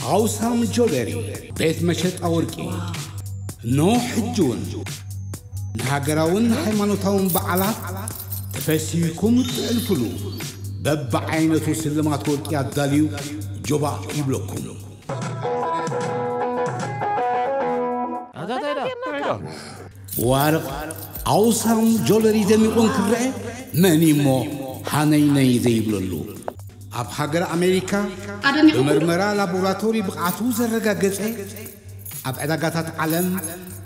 ኣውሳም ጆለሪ፣ ቤት መሸጣ ወርቂ። ኖ ሕጂ እውን ንሃገራውን ሃይማኖታውን በዓላት ተፈሲህኩም እትሕልፉሉ በብዓይነቱ ስልማት ወርቂ ኣዳልዩ ጆባእ ይብለኩም። ዋርቕ ኣውሳም ጆለሪ ደሚቑ እንክረአ መን እሞ ሃነይነይ ዘይብለሉ? ኣብ ሃገር ኣሜሪካ ኣደኒቑ። ብመርመራ ላቦራቶሪ ብቕዓቱ ዘረጋገጸ፣ ኣብ ዕዳጋታት ዓለም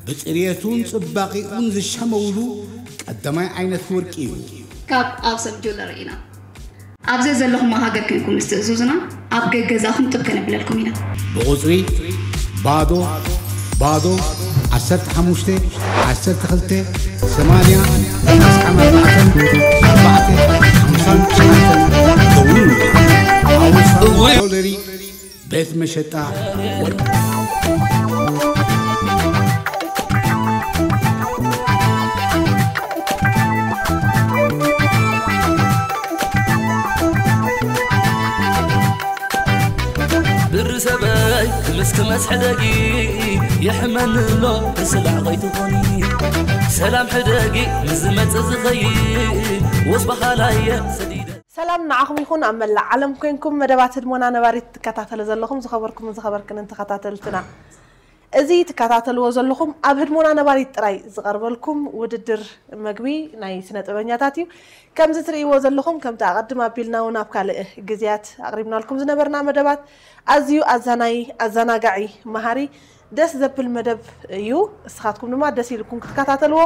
ብጽርየቱን ጽባቒኡን ዝሸመውሉ ቀዳማይ ዓይነት ወርቂ እዩ። ካብ ኣውሰም ጁለሪ ኢና። ኣብ ዘዘለኹም ሃገር ኮይንኩም ምስ ትእዝዙና ኣብ ገገዛኹም ጥብ ከነብለልኩም ኢና። ብቑጽሪ ባዶ ባዶ ዓሰርተ ሓሙሽተ ዓሰርተ ክልተ ሰማንያ ኣስዓም ኣርባዕተ ኣርባዕተ ሓምሳን ትሽዓተን ደውሉ። ኣውሳም ጆለሪ ቤት መሸጣ ወርቂ። ብሪ ሰበይ ክምስ ክመስ ሕደጊ የሕመኒ ኣሎ ብስላዕ ከይትኾኒ ሰላም ሕደጊ ንዝመጽእ ዝኸይድ ወስ በሃላየ ሰዲደ ሰላም ንዓኹም ይኹን ኣብ መላእ ዓለም ኮይንኩም መደባት ህድሞና ነባሪት ትከታተሉ ዘለኹም ዝኸበርኩምን ዝኸበርክንን ተኸታተልትና። እዚ ትከታተልዎ ዘለኹም ኣብ ህድሞና ነባሪት ጥራይ ዝቐርበልኩም ውድድር መግቢ ናይ ስነ ጥበበኛታት እዩ። ከምዚ ትርእይዎ ዘለኹም ከምቲ ኣቐድም ኣቢልና እውን ኣብ ካልእ ግዜያት ኣቕሪብናልኩም ዝነበርና መደባት ኣዝዩ ኣዛናይ፣ ኣዘናጋዒ፣ መሃሪ፣ ደስ ዘብል መደብ እዩ። እስኻትኩም ድማ ደስ ኢልኩም ክትከታተልዎ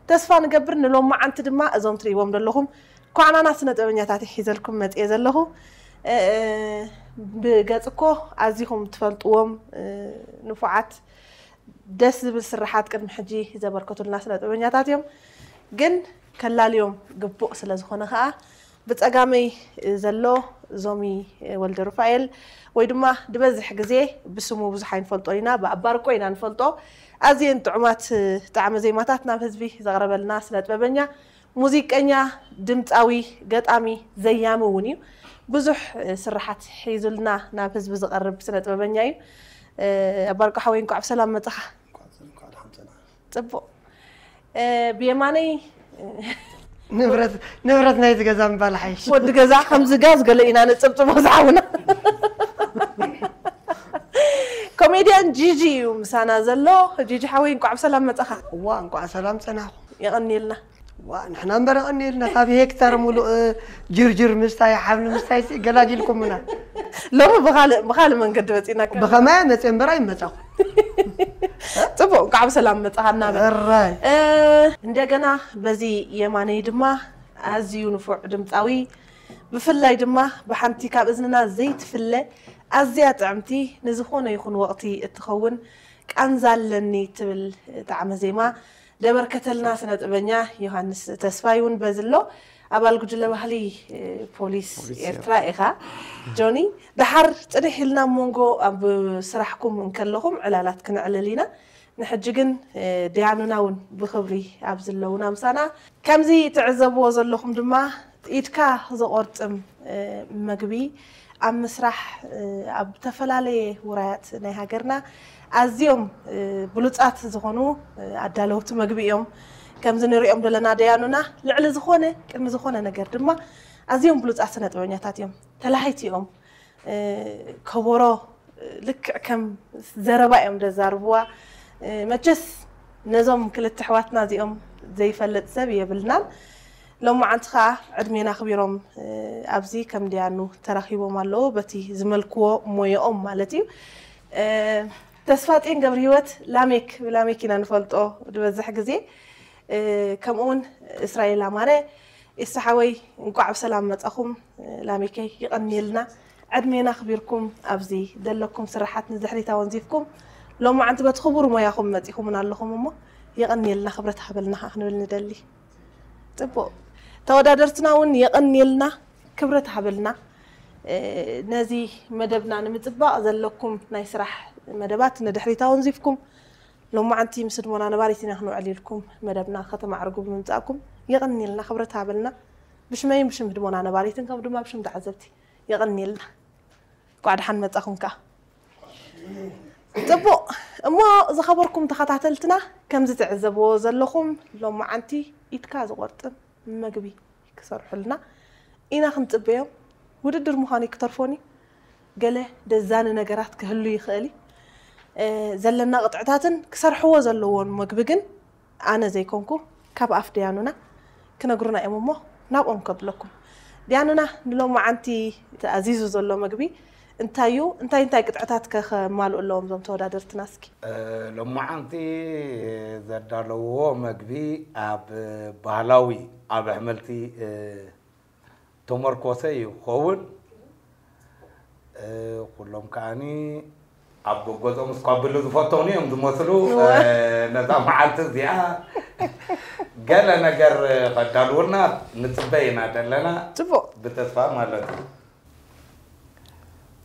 ተስፋ ንገብር። ንሎማዓንቲ ድማ እዞም ትርእይዎም ዘለኹም ኳዕናና ስነ ጥበበኛታት ሒዘልኩም መጽየ ዘለኹ። እ፣ እ፣ ብገጽ እኮ ኣዚኹም ትፈልጥዎም፣ እ፣ ንፉዓት ደስ ዝብል ስርሓት ቅድሚ ሕጂ ዘበርከቱልና ስነ ጥበበኛታት እዮም። ግን ከላልዮም ግቡእ ስለ ዝኾነ ከኣ ብጸጋመይ ዘሎ ዞሚ ወልደ ሩፋኤል ወይ ድማ ዝበዝሕ ግዜ ብስሙ ብዙሕ ኣይንፈልጦ ኢና፣ ብኣባርቆ ኢና ንፈልጦ። ኣዝየን ጥዑማት ጣዕመ ዜማታት ናብ ህዝቢ ዘቕረበልና ስነ ጥበበኛ፣ ሙዚቀኛ፣ ድምጻዊ፣ ገጣሚ፣ ዘያሚ እውን እዩ። ብዙሕ ስርሓት ሒዙልና ናብ ህዝቢ ዝቐርብ ስነ ጥበበኛ እዩ። ኣባርቆ ሓወይ እንኳዕ ብሰላም መጻኻ። ጽቡቕ። እ፣ ብየማነይ ንብረት ንብረት ናይቲ ገዛ ምባል ሓይሽ። ወዲ ገዛ ከምዚ ጋዝ ገለ ኢና ንጽብጽቦ ዝሓውና። ኮሜድያን ጂጂ እዩ ምሳና ዘሎ። ጂጂ ሓወይ እንኳዕ ብሰላም መጻኻ። እዋ እንኳዕ ሰላም ጸናኹ። የቐንየልና። ዋ ንሕና እምበር የቐንየልና። ካብ ሄክታር ሙሉእ ጅርጅር ምስታይ ሓብሊ ምስታይ ሲ ገላጊልኩምና። ሎሚ ብኻልእ ብኻልእ መንገዲ መጺእና። ብኸማይ መጽእ እምበር ኣይመጻኹ። ጽቡቕ፣ እንኳዕ ብሰላም መጻኻ እናበል። እራይ። እ፣ እንደገና በዚ የማነይ ድማ ኣዝዩ ንፉዕ ድምጻዊ፣ ብፍላይ ድማ ብሓንቲ ካብ እዝንና ዘይትፍለ ኣዝያ ጥዕምቲ ንዝኾነ ይኹን ወቕቲ እትኸውን ቃንዛ ኣለኒ ትብል ጣዕመ ዜማ ደበርከተልና ስነ ጥበበኛ ዮሃንስ ተስፋይ እውን በዚ ኣሎ። ኣባል ጉጅለ ባህሊ፣ እ፣ ፖሊስ ፖሊስ ኤርትራ ኢኻ ጆኒ። ደሓር ጽንሕ ኢልና ኣብ መንጎ ኣብ ስራሕኩም እንከለኹም ዕላላት ክነዕልል ኢና። ንሕጂ ግን፣ እ፣ ደያኑና እውን ብኽብሪ ኣብዚ ኣለውና ምሳና። ከምዚ ትዕዘብዎ ዘለኹም ድማ ኢድካ ዘቖርጥም፣ እ፣ መግቢ ኣብ ምስራሕ፣ እ፣ ኣብ ዝተፈላለየ ውራያት ናይ ሃገርና ኣዝዮም፣ እ፣ ብሉጻት ዝኾኑ፣ እ፣ ኣዳለውቲ መግቢ እዮም። ከምዚ ንሪኦም ዘለና ደያኑና ልዕሊ ዝኾነ ቅድሚ ዝኾነ ነገር ድማ ኣዝዮም ብሉጻት ስነ ጥበበኛታት እዮም። ተላሃይቲ እዮም። እ፣ ከበሮ ልክዕ ከም ዘረባ እዮም ዘዛርብዋ። እ፣ መቸስ ነዞም ክልተ ኣሕዋትና እዚኦም ዘይፈልጥ ሰብ የብልናን። ሎማዓንቲ ኸኣ ዕድሜና ኣኽቢሮም፣ እ፣ ኣብዚ ከም ደያኑ ተራኺቦም ኣለዉ፣ በቲ ዝመልክዎ ሞያኦም ማለት እዩ። እ፣ ተስፋጽዮን ገብረሂወት ላሜክ፣ ብላሜክ ኢና ንፈልጦ ዝበዝሕ ግዜ። እ፣ ከምኡውን እስራኤል ኣማረ፣ ኢሳ ሓወይ፣ እንቋዕ ብሰላም መጻኹም። እ፣ ላሜከይ፣ ይቐንየልና። ዕድሜና ኣኽቢርኩም ኣብዚ ዘለኩም ስራሓት ንድሕሪት ኣወንዚፍኩም፣ ሎማዓንቲ በቲ ክቡር ሞያኹም መጺኹምና ኣለኹም እሞ፣ የቐንየልና፣ ክብረት ሃበልና ኸኣ ክንብል ንደሊ። ጽቡቕ። ተወዳደርትና እውን የቐንየልና፣ ክብረት ሃበልና። እ፣ ነዚ መደብና ንምጽባቕ ዘለኩም ናይ ስራሕ መደባት ንድሕሪት ኣወንዚፍኩም፣ ሎማዓንቲ ምስ ህድሞና ነባሪት ኢና ክንውዕል ኢልኩም መደብና ከተማዕርጉ ብምምጻእኩም የቐንየልና፣ ክብረት ሃበልና። ብሽመይን ብሽም ህድሞና ነባሪትን ከምኡ ድማ ብሽም ተዓዘብቲ የቐንየልና። እንቋዕ ደሓን መጻኹም ከኣ። ጽቡቕ። እሞ ዝኸበርኩም ተኸታተልትና፣ ከምዚ ትዕዘብዎ ዘለኹም፣ ሎማዓንቲ ኢድካ ዝቖርጥም መግቢ ክሰርሑልና ኢና ክንጽበዮም። ውድድር ምዃኑ ይክተርፎን እዩ። ገለ ደዛኒ ነገራት ክህሉ ይኽእል እዩ። እ፣ ዘለና ቅጥዕታትን ክሰርሕዎ ዘለዎን መግቢ ግን ኣነ ዘይኮንኩ፣ ካብ ኣፍ ደያኑና ክነግሩና እዮም እሞ፣ ናብኦም ከብለኩም። ደያኑና፣ ንሎማዓንቲ ተኣዚዙ ዘሎ መግቢ እንታይ እዩ? እንታይ እንታይ ቅጥዕታት ከ ከማልኡ ኣለዎም እዞም ተወዳደርትና እስኪ? እ፣ ሎማዓንቲ ዘዳለውዎ መግቢ ኣብ ባህላዊ፣ ኣብ ኣሕምልቲ፣ እ፣ ተመርኮሰ እዩ ክኸውን። እ፣ ኩሎም ከዓኒ ኣብ ገገዝኦም እስኳ ብሉ ዝፈተኑ እዮም ዝመስሉ። እወ። እ፣ ነዛ መዓልቲ እዚኣ ገለ ነገር ከዳልውልና ንጽበ ኢና ዘለና። ጽቡቕ። ብተስፋ ማለት እዩ።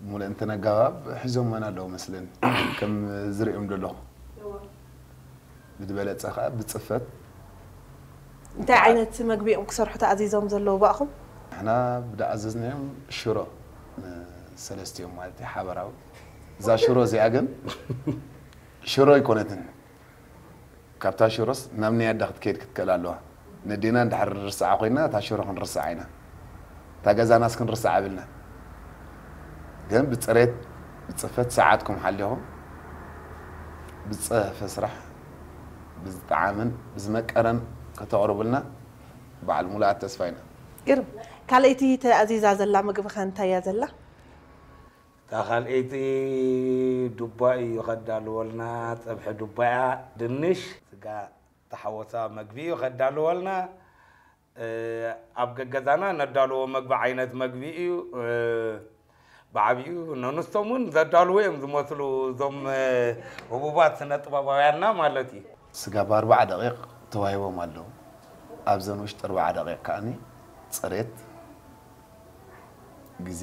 ሙሉእንተን ኣገባብ ሒዞመን ኣለዉ መስለኒ፣ ከም ዝርእዮም ዘለኹ። እወ። ብዝበለጸ ኸኣ ብጽፈት። እንታይ ዓይነት መግቢ እዮም ክሰርሑ ተኣዚዞም ዘለዉ ብኣኹም? ንሕና ብዝኣዘዝናዮም ሽሮ፣ ንሰለስቲኦም ማለት እዩ፣ ሓበራዊ። እዛ ሽሮ እዚኣ ግን ሽሮ ኣይኮነትን። ካብታ ሽሮስ ናብ ናይ ኣዳ ክትከይድ ክትክእል ኣለዋ። ነዴና እንድሕር ንርስዓ ኮይና፣ እታ ሽሮ ክንርስዓ ኢና። እታ ገዛናስ ክንርስዓ ኣብልና። ግን ብጽሬት፣ ብጽፈት ሰዓትኩም ሓሊኹም፣ ብዝጸፈ ስራሕ፣ ብዝጠዓመን ብዝመቀረን ከተቕርቡልና በዓል ሙሉኣት ተስፋ ኢና። ግርም። ካልኣይቲ ተኣዚዛ ዘላ ምግቢ ከ እንታይ እያ ዘላ? እታ ካልኣይቲ ዱባ እዩ ከዳልወልና፣ ጸብሒ ዱባ እያ፣ ድንሽ፣ ስጋ ተሓወሳ መግቢ እዩ ከዳልወልና። እ፣ ኣብ ገገዛና ነዳልዎ መግቢ ዓይነት መግቢ እዩ። እ፣ ብዓብዩ ነንስቶም እውን ዘዳልዎ እዮም ዝመስሉ እዞም፣ እ፣ ህቡባት ስነ ጥበባውያንና ማለት እዩ። ስጋ ብኣርባዓ ደቂቕ ተዋሂቦም ኣለዉ። ኣብዘን ውሽጢ ኣርባዓ ደቂቕ ከኣኒ ጽሬት፣ ግዜ፣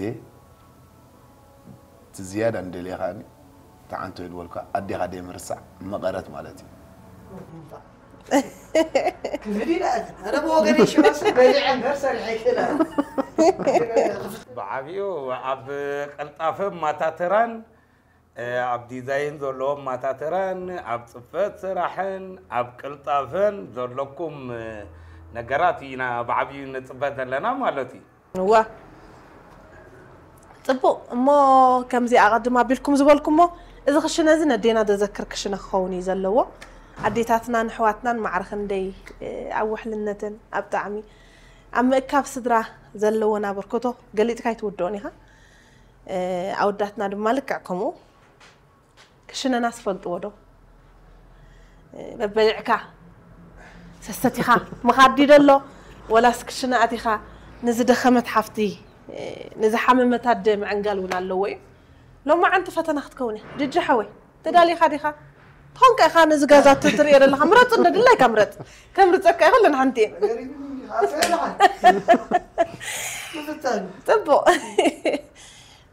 እቲ ዝያዳ ንደልየ ከኣኒ ተዓንቶ ይድወልካ ኣዴኻ ደይ ምርሳዕ መቐረት ማለት እዩ። ክብድ ይላል። ኣረ ብወገነይ ሽሮስ በሊዐ እምበር ሰሪሐ ኣይክእላን። ብዓብዩ ኣብ ቅልጣፈ ማታተራን፣ እ፣ ኣብ ዲዛይን ዘለዎ ማታተራን፣ ኣብ ጽፈት ስራሕን፣ ኣብ ቅልጣፈን ዘለኩም፣ እ፣ ነገራት ኢና ብዓብዩ ንጽበ ዘለና ማለት እዩ። እዋ። ጽቡቕ። እሞ ከምዚ ኣቐድም ኣቢልኩም ዝበልኩሞ፣ እዚ ክሽነ እዚ ነዴና ዘዘክር ክሽነ ክኸውን እዩ ዘለዎ። ኣዴታትናን ኣሕዋትናን ማዕረ ክንደይ፣ እ፣ ኣብ ውሕልነትን ኣብ ጣዕሚ፣ ኣብ ምእካብ ስድራ ዘለወን ኣበርክቶ ገሊጽካ ኣይትውድኦን ኢኻ። እ፣ ኣወዳትና ድማ ልክዕ ከምኡ። ክሽነናስ ፈልጥዎ ዶ? እ፣ በበሊዕካ ሰሰቲኻ ምኻድ ድዩ ደሎ? ወላስ ክሽነ ኣቲኻ ንዝደኸመት ሓፍቲ፣ እ፣ ንዝሓመመት ኣደ ምዕንጋል እውን ኣለዎ እዩ። ሎማዓንቲ ፈተና ክትከውን እያ። ጅጂ ሓወይ፣ ተዳሊኻ ዲኻ? ተኾንካ ኢኻ ነዚ ገዛ እትርእዮ ዘለኻ? ምረጽ፣ እንዶ ድላይካ ምረጽ። ከምርጸካ እየ፣ ኩለን ሓንቲ እየን። ጽቡቕ።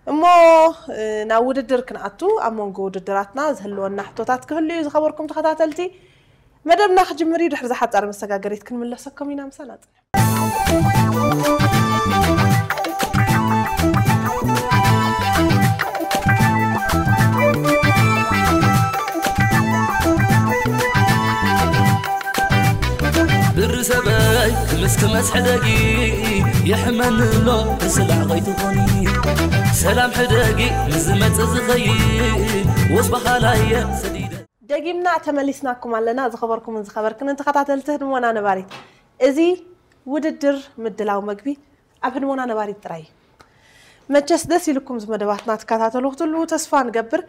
እሞ፣ እ፣ ናብ ውድድር ክንኣቱ፣ ኣብ መንጎ ውድድራትና ዝህልወና ሕቶታት ክህሉ እዩ። ዝኸበርኩም ተኸታተልቲ፣ መደብና ክጅምር እዩ። ድሕሪ እዛ ሓጻር መሰጋገሪት ክንምለሰኩም ኢና። ምሳና ጽንሑ። ብሪ ሰበይ ክምስ ክመስ ሕደጊ፣ የሕመኒ ኣሎ ብስላዕ ከይትኾኒ። ሰላም ሕደጊ ንዝመጽእ ዝኸይድ፣ ወስ በሃላየ ሰዲደ። ደጊምና ተመሊስናኩም ኣለና። ዝኸበርኩምን ዝኸበርክንን ተኸታተልቲ ህድሞና ነባሪት፣ እዚ ውድድር ምድላው መግቢ ኣብ ህድሞና ነባሪት ጥራይ እዩ። መቸስ ደስ ኢልኩም እዚ መደባትና ትከታተሉ ክትህልዉ ተስፋ ንገብር።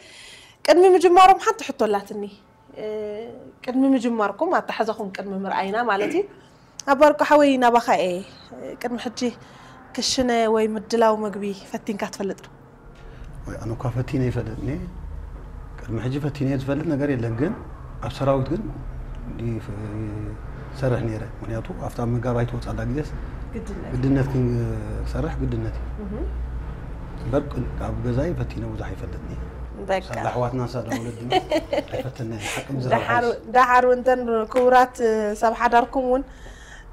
ቅድሚ ምጅማሮም ሓንቲ ሕቶ ኣላትኒ። እ፣ ቅድሚ ምጅማርኩም፣ ኣተሓዛኹም ቅድሚ ምርኣይና ማለት እዩ። ኣባርቆ ሓወይ፣ ናባኻ እየ። ቅድሚ ሕጂ ክሽነ ወይ ምድላው መግቢ ፈቲንካ ትፈልጥ ዶ? ወይ ኣነ እኳ ፈቲነ ይፈልጥኒ። ቅድሚ ሕጂ ፈቲነ ዝፈልጥ ነገር የለን፣ ግን ኣብ ሰራዊት ግን ይፍ-፣ ይሰርሕ ነይረ። ምክንያቱ ኣብታ መጋባይ ትወፅኣላ ግዜስ ግድነት። ግድነት ክንሰርሕ ግድነት እዩ። እህ። እምበር ቅን-፣ ኣብ ገዛይ ፈቲነ ብዙሕ ኣይፈልጥኒ። በቃ። ሳላ ኣሕዋትና ሳላ ወለድና ኣይፈተናይ። ሓቂ ምዝራብ ደሓር-፣ ሓይሽ። ደሓር እንተን ክቡራት ሰብ ሓዳርኩም እውን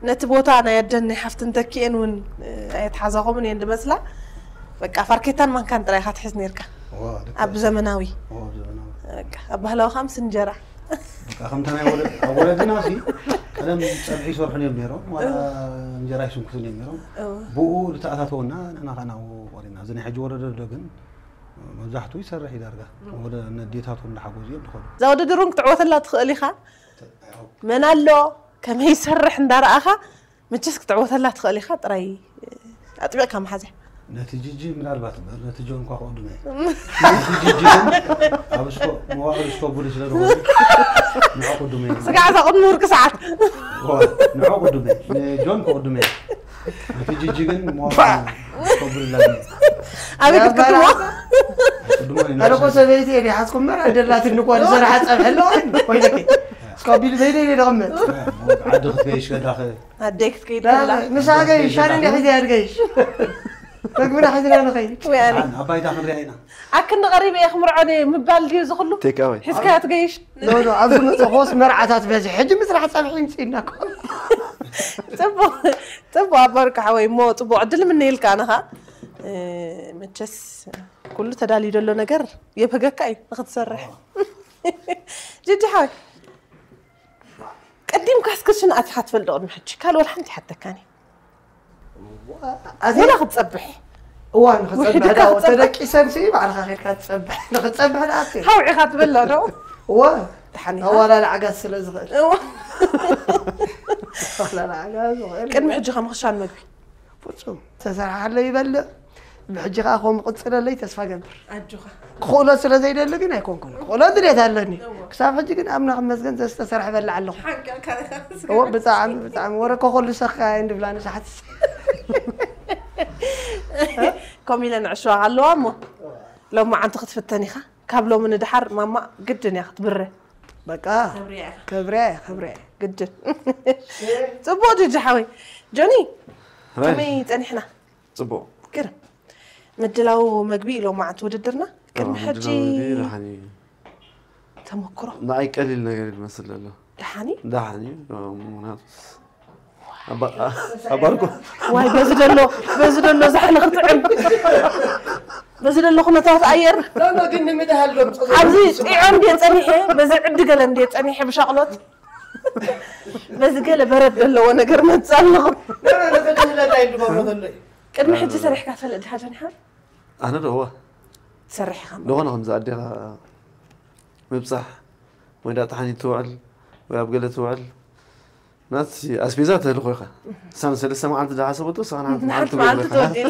ነቲ ቦታ ናይ ኣደን ናይ ሓፍትን ተኪኤን እውን፣ እ፣ ኣየትሓዛኹምን እየን ዝመስላ። በቃ ፋርኬታን ማንካን ጥራይ ኢኻ ትሕዝ ነይርካ። ኣብ ዘመናዊ በቃ ኣብ ባህላዊ ከኣ ምስ እንጀራ። ከምታ ናይ ወለድ ኣብ ወለድና ሲ ቀደም ጸብሒ ይሰርሑን እዮም ነይሮም ዋላ እንጀራ ይስንክቱን እዮም ነይሮም። ብኡ ዝተኣታተወና ንሕና ከዓ ናብኡ ቆሪና። እዚ ናይ ሕጂ ወለዶ ግን መብዛሕትኡ ይሰርሕ እዩ ዳርጋ። ወደ ነዴታቱ እንዳሓጎዙ እዮም ዝኸዱ። እዛ ውድድር እውን ክትዕወተላ ትኽእል ኢኻ። መን ኣሎ ከመይ ይሰርሕ እንዳረኣኻ መቸስ ክትዕወተላ ትኽእል ኢኻ ጥራይ ኣጥቢቕካ መሓዘ። ነቲ ጂጂ ምናልባት እምበር ነቲ ጆን እኳ ክቕድሞ እየ። ነቲ ጂጂ ግን ኣብ እስኮ መዋቕር እስኮ ጉድ ስለ ዝኾነ ንዑ ቅድሞ እየ። ስጋዕ እዛ ቅድሚ ውርቂ ሰዓት። እዋ፣ ንዑ ቅድሞ እየ። ንጆን ክቕድሞ እየ። ነቲ ጂጂ ግን መዋቕር እስኮ ጉድ ላግኒ። ኣበይ ክትቅድሞ? ቅድሞ እየ። ኣነ እኮ ሰበይቲ እየ ድሓዝኩም መራ ደላትኒ እኮ ዝሰርሓ ፀብሒ ኣለዋ። ኮይነኪ እስካብ ቢል በይደይ ደቕመጥ። ዓዲ ክትገይሽ ከዳኸ ኣደይ ክትከይድ ከላ። ምሳገይ ሻነ እንዲ ሒዘ ያድገይሽ መግብና ሒዝና ንኸይድ። ወይ ኣነ ኣባይታ ክንሪኣ ኢና። ኣክንዲ ቀሪበ እየ ክምርዖ ድየ ምባል ድዩ እዚ ኩሉ? ቴክ ኣወይ። ሒዝካያ ትገይሽ? ኖ ኖ ኣብዚ መፅእኹስ መርዓታት በዚ ሕጂ ምስራሕ ፀብሒ ይምፅእና እኮ። ፅቡቅ ፅቡቅ ኣባርካ ሓወይ እሞ ፅቡቅ ዕድል ምነየልካ ኣነ ኸዓ። መቸስ ኩሉ ተዳልዩ ዘሎ ነገር የብህገካ እዩ ንክትሰርሕ። ጅጂ ሓወይ ቀዲምካስ ክሽነ ኣቲኻ ትፈልጥ ዶ ቅድሚ ሕጂ ካልእ ወላ ሓንቲ ይሓተካን እየ ኣዜ ወላ ክትጸብሕ እዋ ንኽጸብሕ ውሕድካ ዳ ክትጸብሕ። ተደቂሰን ሲ ባዕልኻ ኬድካ ትጸብሕ ንኽትጸብሕ ዳ ኣቲ ሃውዒኻ ትበልዕ ዶ እወ ደሓን ኢኻ ኣዋላል ዓጋዝ ስለ ዝኽእል እዋ ኣዋላል ዓጋዝ ዝኽእል ቅድሚ ሕጂ ከ ምኽሻን መግቢ ፍጹም ተሰርሓ ኣሎ ይበልዕ ብሕጂ ከዓ ከምኡ ክቕፅለለይ ተስፋ ገብር ኣጆኻ ክኽእሎ ስለ ዘይደሊ ግን ኣይኮንኩን ክኽእሎ ድሌት ኣለኒ ክሳብ ሕጂ ግን ኣምና ክመስገን ዘዝተሰርሐ በልዕ ኣለኹ ሓንቀልካ እዎ ብጣዕሚ ብጣዕሚ ወረ ኮኸሉ ሰኻያ እንድብላ ንሳሓት ከምኡ ኢለ ንዕሽዋ ኣለዋ እሞ ሎማዓንቲ ክትፍተን ኢኻ ካብ ሎሚ ንድሓር ማማ ግድን እያ ክትብረ በቃ ክብርያ እያ ክብርያ ግድን ፅቡቅ ጅጂ ሓወይ ጆኒ ከመይ ፀኒሕና ፅቡቅ ግርም ምድላው መግቢ ኢሎም መዓልቲ ውድድርና ቅድሚ ሕጂ ደሓን እዩ ተመክሮ ንኣይ ቀሊል ነገር እዩ ዝመስል ዘሎ ደሓን እዩ ደሓን እዩ ምክንያቱ ኣባርኩ ዋይ በዚ ደሎ በዚ ደሎ ዛሕሊ ክጥዕም በዚ ደሎ ኩነታት ኣየር ግን ንምድሃል ዶ ኣብዚ ጥዖ እንድየ ፀኒሐ በዚ ዕዲ ገለ እንድየ ፀኒሐ ብሻቕሎት በዚ ገለ በረድ ዘለዎ ነገር መፅእ ኣለኹ ንኽድህለላ ኢሉ ገብሮ ዘሎ እዩ ቅድሚ ሕጂ ሰሪሕካ ትፈልጥ ድሓ ጀኒሓ ኣነ ዶ እወ ትሰርሕ ኢኻ ዝኾነ ከምዚ ኣዴኻ ምብፃሕ ወይ ዳ ተሓኒት ትውዕል ወይ ኣብ ገለ ትውዕል ናትሲ ኣስቤዛ ተልኮ ኢኻ ሳን ሰለስተ መዓልቲ ዝሓሰበቶ ሳን ሓንቲ መዓልቲ ንሓንቲ መዓልቲ ትወድል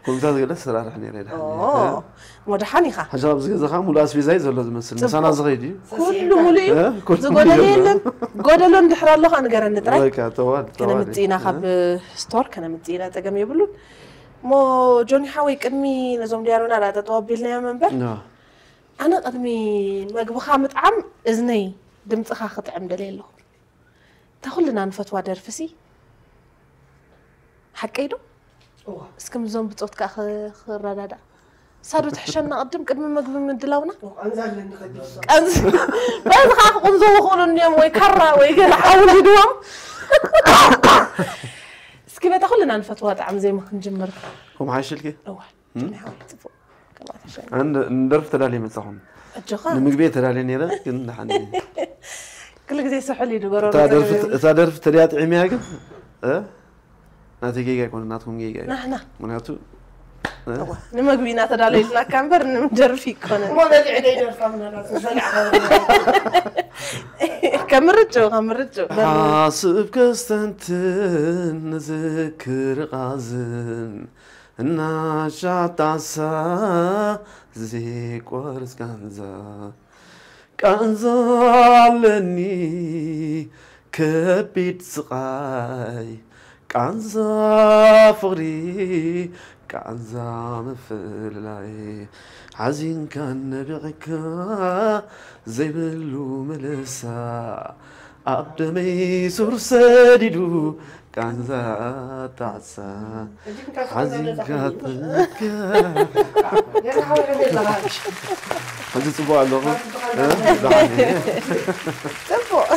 ኩምታት ገለ ሰራርሕ ነይረ ድሓን እሞ ደሓን ኢኻ ሕጂ ኣብዚ ገዛኻ ሙሉ ኣስቤዛ እዩ ዘሎ ዝመስል ምሳና ዝኸይድ እዩ ኩሉ ሙሉ እዩ እ? ኩሉ ዝጎደለ ሙሉ የለን ጎደሎ እንድሕር ኣሎ ከዓ ንገረኒ ጥራይ በቃ ተዋል ተዋል ከነምፅእ ኢና ካብ ስቶር ከነምፅእ ኢና ፀገም የብሉን እሞ ጆኒ ሓወይ ቅድሚ ነዞም ዲያሎና ዳ ጠጠው ኣቢልናዮም እምበር ኖ። ኣነ ቅድሚ መግብኻ ምጥዓም እዝነይ ድምፅኻ ክጥዕም ደልየ ኣለኹ እታ ኩልና ንፈትዋ ደርፊ ሲ ሓቀይ ዶ እስኪ ምዞም ብፆት ከዓ ክረዳዳእ ሳዶ ትሕሸና ቅድም ቅድሚ መግቢ ምድላውና በዚ ከዓ ክቁንዘው ይኽእሉ እንዲዮም ወይ ካራ ወይ ገለ ሓውልድዎም እስኪ በታ ኩልና ንፈትዋ ጣዕሚ ዜማ ክንጅምር ከምሓይሽልኪ ንደርፊ ተዳልየ መፃኹም ንምግቢ ተዳልየ ነረ ግን ደሓን ክሉ ግዜ ስሑል እዩ ድበሮ እታ ደርፊ ተዳያ ጥዒምያ ግን ናተይ ጌጋ ይኮነ ናትኩም ጌጋ እዩ ምክንያቱ ንምግቢ ኢና ተዳለይልናካ እምበር ንምደርፊ ይኮነ እሞ በሊዕ ደይደርፋ ምናልባት ዝሰሊዕካ ከምርጭው ከምርጭው ሓስብ ከስተንትን ንዝክር ቃዝን እናሻጣሳ ዘይቆርስ ቃንዛ ቃንዛ ኣለኒ ከቢድ ስቓይ ቃንዛ ፍቕሪ ቃንዛ ምፍልላይ ሓዚንካ ነቢዕካ ዘይብሉ ምልሳ ኣብ ደመይ ሱር ሰዲዱ ቃንዛ ጣዕሳ ሓዚንካ ትምከ ሕዚ ፅቡቅ ኣለኹ ፅቡቅ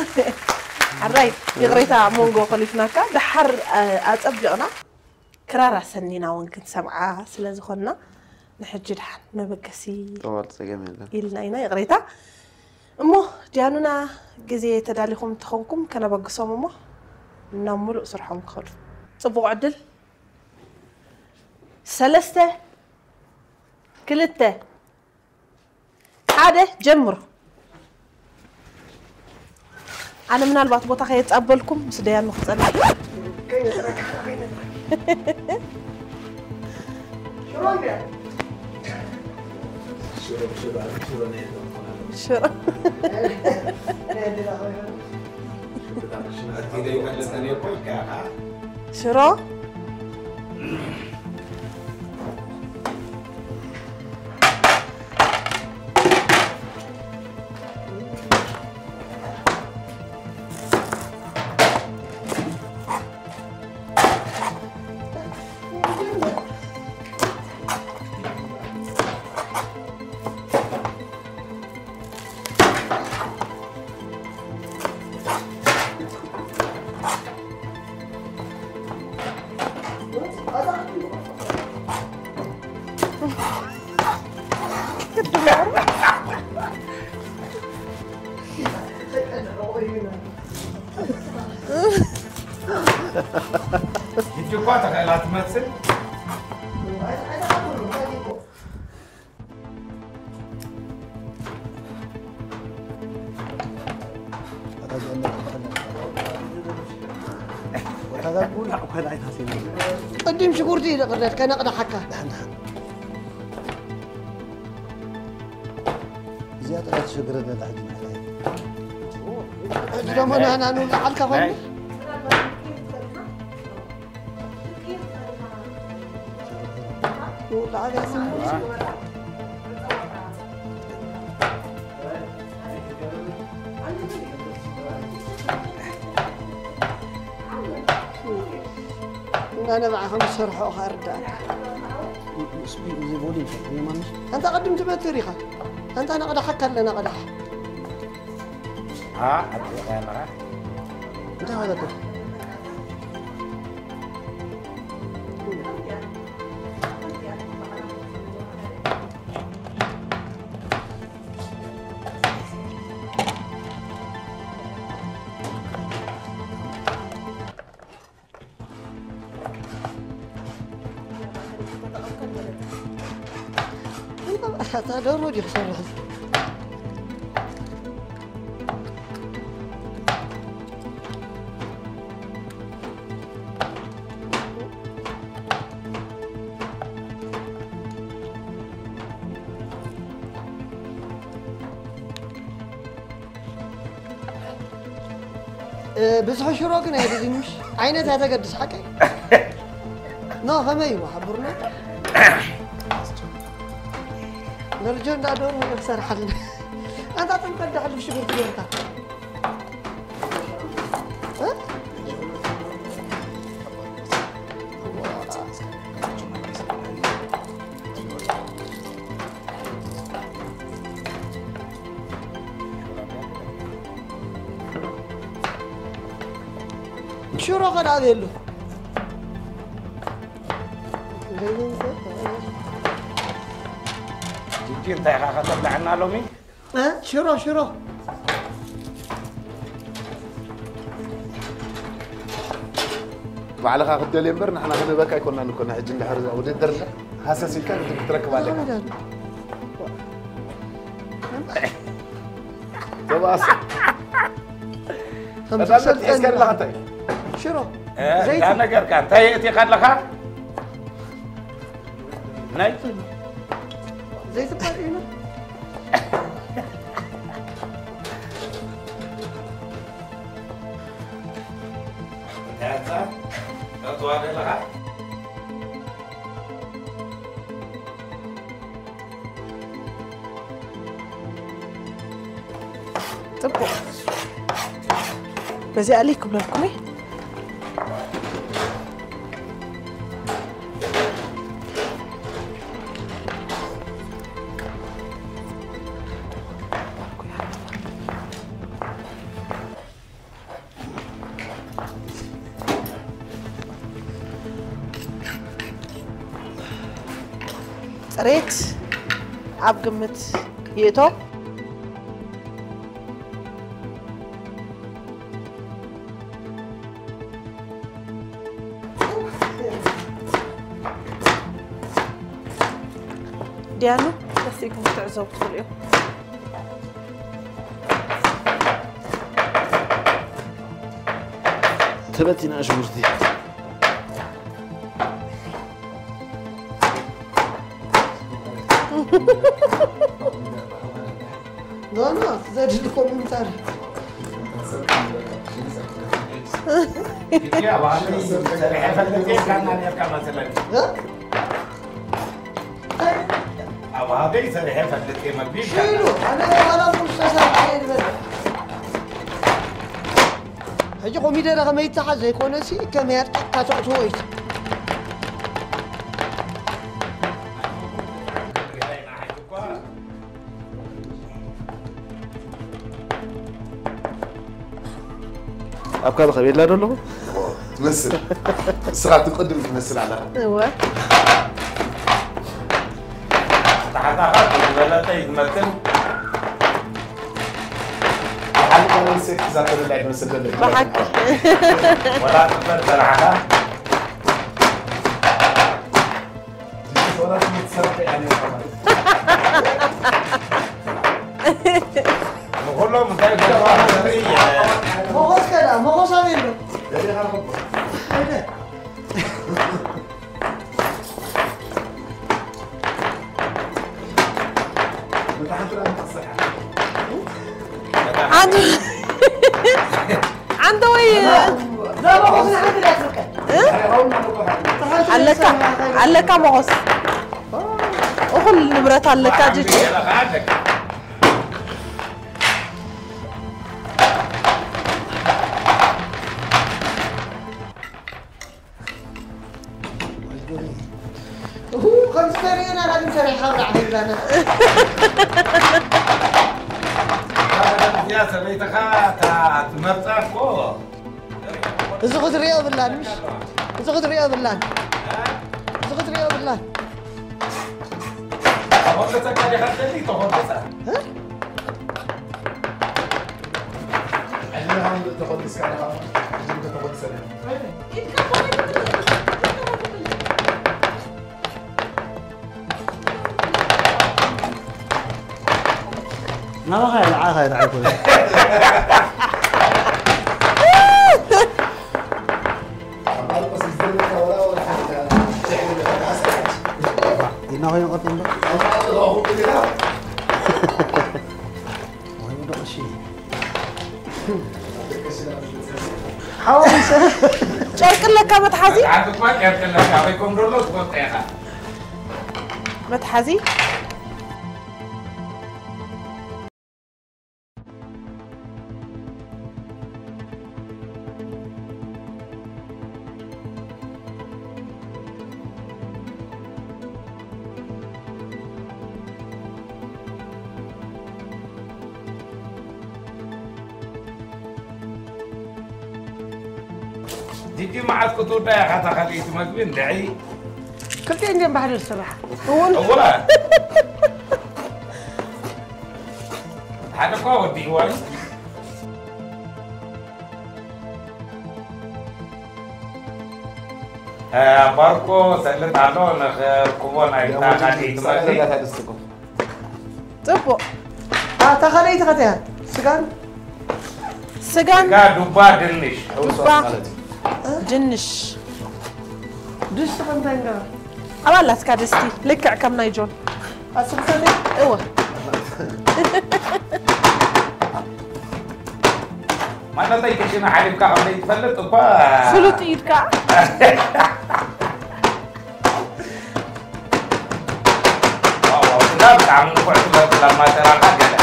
ሓራይ ይቕሬታ መንጎ ከሊፍናካ ድሓር ኣፀቢቕና ክራር ኣሰኒና እውን ክንሰምዓ ስለ ዝኾንና ንሕጂ ደሓን መበገሲ ጠዋል ጸገም የለን። ኢልና ኢና። ይቕሬታ እሞ ጃኑና፣ ግዜ ተዳሊኹም እንተኾንኩም ከነበግሶም እሞ ናብ ምሉእ ስርሖም ክኸዱ። ጽቡቕ ዕድል። ሰለስተ፣ ክልተ፣ ሓደ፣ ጀምሩ። ኣነ ምናልባት ቦታ ከየጻበልኩም ምስ ደያኑ ክጸንሕ። ሽሮ ሽሮ ሕጂ እኳ ተኽእላ ትመስል። ቅድም ሽጉርቲ ይደቕርነት ከነቕዳሓካ። እዚኣ ጥራይ ትሽግረና ኣላ ሕጂ ንዓና። ሕጂ ደሞ ንሕና ንውልዓልካ ኮይኑ። ንውልዓል እያ ስሙ። እና ንባዕኻ ምስ ሰርሖ ኢኻ ርዳእ። ስፒድ እዚ ቮሊም ሸጥ የማንሽ። ኣንታ ቅድም ትበትር ኢኻ። ኣንታ ነቕዳሓካ ኣለና ቅዳሕ። አ ኣጥቢቓ ኣለኻ። እንታይ ማለት ነው? እታ ደርሆ ድዩ ክሰርሕ? እ፣ ብዝሒ ሽሮ ግን ኣይደልይን፣ ምሽ ዓይነት እያ ተገድስ፣ ሓቀይ? ኖ፣ ከመይ እዩ፣ ሓብርና? ደረጃ እንዳ ዶር ክሰርሓልና። ኣንታ ጥምቀት ዳሕሉ ሽጉርቲ ጌርካ። እ? ሽሮ ከ ኣበይ ኣሎ? ሕጂ እንታይ ኢኻ ከተብልዐና ሎሚ? እ? ሽሮ፣ ሽሮ። ባዕልኻ ክትደልዮ እምበር ንሕና ክንህበካ ኣይኮንናን እኮ። ንሕጂ እንድሕር ውድድር እንዳ ሃሰስ ኢልካ ግድን ክትረክብ ኣለካ። ተባእሰ። ከም ቀዳመት ሒዝካ ኣለኻ እንታይ? ሽሮ። እ፣ እዛ ነገርካ እንታይ የእቲኻ ኣለኻ? ናይ ዘይትባል ኢና። እንታይ ኣታ? ተዋደለኻ? ጽቡቕ። በዚኣ ልይ ክብለልኩም እየ። ጽሬት ኣብ ግምት ይእቶ። ዲያኑ፣ ደስ ኢልኩም ክትዕዘቡ ትኽእሉ እዮም። ተበቲና ሽጉርቲ። ኖ፣ ኖ፣ ዘድሊ ኮሜንታር። ሰሪሐ ፈልጥ የብልካና ነርካ መሰለኒ። እ? ኣብ ሃገይ ሰሪሐ ፈልጥ እየ መግቢ ሽሉ፣ ኣነ ዋላ ቁርሲ ተሰርሐ እየ ዝበልዕ። ሕጂ ኮሚደረ ከመይ ይተሓዝ ዘይኮነሲ ከመይ ኣጥቂቕካ ተእትዎ እዩ። ኣብ ካልእ ከቤላ ዶ ኣለኹ? ትመስል እስኻ ትቅድም ትመስል ኣለኻ። እወ ተሓታኻ ዝበለጠ ይዝመትን ሓንቲ ጓል ኣንስተይቲ ዛተበላ ይመስል ዘሎ። ብሓቂ ወላ ጥፈር ሰራሕኻ ንኹሎም እንታይ ገባ ዘርኢ መኾስ ከዳ መኾስ ኣበይ ኣሎ? ዓንተ ወይ ኣለካ ኣለካ መኾስ እኹል ንብረት ኣለካ ጅጅ ከምዚ ተሪእና ዳግም ሰሪሕካ ብላዕ ከይብላና እዚኣ ሰበይትኻ እታ ትመርፃ እኮ እዚ ክትሪኦ ብላን ምሽ እዚ ክትሪኦ ብላን እዚ ክትሪኦ ብላን ተኾልሰካ ዲኻ ትደሊ ተኾልሰ ናባኻ እየ ንዓኻ እየ ንዓይ ኮነ ኢድና ኮይኑ ቅርጢ እምበር ጨርቂ ኣለካ መትሓዚ ዓዲ እኳ ጨርቂ ኣለካ ኣበይ ከም ዘሎ ትፈልጦ ኢኻ መትሓዚ ዲዲ መዓት ክትውዳ ኢኻ እታ ካልኣይቲ መግቢ እንድዒ ክልቲኤን ድየን ብሓደ ዝስራሓ እወ ሓደ እኳ ወዲእዋ እዩ ባርኮ ሰልጥ ኣሎ ንክርክቦ ናይ ታካሊት መግቢ ፅቡቅ እታ ካልኣይቲ ከተያ ስጋን ስጋን ስጋ ዱባ ድንሽ ዱባ ድንሽ ድስቲ ከምታይ ንገበር ኣብ ኣላትካ ድስቲ ልክዕ ከም ናይ ጆን ኣስክሰተይ እወ ማለተይ ክሽነ ሓሊፍካ ከም ዘይትፈልጥ እኳ ፍሉጥ ኢድካ ዋው ስጋ ብጣዕሚ ንፉዕ ትመስል ኣብ ማተራኻ ገለ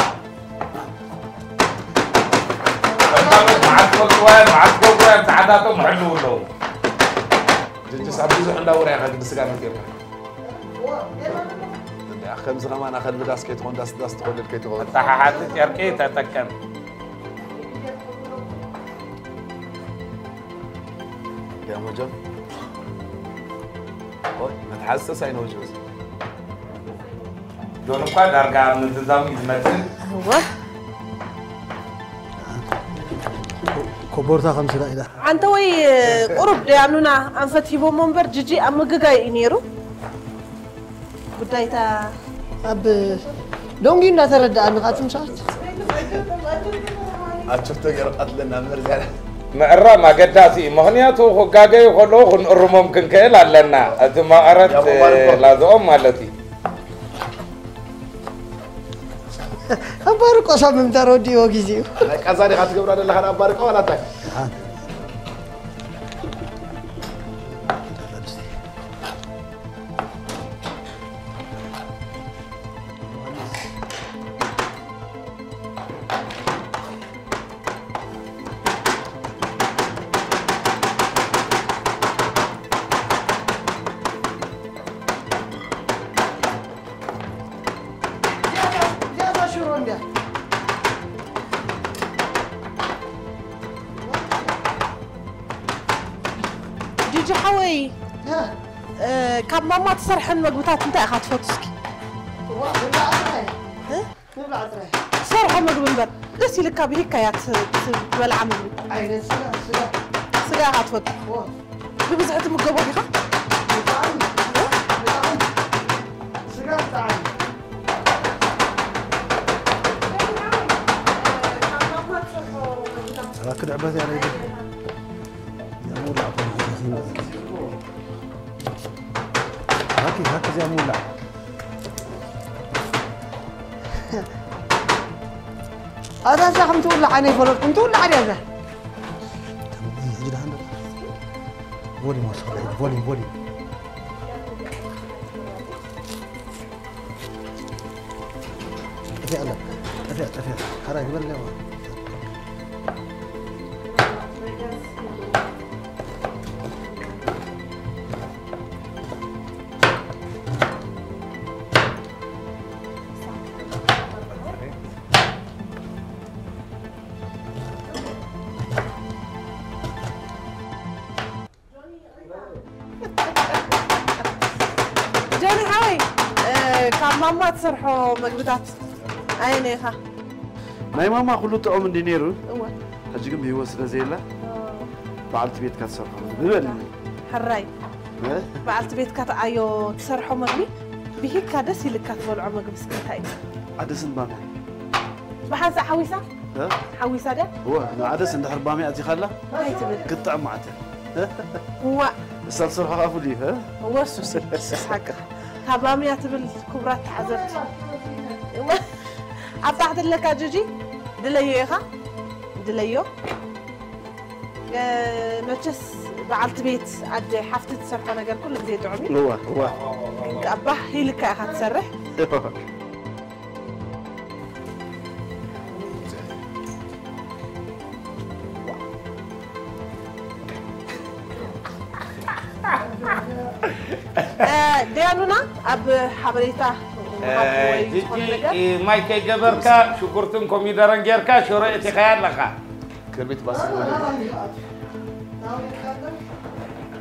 መዓት ገብርዋያን መዓት ገብርዋያን ሰዓታቶም ይሕልው ኣለዉ ጅጅስ ኣብ ብዙሕ እንዳውራ ኢኻ ግን ስጋ መገርካ ከምዚ ከማን ኣኸል ዳስ ከይትኾን ዳስ ዳስ ትኾልል ከይትኾን ተሓሓዚ ጨርቂ ተጠቀም ያ መጀም ኦይ መትሓዚ ተሳይነው ጅብስ ጆን እኳ ዳርጋ ኣብ ምዝዛም እዩ ዝመጽእ። እወ። ኮቦርታ ከም ስጋ ኢላ። ኣንተ ወይ ቁሩብ ደያኑና ኣንፈት ሂቦሞ እምበር ጅጂ ኣብ ምግጋይ እዩ ነይሩ። ጉዳይታ ኣብ ዶንጊ እንዳተረዳኣኒ ካቱም ሰዓት ኣቸፍቶ ገይሩ ቀትለና መምህር ዚያዳ ምዕራም ኣገዳሲ እዩ። ምኽንያቱ ክጋገዩ ከለዉ ክንእርሞም ክንክእል ኣለና። እቲ መቐረት ላዝኦም ማለት እዩ። ኣባርቆ ሳብ ምምታ ረዲእዎ ግዜኡ ቀዛ ዲኻ ትገብራ ዘለኻ ኣባርቆ ዋላ እንታይ ጂጂ ሓወይ ካብ ማማ ትሰርሐን መግብታት እንታይ ኢኻ ትፈቱ እስኪ? ምብላዕ ጥራይ ትሰርሖ ምግቢ እምበር ደስ ኢልካ ብሂካ እያ ትበልዓ ምግቢ። ዓይነት ስጋ ስጋ ስጋ ኢኻ ትፈቱ። ብብዝሒ ትምገቦ ዲኻ? ክድዕበት እያ ለይደ ሙላዕ ሃኪ ሃኪ እዚኣ ሙላዕ ኣታ እዛ ከም ትውላዕ ኣነ ይፈለጥኩም ትውላዕ ድያ እዛ ቮሊም ወስኸ ቮሊም ቮሊም ጠፊያ ኣላ ጠፊያ ጠፊያ ሓራ ግበር ኣለዋ ጆኒ ሓወይ ካብ ማማ ትሰርሖ መግብታት ኣየነ ኢኻ? ናይ ማማ ኩሉ ጥዑም እንዲ ነይሩ እወ ሕጂ ግን ብህይወት ስለ ዘየላ በዓልቲ ቤትካ ትሰርሖ ምግቢ በልኒ ሕራይ በዓልቲ ቤትካ ተኣዮ ትሰርሖ መግቢ ብሂካ ደስ ኢልካ ትበልዖ መግቢ እስከ እንታይ እዩ? ዓደስን ባምያ ብሓንሳእ ሓዊሳ ሓዊሳ ድያ እወ ንዓደስ እንድሕር ባምያ ኣቲኻላ እንታይ ትብል ክትጥዕም ማዓት እያ ዋእ እሳ ትሰርሖ ከዓ ፍሉይ እዩ ወሱስ ስሓቅኻ ታባምያ ትብል ክቡራት ተዓዘብቲ ኣብ ታሕቲ ኣለካ ጅጂ ድለዮ ኢኻ ድለዮ መቸስ በዓልቲ ቤት ኣደ ሓፍቲ ትሰርሖ ነገር ኩሉ ግዜ ጥዑም እዩ እዋ እዋ ግን ከኣ ባህ ኢልካ ኢኻ ትሰርሕ ደያኑና ኣብ ሓበሬታ ማይ ከይገበርካ ሽጉርትን ኮሚደረን ጌርካ ሽሮ እቲኻያ ኣለኻ ክርቢት ባስል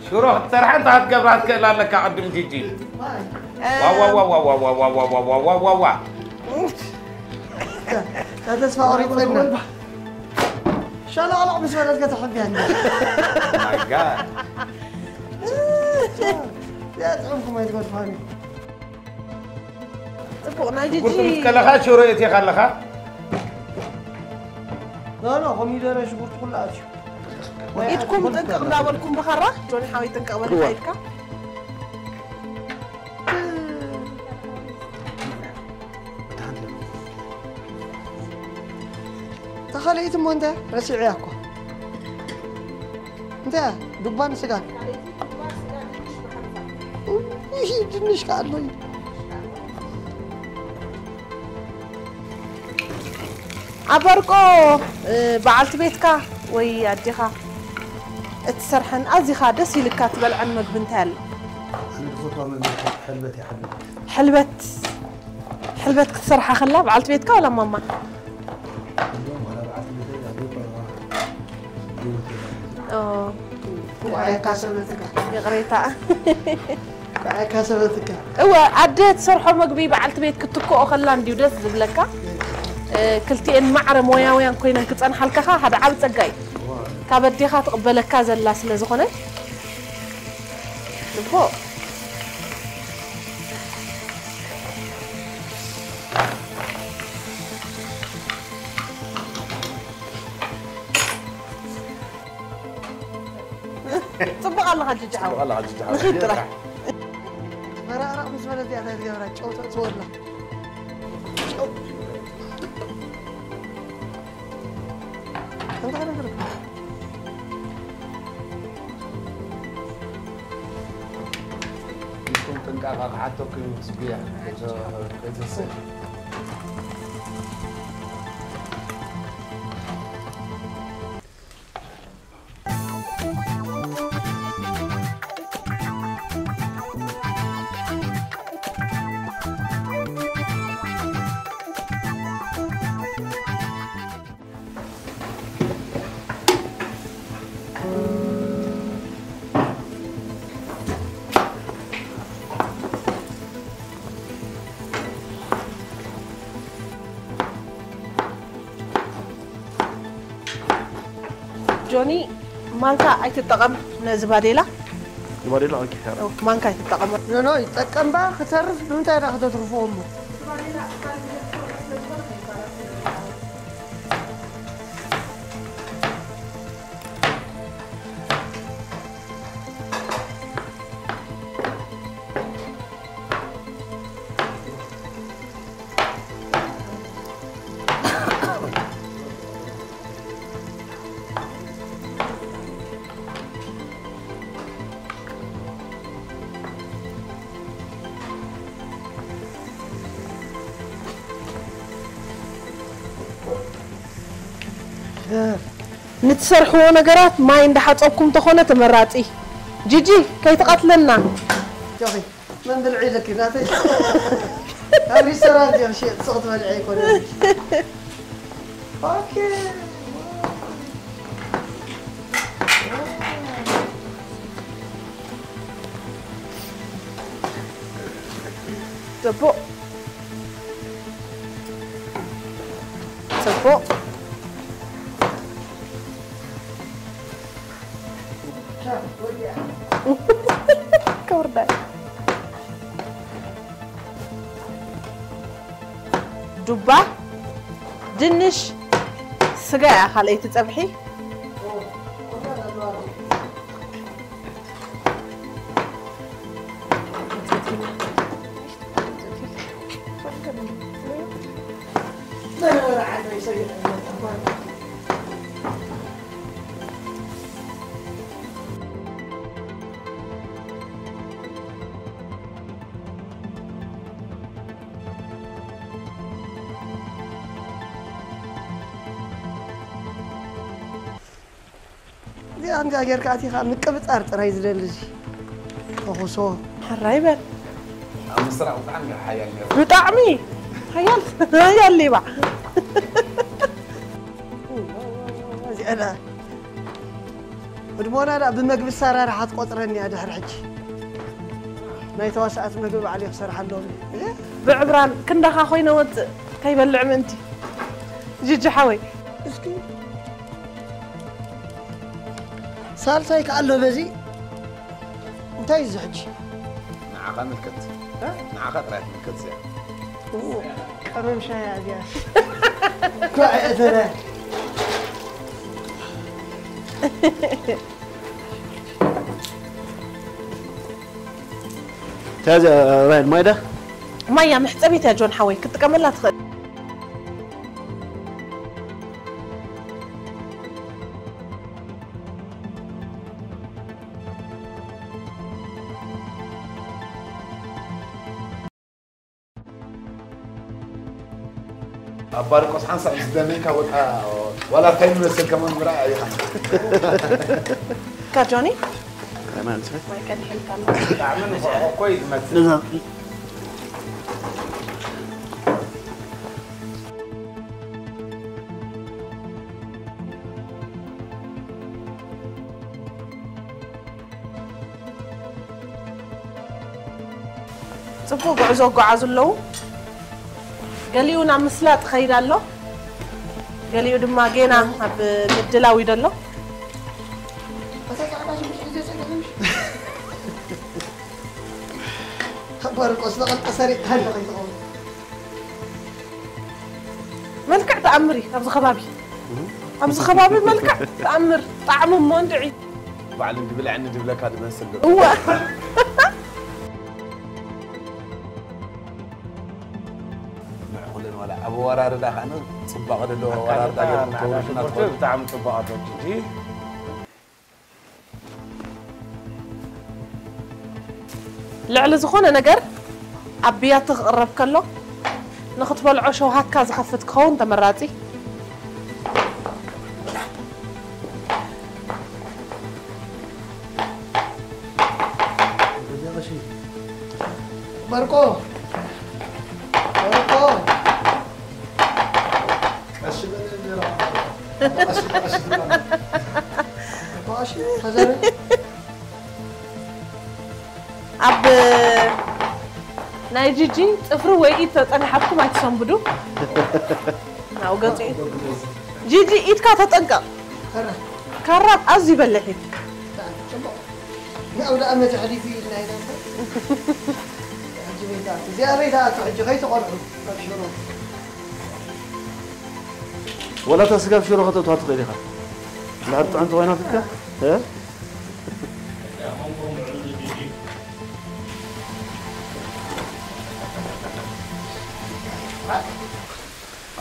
ሽሮ ክትሰርሓ እንታይ ክትገብራ ትክእል ኣለካ ቅድም ጂጂ ዋዋዋዋዋዋዋዋዋዋዋዋዋ ተስፋ ቆሪፀና ሻላቕላቕ ምስ በለትካ ተሕብያኒ ማጋ ያጥዕምኩም ኣይትገድፋኒ ፅቡቕ ናይ ጂጂ ምስ ከለኻ ሽሮ እቲኻ ኣለኻ ኖ ኖ ኮሚደረ ሽጉርቲ ኩሉ ኣትዩ ኢድኩም ጥንቅቕ እንዳበልኩም ብኻራ ጆኒ ሓወይ ጥንቅቕ በል ኢድካ ተኻልኢት እሞ እንተ ረሲዐያ እኮ እንተ ዱባን ስጋን ድንሽ ከኣሎ ኣበርቆ በዓልቲ ቤትካ ወይ ኣዴኻ እትሰርሐን ኣዚኻ ደስ ኢልካ ትበልዐን መግቢ እንታይ ኣሎ? ኣነ ዝፈትዋ መግቢ ሕልበት እያ ሕልበት። ሕልበት ሕልበት ክትሰርሓ ከላ በዓልቲ ቤትካ ወላ ማማ? ይቕሬታ ከሰበትካ እወ ኣደ ትሰርሖ መግቢ በዓልቲ ቤት ክትክኦ ከላ እንዲዩ ደስ ዝብለካ። ክልቲኤን ማዕረ ሞያውያን ኮይነን ክጸንሓልካ ከኣ ሓደ ዓቢ ጸጋ እዩ። ካብ ኣዴኻ ትቕበለካ ዘላ ስለ ዝኾነ ጽቡቕ። ጽቡቕ ኣለኻ ጅጅ ሓወይ። ጽቡቕ ኣለኻ ጅጅ ሓወይ። ንኺድ ጥራሕ። መራቕራቕ ምስ በለት እያ እንታይ ትገብራ? ጨው ተእትወላ። ጨው። እንታይ ነገር? ኢድኩም ጥንቃቐ ክሓተኩም እዩ፣ ጽጉያ። ከይትስእ። ጆኒ፣ ማንካ ኣይትጠቐም ነዚ ባዴላ። ባዴላ፣ ኦኬ፣ ያ። ኦ፣ ማንካ ኣይትጠቐም። ኖ፣ ኖ፣ ይጠቀምባ፣ ክተርፍ፣ ንምንታይ ደኣ ክተትርፍዎ እሞ? ንትሰርሕዎ ነገራት ማይ እንዳሓጸብኩም ተኾነ ተመራጺ። ጂጂ፣ ከይትቐትለና። ጆኺ፣ መን ብልዒ ኢለኪ ናተይ? ኣብ ሪስቶራንት እዮም ሽየጥ፣ ሱቕ ትበልዒ ኣይኮነን። ኦኬ። ጽቡቕ። ጽቡቕ። ከውርዳይ። ዱባ፣ ድንሽ፣ ስጋ እያ ካልኣይቲ ጸብሒ። እዚኣ እንዳ ጌርካ ኣቲኻ ምቅብጣር ጥራይ ዝደሊ እዚ ተኹሶ። ሕራይ በል። ኣብ ምስራቕ ብጣዕሚ ሓያል ነይሩ። ብጣዕሚ ሓያል፣ ሓያል ሌባ። እዚኣ ዳ ህድሞና ዳ ብመግቢ ኣሰራርሓ ትቆጽረኒ እያ ድሕሪ ሕጂ። ናይ ተዋሳእቲ መግቢ ባዕለይ ክሰርሓሎም እየ። ብዕብራን ክንዳኻ ኮይነ ወጽእ ከይበልዕ ምእንቲ። ጅጂ ሓወይ። እስኪ ሳልሳይ ከኣ ኣሎ በዚ። እንታይ እዩ እዚ ሕጂ? ንዓኻ ምልከት። እ? ንዓኻ ጥራይ ትምልከት እዚኣ። እዎ፣ ቀመም ሻያ እዚኣ። ኳዕ እተረ። ተዘ-፣ ራይድ ማይዳ? ማያ መሕጸቢት እያ ጆን ሓወይ፣ ክትጥቀመላ ትኽእል። ኣብ ማርቆስ ሓንሳብ ምስ ደመይካ ወጣ፣ ዋላ እንታይ ንመስል ከማን ምርኣይ ኣይኻን። ካጆኒ? ኣነ ኣንስበት። ማይ ቀድሐልካ ኣሎ። ብጣዕሚ ንፉዕ እኮ እዩ ዝመስል። ነዛ ጽቡቕ ጉዕዞ ይጓዓዙ ኣለዉ። ገሊኡ ናብ ምስላጥ ይኸይድ ኣሎ፣ ገሊኡ ድማ ጌና ኣብ ምድላው እዩ ዘሎ። ኣታ ጻዕዳ ሽጉርቲ ሒዘ ጸኒሐ ምሽ? ሓባር ቆስሎ ቀልጠ ሰሪዕ ሃለ ከይትኸውን። መልክዕ ተኣምር እዩ ኣብዚ ከባቢ። ኣብዚ ከባቢ መልክዕ ተኣምር፣ ጣዕሚ እሞ እንድዒ። ባዕሉ እንዲ ብልዕኒ ድብለካ ድመስል ዶ? እወ። ንዕኹለን ዋላ ኣብ ኣወራርዳ ኸኣ ጽባቐ ዘለዎ ኣወራርዳ ኣካልካ ገይርኩም ንዓና ተውርዱና ሽጉርቲ ትኾኑ። ብጣዕሚ ጽቡቕ ኣሎ ጂጂ። ልዕሊ ዝኾነ ነገር ኣብ ብያቲ ክቕረብ ከሎ ንኽትበልዖ ሸውሃትካ ዝኸፍት ክኸውን ተመራጺ። በርቆ በርቆ ቀሺ በል እንጀራ። ቀሺ፣ ቀሺ ትብላለህ። ቀሺ፣ ተዘረ። ኣብ ናይ ጂጂ ጽፍሪ ወይ ኢድ ተጸኒሓትኩም ኣይትሰንብዱ። ናው ገጹ እዩ። ጂጂ ኢድካ ተጠንቀቕ። ካራ። ካራ ኣዝዩ በልሕ እዩ። ጽቡቕ። ንኣውደ ዓመት ኣሕሊፉ ኢልና ኢና እምበር። ሕጂ ቤት ኣቱ። እዚኣ ቤት ኣቱ ሕጂ ከይትቖልዑ ካብ ሽሮ። ወላ እታ ስጋ ኣብ ሽሮ ከተእትዋ ትኽእል ኢኻ። ድሓር ጥዕምቲ ኮይና ትካ? እ?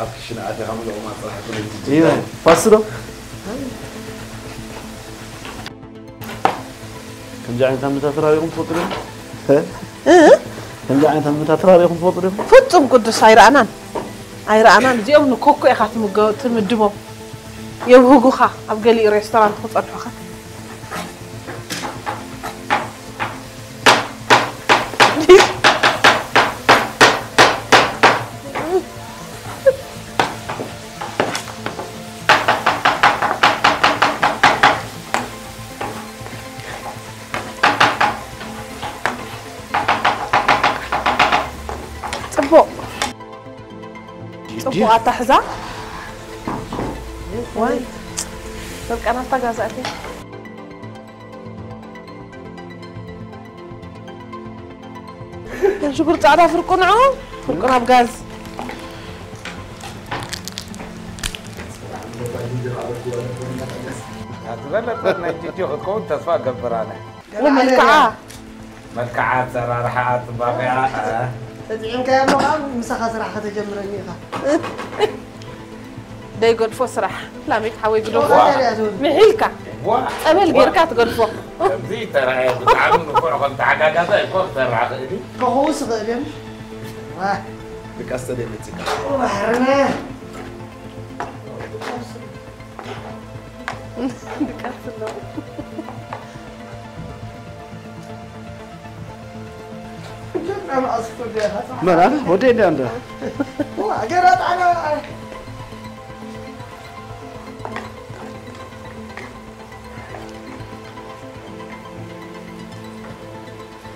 ኣብ ክሽነ ኣቲኻ ምልኦም ኣጽራሕኩ ነቲ እዮ፣ ፋስ ዶ? ከምዚ ዓይነት ኣመታት ራእይኹም ትፈልጡ ዶ? እ? እ? ከምዚ ዓይነት ኣመታት ራእይኹም ትፈልጡ ዶ? ፍጹም ቅዱስ ኣይረኣናን። ኣይረኣናን። እዚኦም ንኮኮ ኢኻ ትምገ-፣ ትምድቦም። የብህጉኻ ኣብ ገሊኡ ሬስቶራንት ክጸንሑኻ። ጽቡቕ። ጽቡቕ ኣታሕዛ። ዋይ። በቃ ናብታ ጋዛ ኣትየ። ሽጉር ጻዕዳ ፍርቁ ንዑ፣ ፍርቁ ናብ ጋዝ። ዝበለጸት ናይ ጂጂ ክትከውን ተስፋ እገብር ኣነ። ወመልክዓ። መልክዓ፣ ኣሰራርሓ፣ ጽባቐኣ፣ እ። ተጥዒምካያ ኣሎ ከዓ ምሳኻ ስራሕ ከተጀምረኒ ኢኻ። ደይገድፎ ስራሕ። ላሜክ ሓወይ ግደፎ። ሸውዓተ ድያ ትብል? ምሒልካ። ዋ። ጸበል ዋ። ጌርካ ትገድፎ። ከምዚ ተራእየ ብጣዕሚ ንፉዕ ከም ተሓጋጋዛይ እኮ ክሰርሕ ክእል እዩ። ክኽውስ ይኽእል እዩ። ዋ። ድቃስ ተደይ መጺካ። ባሕርና። ድቃስ ኣሎ። መን ኣነ? ወደይ እንደ ኣንተ። ዋ፣ ገና ጣና።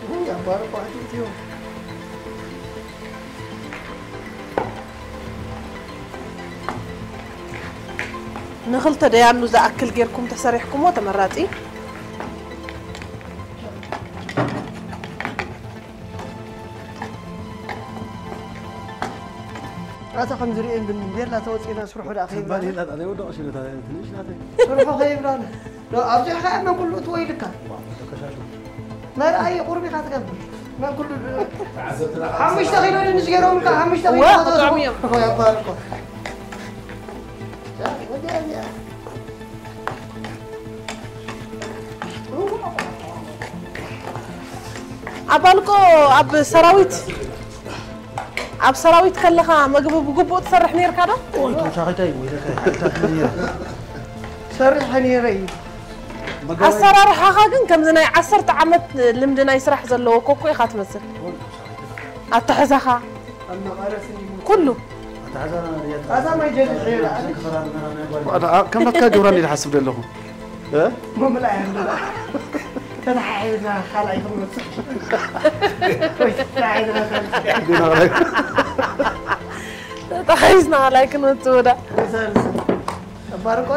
ውይ፣ ኣባር እኮ ኣትዩ። ንኽልተ ደያኑ ዝኣክል ጌርኩም ተሰሪሕኩሞ ተመራጺ። ኣታ ከም ዝርእየን ግን ቤላ ተወጺእና ስርሑ ደኣ ከይብላና። ትባል የላ፣ ጣል የወደቕ ሽነታ ትንሽ ናተይ። ስርሑ ከይብላና። ዶ ኣብዚሕካ መን ኩሉ እትወ ኢልካ? ዋ፣ ተከሻሹ። መርኣይ ቁርቢኻ ትገብር። መን ኩሉ ሓሙሽተ ኪሎ ድንሽ ገይሮምልካ፣ ሓሙሽተ ኪሎ እወ፣ ተወሰኹ። ክጥዕሙ እዮም። እኮ ያባል እኮ። ያ፣ ወዲያ፣ ወዲያ። ኣባልቆ ኣብ ሰራዊት፣ ኣብ ሰራዊት ከለኻ መግቢ ብግቡእ ትሰርሕ ነይርካ ዶ? ኦይ፣ ተወሳኺታይ ወይለካ፣ ሓይታት ነይረ። ሰሪሐ ነይረ እዩ። ኣሰራርሓኻ ግን ከምዚ ናይ ዓሰርተ ዓመት ልምዲ ናይ ስራሕ ዘለዎ ኮኮ ኢኻ ትመስል። ኣተሕዛኻ፣ ኣብ መቐረት እንዲሁ። ኩሉ። ኣታ ሓዛ ርያ ኣዛ ማይ ጀሪሕ ይላል። ዝክፈራ ብመራ ናይ ጓል። ዋላ፣ ከም ናትካ ግብራ እንዲ ዝሓስብ ዘለኹ። እ? መምላ ያለ። ተተሓሒዝና ካልኣይ ክንመጽእ። ወይ ተተሓሒዝና ካልኣይ። ተተሓሒዝና ካልኣይ ክንመጽእ ወዳ።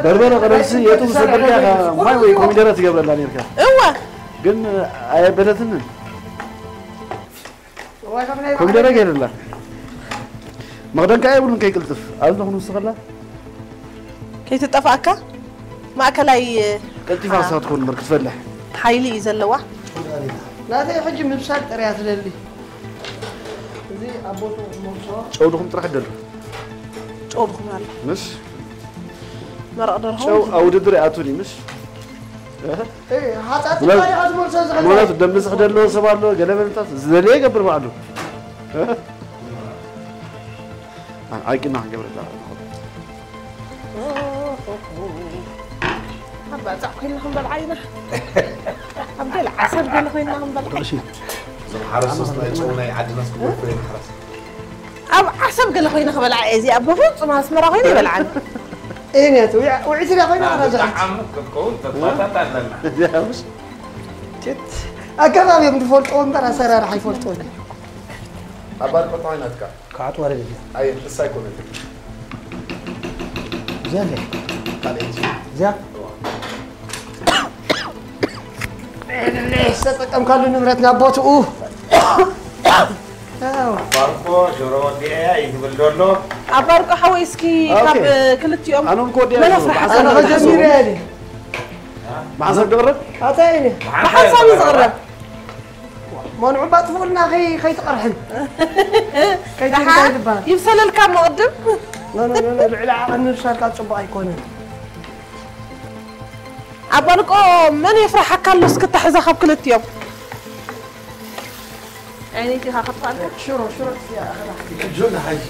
በርበረ ቀደምሲ የቱ ዝሰበልካ ማይ ወይ ኮሚደረ ትገብረላ ነርካ እወ ግን ኣየበለትንን ኮሚደረ ገይርላ መኽደንካ የብሉን ከይቅልጥፍ ኣብዚ ንኹን ውስኸላ ከይትጠፋእካ ማእከላይ ቀልጢፋ እሳ ትኾን እምበር ክትፈልሕ ሓይሊ እዩ ዘለዋ ናተይ ሕጂ ምብሳል ጥርያ ትደሊ እዚ ኣብ ቦትኡ ክመልሶ ጨው ድኹም ጥራሕ ደሉ ጨው ድኹም ኣሎ ምስ መረቕ ደርሆ ጨው ኣብ ውድድር ይኣቱን እዩ ምስ ሓፃት ጥራሕ ኢኻ ትመልሶ ዝኸ ማለት ደምስሕ ደለዎ ሰብ ኣሎ ገለ መልታት ዝደለየ ይገብር ባዕሉ ኣይቅና ክንገብረላ ኣብ ባፃዕ ኮይና ክንበልዓ ኢና ኣብ ገለ ዓሰብ ገለ ኮይና ክንበልዓ እዞም ሓረስቶስ ናይ ጨው ናይ ዓድና ስጉር ፍሬ ማሕረስ ኣብ ዓሰብ ገለ ኮይና ክበልዓ እየ እዚኣ ብፍፁም ኣስመራ ኮይነ ይበልዓን እኔት ውዒት ዳ ኮይና ከዛ ብጣዕሚ ክትከውን ተስፋታት ኣለና እዚኣ ምስ ኣገባብ እዮም ዝፈልጥዎ እምበር ኣሰራርሓ ይፈልጥዎ ኣባል ቆጣዊ ናትካ ከዓት ወረድ እዚኣ ኣየ ንሳ ኣይኮነትን እዚኣ እንደ ካልኣይቲ እዚኣ ዝተጠቀምካሉ ንብረት ናብ ቦትኡ ባርኮ ሽሮ ወዲአ እዩ ዝብል ዘሎ ኣብ ባርቆ ሓወይ እስኪ ኦኬ። ካብ ክልቲኦም ኣነ እኮ ወዲአ መለፍራሕ ብሓሳብ ኣነ ከጀሚረ ያለ ብሓሳብ ክቕረብ ኣታይ እኔ ብሓሳብ እዩ ዝቕረብ መንዑ ባጥፉልና ከይትቐርሕን ከይትንታይ ዝበሃል ይብሰለልካ መቕድም ልዕሊ ዓቐን ምብሳልካ ፅቡቕ ኣይኮነን ኣብ ባርቆ መን የፍራሓካ ኣሎ እስክታ ሕዛ ካብ ክልቲኦም ዓይነይቲ ኢኻ ከጥፋልካ ሽሮ ሽሮ ጆን ሓይሽ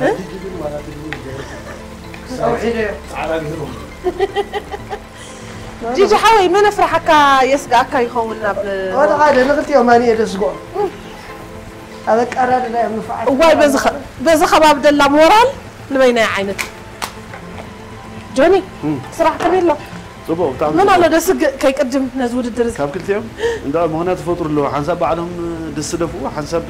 ናይ ጅጅብን ዋላ ትግብን ገይሩ ሰውሒደ ፃዕዳ ገይሩ ጂጂ ሓወይ መን የፍራሓካ የስግኣካ ይኸውን ናብ ወደ ሓደ ንክልቲኦም ኣንኤ ደስግኦም ኣብ ኣቀራድዳ እዮም ንፋዓት እዋይ በዚ ኸ- በዚ ከባቢ ደላ ሞራል ንበይናይ ዓይነት ጆኒ ስራሕ ከመይ ኣሎ ፅቡቅ ብጣዕሚ ምን ኣሎ ደስግእ ከይቅድም ነዚ ውድድር እዚ ካብ ክልቲኦም እንዳ ምክንያት ይፈጥሩ ኣለዉ ሓንሳብ ባዕሎም ድስደፍዎ ሓንሳብ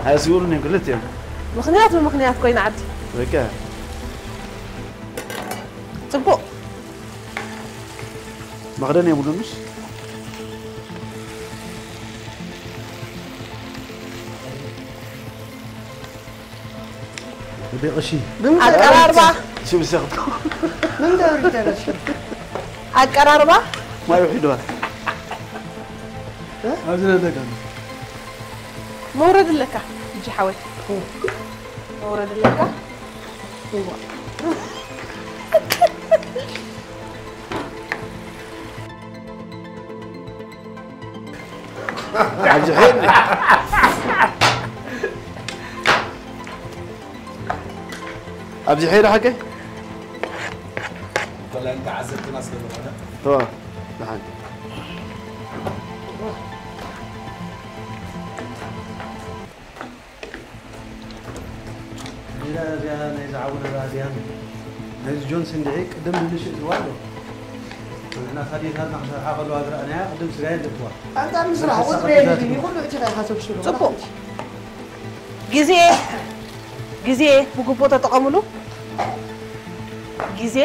ኣያስብሉን እዮም ክልቲኦም ምክንያት ብምክንያት ኮይና ዓዲ በቃ ፅቡቅ መኽደን የብሉንስ ብቕሺ ኣቀራርባ ሽብሰብ ምንደሩ ይደረሽ ኣቀራርባ ማይ ውሒድዋ ኣብዚ ዘለካ መውረድ ኣለካ እጂ ሓወይ መውረድ ኣለካ ኣብዚ ሐይኒ ኣብዚ ሐይኒ ሓቀይ ፈላን ተዓዘብትና ስለዝኾነ ተዋ ደሓን ሜዳ እዚኣ ናይ ዝዓወደላ ድያን ነዚ ጆንስ እንድዒ ቅድም ድንሽ እትዋ ኣሎ ንሕና ሳዴታትና ክሰርሓ ከለዋ ዝረኣናያ ቅድም ስጋ የለትዋ ኣንታ ምስራሕ ቁፅሪ የለኒ ኩሉ እቲ ናይ ሓሰብ ሽሉ ፅቡቅ ግዜ ግዜ ብግቡእ ተጠቐምሉ ግዜ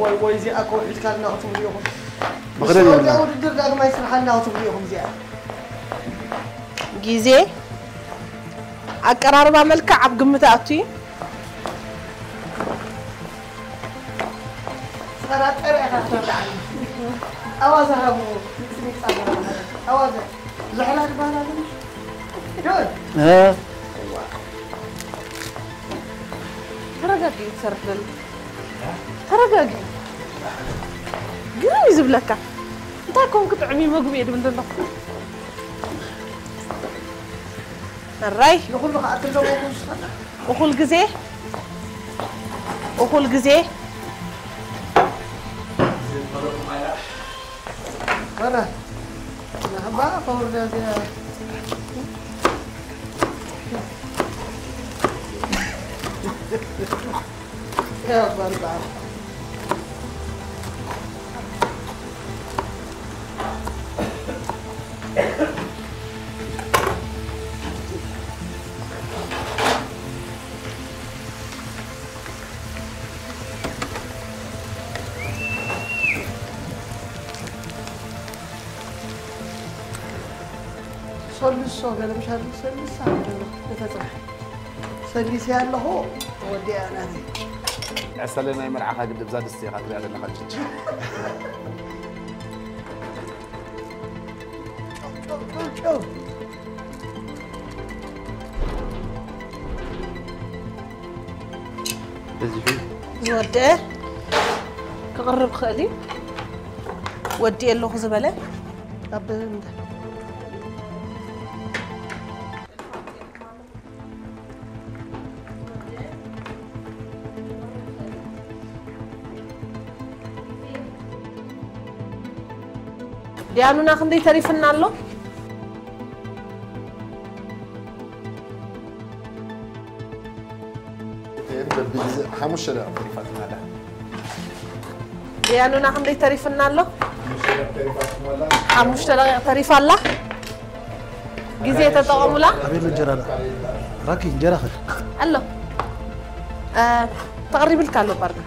ወይ ወይ እዚኣ ከውሒድካልና ክትብሉ ኢኹም መኽደን የብልና ውድድር ዳግማይ ስርሓልና ክትብሉ ኢኹም እዚኣ ግዜ ኣቀራርባ መልክዕ ኣብ ግምት ኣቱ እዩ ሰራጠረ ኢኻ ትረዳዓኒ ኣዋዘ ሃቡ ሚጥሚጣ ኣዋዘ ዝሕላ ዝበሃል ኣሎ ጆን ተረጋጊ ትሰርሕ ዘሎ ተረጋጊ ግርም እዩ ዝብለካ እንታይ ኮንክ ጥዕሚ መግቢ እየ ድብል ዘለኹ ሕራይ ንኹሉ ከዓ ትለዎ ኩስኸና እኹል ግዜ እኹል ግዜ ኧረ ንሕባ ከውርዳ እዚኣ ያባልባ ሰልሶ ገለ ምሻል ሰልሳ ገለ ተጽናሕ። ሰሊስ ያለኹ ወዲያ ናተይ። ዕሰለ ናይ መርዓኻ ግድብ እዛ ድስቲ ኢኻ ትሪኣ ዘለኻ ጅጅ። ጨው፣ ጨው፣ ጨው፣ ጨው። ዝወደአ ክቕርብ ክእል እዩ። ወዲኤ ኣለኹ ዝበለ ኣብ ምንታይ ዲያኑና ክንደይ ተሪፍና ኣሎ? እተን በብግዜ ሓሙሽተ ደቂቕ ተሪፋትና ኣላ። ዲያኑና ክንደይ ተሪፍና ኣሎ? ሓሙሽተ ደቂቕ ተሪፋትና ኣላ። ሓሙሽተ ደቂቕ ተሪፋ ኣላ። ግዜ ተጠቐሙላ። ኣቤት እንጀራ ዳ ራኪ እንጀራ ኸ ኣሎ እ፣ ተቐሪብልካ ኣሎ ባርና።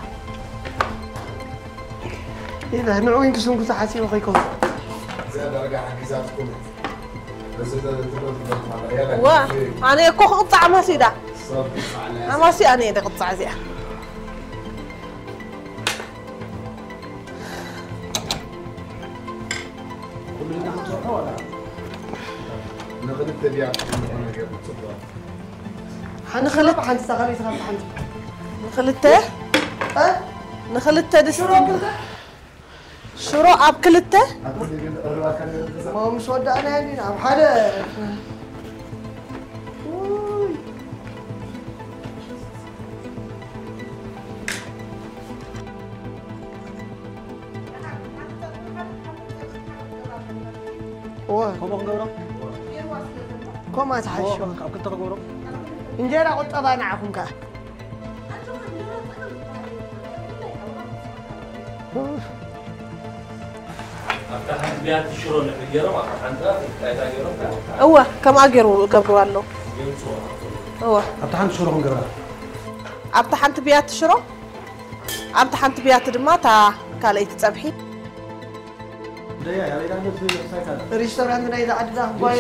ኢለ ንዑ ኢንክስንኩ ተሓሲቡ ከይከውን። እዚኣ ዳርጋ ሓጊዛትኩም። በዚ ተትብሎ ትብለኩም ኣላ። ያላ ዋ ግዜ ኣነ እኮ ክቕፃዕ ኣማሲዳ ሰብ ትጻዕና። ኣማሲ ኣነ እየ ደቕፃዕ እዚኣ። ንኽልተ ድያ ትኾን ነገር ጽቡቕ። ሓንቲ ክልተ ሓንቲ ተኸሊት ካብ ሓንቲ ንክልተ እ? ንክልተ ድስቲ ሽሮ ክልተ ሽሮ ኣብ ክልተ ኣብቲ ግን ተቐርባካ ነገር ገዛ ሞ ምስ ወዳእና ያኒ ኣብ ሓደ ውይ። እወ ከምኡ ክንገብሮ ከምኣ ዝሓሾ ካብ ክልተ ክገብሮ እንጀራ ቁጠባ ንዓኹም ከኣ ኣብታ ሓንቲ ቢያቲ ሽሮ ንዕል ገይሮም ኣብታ ሓንቲ ጣይታ ገይሮም እወ ከምኣ ገይሩ ገብርዋ ኣለዉ የምፅዎ እወ ኣብታ ሓንቲ ሽሮ ክንገብራ ኣብታ ሓንቲ ብያቲ ሽሮ ኣብታ ሓንቲ ብያቲ ድማ እታ ካልኣይቲ ፀብሒ ደያ ያበይዳ ሳይታ ሬስቶራንት ናይ ዝዓድና ጓይ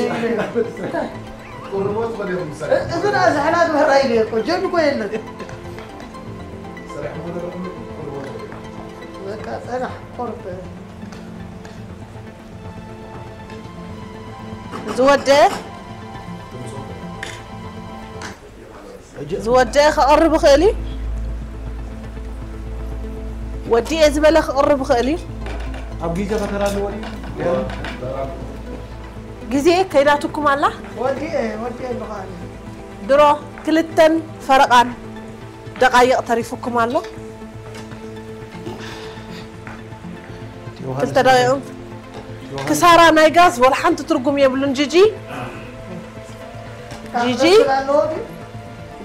ቁርቦት በሊኹም ምሳሌ እዚ ዳ ዝሕላ ዝበራ ኢለ እኮ ጀን እኮ የለን ሰሪሕሞ ዘለኹም ቁርቦት በሊኹም በቃ ጸናሕ ቆርብ ዝወደ ዝወደ ክቕርብ ይኽእል እዩ ወዲኤ ዝበለ ክቕርብ ይኽእል እዩ ኣብ ግዜ ከተላልዎ ድዩ ግዜ ከይዳትኩም ኣላ ወዲኤ ወዲኤ ኣለኹ ኣነ ድሮ ክልተን ፈረቓን ደቓይቕ ተሪፉኩም ኣሎ ክልተ ደቂቕ ክሳራ ናይ ጋዝ ወላ ሓንቲ ትርጉም የብሉን ጂጂ ጂጂ ኣለዎ ግን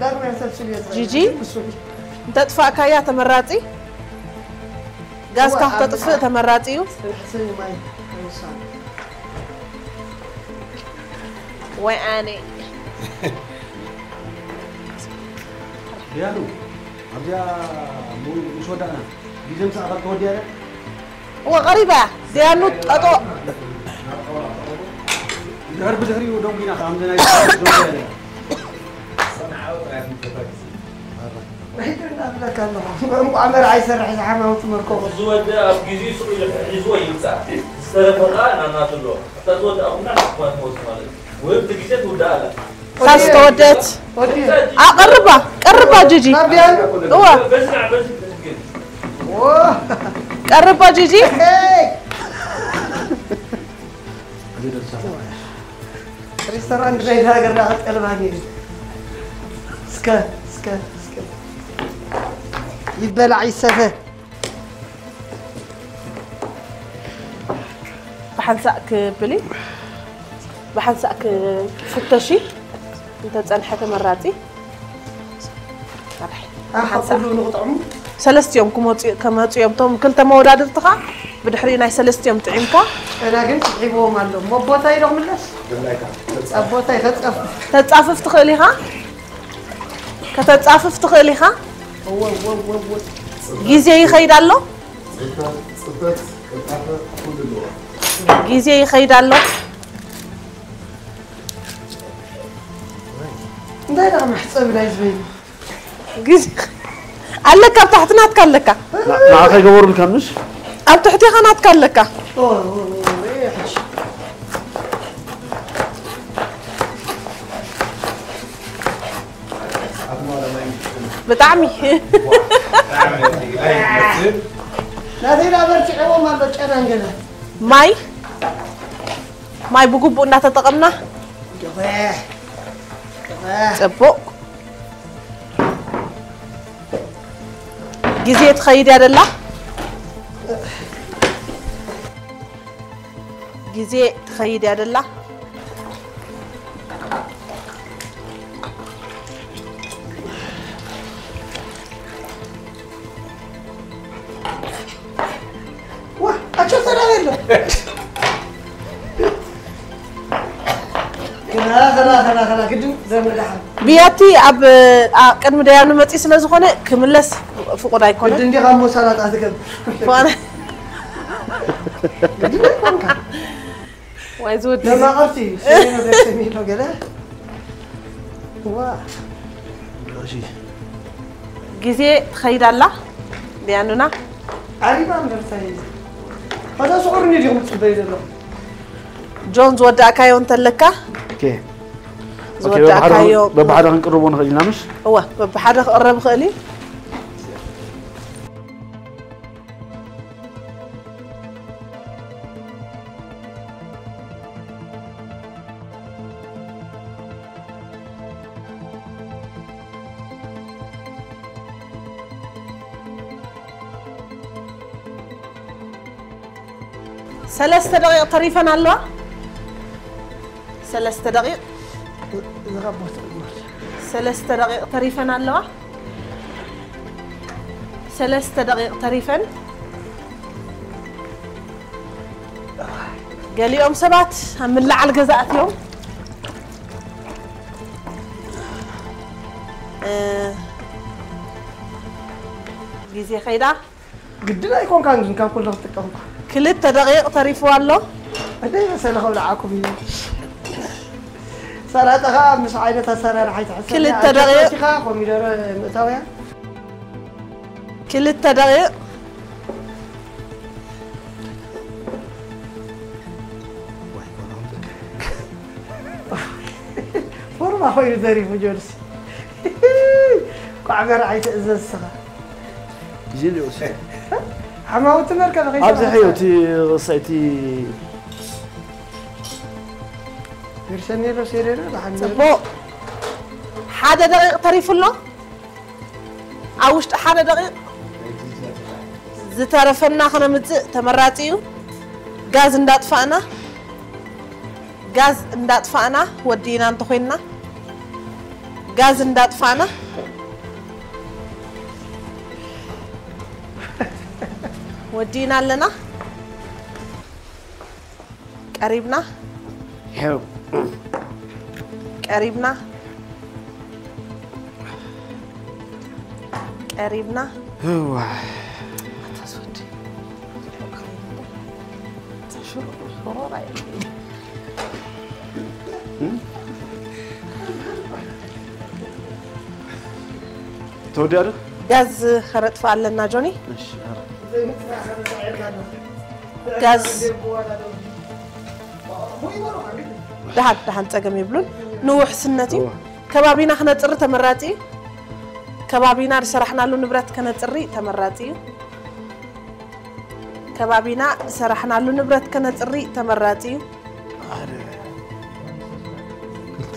ዳግመ ሰብስብ እየ ጂጂ እንተጥፋእካያ ተመራፂ ጋዝካ ክተጥፍእ ተመራፂ እዩ ስኒ ማይ ይውሳነ ወይ ኣነ ያሉ ኣብዚኣ ምስ ወዳእና ግዜ ምስ ኣኸል ተወዲያ እወ ቀሪባ እያ ዲያኑ ጠጦ ድሕር ብድሕሪኡ ደንጉና ከምዚ ናይ ርሒትና ብለካ ኣለኹ እንቋዕ መርዓ ይሰርሕ ዝሓማውቲ መርከቡ ዝወደ ኣብ ግዜ ሱቕ ኢሉ ሒዝዎ ይምፃእ ዝተረፈ ከዓ ናናቱ ኣሎ ኣብታ ዝወደ ኣኹና ንስኹም ትመፁ ማለት እዩ ወይ ብቲ ግዜ ትውዳእ ኣላ ካብ ዝተወደት ወዲ ኣቐርባ ቀርባ ጂጂ ናብ ዲያኑ እወ በዚ ንዓ በዚ ትሕግዝ ቀርባ ጂጂ ሄይ ሬስቶራንት ናይ ሃገርና ክጠልባኒ እዩ እስከ እስከ እስከ ይበላዕ ይሰተ ብሓንሳእ ክብል እዩ ብሓንሳእ ክፍተሽ እዩ እንተፀንሐ ተመራፂ ኣሓ ኩሉ ንኽጥዕሙ ሰለስቲኦም ክመፁ ከመፁ እዮም እቶም ክልተ መወዳድርትኻ ብድሕሪ ናይ ሰለስቲኦም ጥዒምካ እና ግን ስሒብዎም ኣሎ ሞ ቦታይ ዶ ክምለስ ኣብ ቦታይ ከፀፍ ተፃፍፍ ትኽእል ኢኻ ከተፃፍፍ ትኽእል ኢኻ እወ እወ እወ እወ ግዜ ይኸይድ ኣሎ ጽፈት ጽፈት ቅልጣፈ ኩሉ ኣለዎ ግዜ ይኸይድ ኣሎ እንታይ ደኣ መሕጸቢ ናይ ዝበይኑ? ግዜ ኣለካ፣ ኣብ ታሕቲ ናትካ ኣለካ። ንዓኻ ይገበሩልካ ምሽ? ኣብ ትሕቲኻ ናትካ ኣለካ። ብጣዕሚ። ናተይ ዳ በርቲዕዎም ኣሎ ጨናን ገለ። ማይ፣ ማይ ብግቡእ እናተጠቐምና። ጽቡቕ። ግዜ ትኸይድ እያ ደላ። ግዜ ትኸይድ እያ ደላ። ዋ፣ ኣቸው ተራበ የለ። ግና፣ ግና፣ ግና፣ ግና፣ ግድን ዘምድሓን። ብያቲ ኣብ፣ ኣ፣ ቅድሚ ደያኑ መጺ ስለ ዝኾነ ክምለስ ፍቑድ ኣይኮነን። ግድን ዲኻ እሞ ሳላጣ ትገብር? ፍቑድ ግድን ኣይኮንካ። ዋይ ዝወዲ እዚ። ደማቐርቲ፣ ሰሚኖ፣ ደስ የሚለው ገለ። ዋ። እሺ። ግዜ ትኸይድ ኣላ፣ ደያኑና። ዓሪባ እምበር እንታይ። ኸዛ ስዑርኒ ዲኹም ትጽበዩ ዘለኹም? ጆን ዝወዳእካዮ እንተለካ? ኦኬ። ኦኬ፣ ዝወዳእካዮ በብሓደ፣ በብሓደ ክንቅርቦ ንኽእል ኢና፣ ምሽ? እወ፣ በብሓደ ክቕረብ ይኽእል እዩ። ሰለስተ ደቂቕ ተሪፈን ኣለዋ። ሰለስተ ደቂቕ። እዛ ቦታ እግባር። ሰለስተ ደቂቕ ተሪፈን ኣለዋ። ሰለስተ ደቂቕ ተሪፈን። ገሊኦም ሰባት ኣብ ምልዓል ገዛ ኣትዮም። እ፣ ግዜ ከይዳ። ግድን ኣይኮንካን ግን ካብ ኩሉ ክትጥቀም እኳ። ክልተ ደቂቕ ተሪፍዋ ኣሎ። እንታይ መሰለ ከብልዓኩም እዩ። ሰላጣ ኸዓ ምስ ዓይነት ኣሰራርሓ ይትሕሰብ። ክልተ ደቂቕ። ኣትክልቲ ኸዓ ኮሚደረ ምእታውያ። ክልተ ደቂቕ። ፎርማ ኮይኑ ተሪፉ ጆርሲ። ኳዕ መርዓ ኣይትእዘዝ ስኻ። ግዜ እንዲወስድ። ሓማውቲ መርከብ ከይሰማዕ። ኣብዚ ሕዮ እቲ ቕሳይ እቲ ርሰኔሎ ሴሬሮ ደሓን ነይሩ። ጽቡቕ። ሓደ ደቂቕ ተሪፉ ኣሎ። ኣብ ውሽጢ ሓደ ደቂቕ ዝተረፈና ክነምጽእ ተመራጺ እዩ። ጋዝ እንዳጥፋእና፣ ጋዝ እንዳጥፋእና ወዲእና እንተኾይንና፣ ጋዝ እንዳጥፋእና ወዲእና ኣለና። ቀሪብና። ይኸው። ቀሪብና። ቀሪብና። እዋ። ኣታ ዝወዲ። ሽሮ፣ ሽሮ ራእይ። እም? ተወዲኣ ዶ? ጋዝ ከነጥፍእ ኣለና ጆኒ። እሺ፣ ኧረ። ጋዝ። ደሓን፣ ደሓን፣ ጸገም የብሉን። ንውሕስነት እዩ። እዋ። ከባቢና ክነጽሪ ተመራጺ እዩ። ከባቢና ዝሰራሕናሉ ንብረት ከነጽሪ ተመራጺ እዩ። ከባቢና ዝሰራሕናሉ ንብረት ከነጽሪ ተመራጺ እዩ። ሓደ።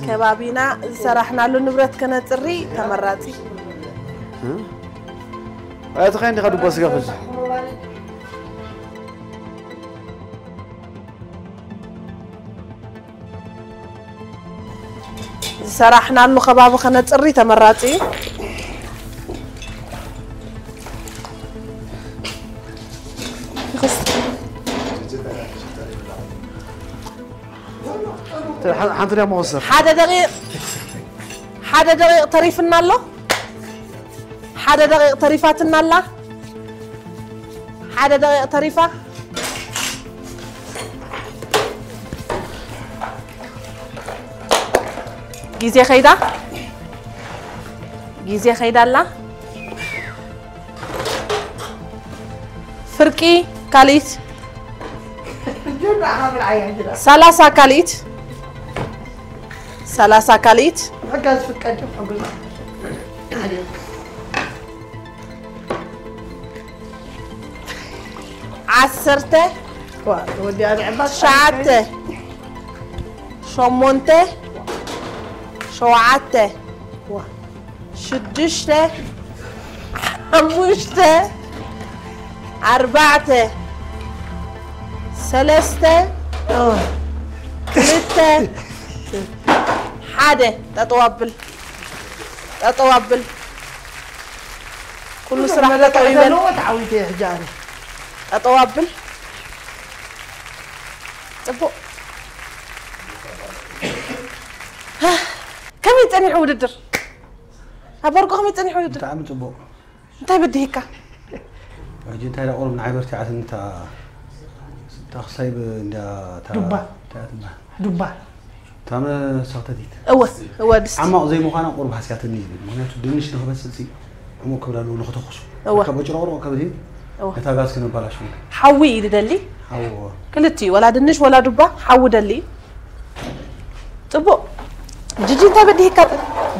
ከባቢና ዝሰራሕናሉ ንብረት ከነጽሪ ተመራጺ። እ? ኣቲ ኸይን ዲኻ ዱባ ስጋ ፈዚ? ዝሰራሕናሉ ከባቢ ከነጽሪ ተመራጺ እዩ። ሓንቲ ድያ መወሰር? ሓደ ደቂቕ፣ ሓደ ደቂቕ ተሪፍና ኣሎ። ሓደ ደቂቕ ተሪፋትና ኣላ። ሓደ ደቂቕ ተሪፋ። ግዜ ከይዳ። ግዜ ኸይዳ ኣላ። ፍርቂ ካልኢት። ሰላሳ ካልኢት። ሰላሳ ካልኢት። ዓሰርተ። ትሽዓተ። ሸሞንተ። ሸውዓተ። ሽዱሽተ። ሓሙሽተ። ኣርባዕተ። ሰለስተ። ክልተ። ሓደ። ጠጠው ኣብል። ጠጠው ኣብል። ኩሉ ስራሕ ጠጠው ይበል። ተዓዊተ ሕጂ ኣነ። ጠጠው ኣብል። ጽቡቕ። ከመይ ጸኒሑ ውድድር? ኣብ ወርቁ ከመይ ጸኒሑ ውድድር? ብጣዕሚ ጽቡቕ። እንታይ በዲህካ? ሕጂ እንታይ ደኣ ቁሩብ ንዓይ በርቲዓትኒ እታ፣ እታ ክሳይ ብ-፣ እንድያ እታ ዱባ። እንታይ እያ ትበሃል? ዱባ። እታ መሰኽተቲት። እወ፣ እወ፣ ድስቲ። ዓማቕ ዘይምዃና ቁሩብ ሃስያትኒ እዩ። ምኽንያቱ ድንሽ ንኽበስል ሲ ዕሙቕ ክብል ኣለዎ ንኽተኹሱ። እወ። ካብ ጭሮቕሮቕ ክብል እዩ። እወ። ነታ ጋዝ ክነባላሽው። ሓዊ እዩ ዝደሊ። ሓዊ፣ እወ። ክልቲኡ፣ ወላ ድንሽ ወላ ዱባ ሓዊ ደሊ። ጽቡቕ። ጂጂ እንታይ በዲህካ?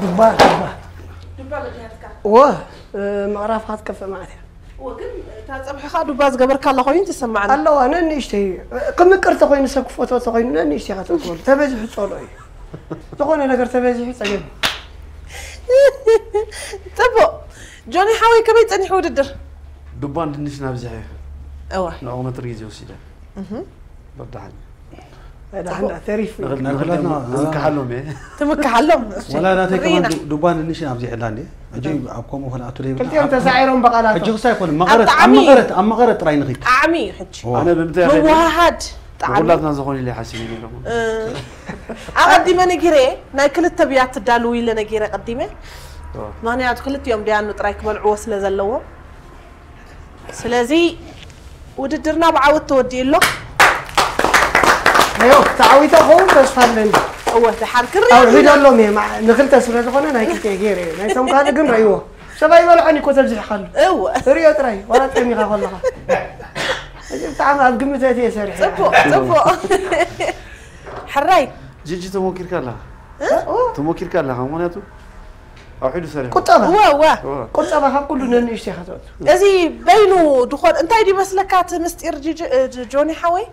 ዱባ፣ ዱባ። ዱባ በዲሃትካ? እወ፣ እ፣ ምቕራፍካ ትከፍእ ማለት እያ። እወ፣ ግን እታ ጸብሕኻ ዱባ ዝገበርካላ ኮይኑ ትስምዓኒ። ኣለዋ፣ ነንእሽተይ። ክምቅር ተኾይኑ፣ ሰብ ክፈትዎ ተኾይኑ፣ ነንእሽተይ ኢኻ ተእትወሉ። ተበዚሑ ጸልኦ እዩ። ዝኾነ ነገር ተበዚሑ ጸገም እዩ። ጽቡቕ። ጆኒ ሓወይ፣ ከመይ ጸኒሑ ውድድር? ዱባን ድንሽን ኣብዚሐ። እወ። ንዕኡ መትር ግዜ ወሲደ። እህ። በዳሓን። ደሓን ደኣ ተሪፉ እዩ። ንኽል-፣ ናይ ንኽል-፣ ኩላትና፣ ትምክሓሎም እየ። ትምክሓሎም፣ እሺ። ወላ ናተይ ከማን ርኢና። ዱ-፣ ዱባን ድንሽን ኣብዚሐላ እንዴ? ሕጂ እም። ኣብ ከምኡ ክንኣቱ ደይብልና። ክልቲኦም ኣብ ተሳዒሮም ብቓላቶም። ሕጂ ክሳይ ኣይኮነ፣ ኣብ መቐረት፣ ኣብ ጣዕሚ። መቐረት፣ ኣብ መቐረት ጥራይ ንኺድ። ጣዕሚ እዩ ሕጂ። ኣነ ብምንታይ ኣኽእል? ምውህሃድ ጣዕሚ። ንኹላትና ዝኾነ ኢለ ሓሲበ ነይረ። እ፣ ኣቐዲመ ነጊረ፣ ናይ ክልተ ብያት ትዳልው ኢለ ነጊረ ቀዲመ። ኦ። ምኽንያቱ ክልቲኦም ደያኑ ጥራይ ክበልዕዎ ስለ ዘለዎም። ስለዚ ውድድርና ብዓወት ተወዲኡ ኣሎ። ኣዮ፣ ተዓዊተ ክኸውን ተስፋ ኣለኒ። እወ፣ ደሓር ክንርኢ ኣለና። ኣውሒደሎም እየ፣ ማ-፣ ንክልተ ስለ ዝኾነ ናይ ክልተ እየ ገይረ እየ። ናይቶም ካልእ ግን ረእይዎ። ሰብ ኣይበልዖን እኮ ተብዚሕካሉ። እወ። ርእዮ ጥራይ፣ ዋላ ጠሚኻ ከለኻ። እዚ ብጣዕሚ ኣብ ግምት ኣእትየ ሰሪሐ። ጽቡቕ፣ ጽቡቕ። ሕራይ። ጂጂ ተሞኪርካ ኣለኻ። እ? ተሞኪርካ ኣለኻ፣ ምኽንያቱ ኣውሒዱ ሰሪሑ። ቁጠባ። እወ፣ እወ። እወ። ቁጠባ ካብ ኩሉ ነንእሽቶ ኢኻ ተእቱ። እዚ በይኑ ድኾን-፣ እንታይ ድዩ መስለካ እቲ ምስጢር ጂጂ-፣ እ፣ ጆኒ ሓወይ?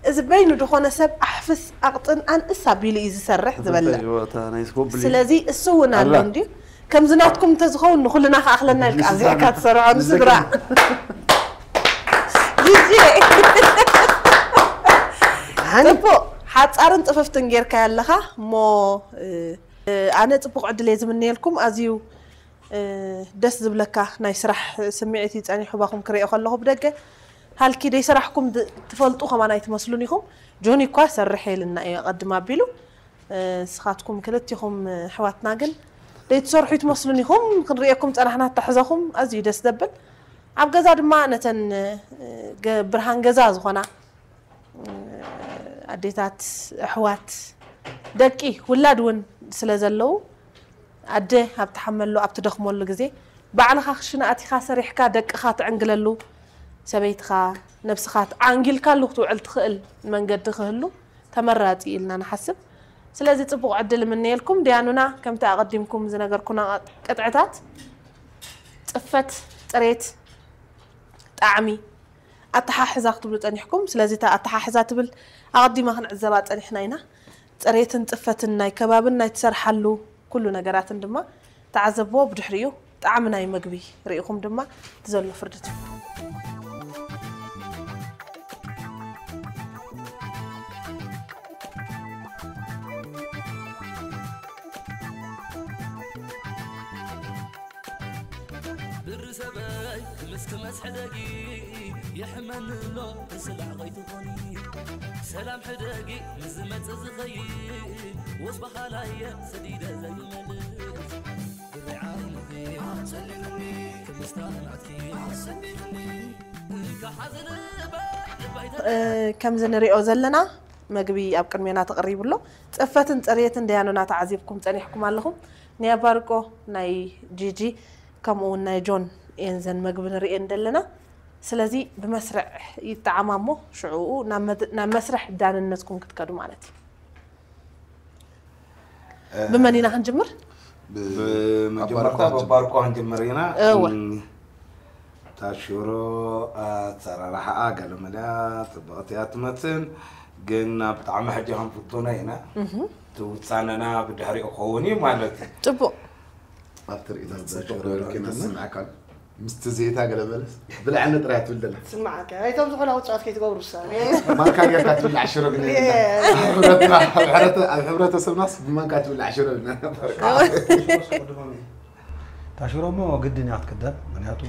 እዚ በይኑ ድኾነ ሰብ ኣሕፍስ ኣቕጥን ኣንእስ ኣቢሉ እዩ ዝሰርሕ ዝበልዕ። እወ፣ እታ ናይ ስኮብሊ። ስለዚ እሱ እውን ኣሎ ኣላ። እንድዩ። ከምዚ ናትኩም እንተዝኸውን ንኹልና ክኣኽለና ኢልካ ኣብዚሕካ ትሰርዖ ንስድራ። ጂጂ። ኣነ ጽቡቕ፣ ሓጻርን ጽፍፍትን ጌርካዮ ኣለኻ እሞ፣ እ፣ ኣነ ጽቡቕ ዕድል እየ ዝምነየልኩም። ኣዝዩ፣ እ፣ ደስ ዝብለካ ናይ ስራሕ ስምዒት እዩ ጸኒሑ ባኹም ክርእዮ ከለኹ ብደገ። ሃልኪ ደይሰራሕኩም ድ-፣ ትፈልጡ ከማን ኣይትመስሉን ኢኹም። ጆኒ እኳ ሰርሕ ኢልና እዩ ኣቐድም ኣቢሉ። እ፣ ንስኻትኩም ክልቲኹም ኣሕዋትና ግን ደይትሰርሑ ኣይትመስሉን ኢኹም። ክንርእየኩም ጸናሕና ኣታሕዛኹም ኣዝዩ ደስ ዘብል። ኣብ ገዛ ድማ ነተን፣ እ፣ ገ-፣ ብርሃን ገዛ ዝኾና ኣዴታት፣ ኣሕዋት፣ ደቂ፣ ውላድ እውን ስለ ዘለዉ፣ ኣደ ኣብ ትሓመሉ፣ ኣብ ትደኽመሉ ግዜ፣ ባዕልኻ ክሽነ ኣቲኻ ሰሪሕካ ደቅኻ ትዕንግለሉ፣ ሰበይትኻ፣ ነብስኻ ዓንጊልካሉ ክትውዕል ትኽእል መንገዲ ክህሉ ተመራጺ ኢልና ንሓስብ። ስለዚ ጽቡቕ ዕድል እምነየልኩም። ደያኑና፣ ከምቲ ኣቐዲምኩም ዝነገርኩና ቅጥዕታት፣ ጽፈት፣ ጽሬት፣ ጣዕሚ፣ ኣተሓሕዛ ክትብሉ ጸኒሕኩም። ስለዚ እታ ኣተሓሕዛ ትብል ኣቐዲማ ክንዕዘባ ጸኒሕና ኢና። ጽሬትን ጽፈትን ናይ ከባብን ናይ ትሰርሓሉ ኩሉ ነገራትን ድማ ተዓዘብዎ። ብድሕሪኡ ጣዕሚ ናይ መግቢ ርኢኹም ድማ እቲ ዘሎ ፍርዲ ትህቡ። ብሪ ሰበይ ክምስ ክመስ ሕደጊ፣ የሕመኒ ኣሎ ብስላዕ ከይትኾኒ። ሰላም ሕደጊ ንዝመጽእ ዝኸይድ፣ ወስ በኻላየ ሰዲደ ዘይመልስ። ብሪ ዓይንኺ ኣሰኒንኒ፣ ክምስታ ናትኪ ኣሰኒንኒ። እንካ ሓዘን እባ እባይታ እ፣ ከምዚ ንሪኦ ዘለና መግቢ ኣብ ቅድሜና ተቐሪቡ ኣሎ። ጽፈትን ጽሬትን ደያኑና ተዓዚብኩም ጸኒሕኩም ኣለኹም። ናይ ኣባርቆ፣ ናይ ጂጂ፣ ከምኡ እውን ናይ ጆን እየን ዘን መግቢ ንርእየን ዘለና። ስለዚ ብመስርዕ ይጠዓማ እሞ ሽዑኡ ናብ መድ-፣ ናብ መስርሕ ዳንነትኩም ክትከዱ ማለት እዩ። ብመን ኢና ክንጅምር? ብመጀመርታ ኣባርቆ በባርቆ ክንጅምር ኢና። እወ። እም፣ እታ ሽሮ ኣሰራርሓኣ ገለመለያ ጽብቕቲ እያ ትመስል፣ ግን ኣብ ጣዕሚ ሕጂ ክንፍትኖ ኢና። እቲ ውሳነና ብድሕሪኡ ክኸውን እዩ ማለት እዩ። ጽቡቕ። ኣብ ትርኢት ጽቡቕ ሽሮ ነገር ልኪና ተስምዐካ ኣሎ። ምስቲ ዜታ ገለ መለስ ብልዕኒ ጥራይ ትብል ደላ ስማዓካ ኣይቶም ዝኾነ ውፅኣት ከይትገብሩ ሳ ማንካ ጌርካ ትብላዕ ሽሮ ግን የለን። ኣብ ሕብረትና- ኣብ ሕብረተ- ኣብ ሕብረተሰብናስ ብማንካ ትብላዕ ሽሮ የለን። እታ ሽሮ እሞ ግድን እያ ክትቅደም። ምክንያቱ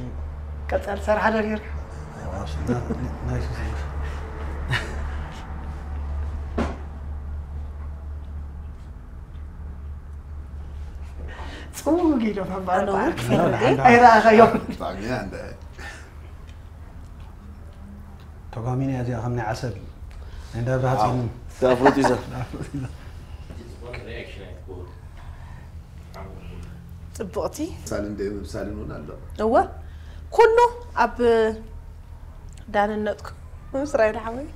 ቀፃሊ ሰራሕ ዶ ጌርካ ናይ ሱስ ፅውግ ኢሎም ኣባል ኣነ እውን በዓል ኣይረኣኸዮም ብጣዕሚ እያ እንደ ተጓሚና እያ እዚኣ ከም ናይ ዓሰብ ናይ እንዳ ብርሃ ጸሊም ኣፍሮት ይዛ ጽብቕቲ። ምሳሌ እንደ ምሳሌ እውን ኣሎ። እወ፣ ኩሉ ኣብ ዳንነትኩም። እስራኤል ሓወይ።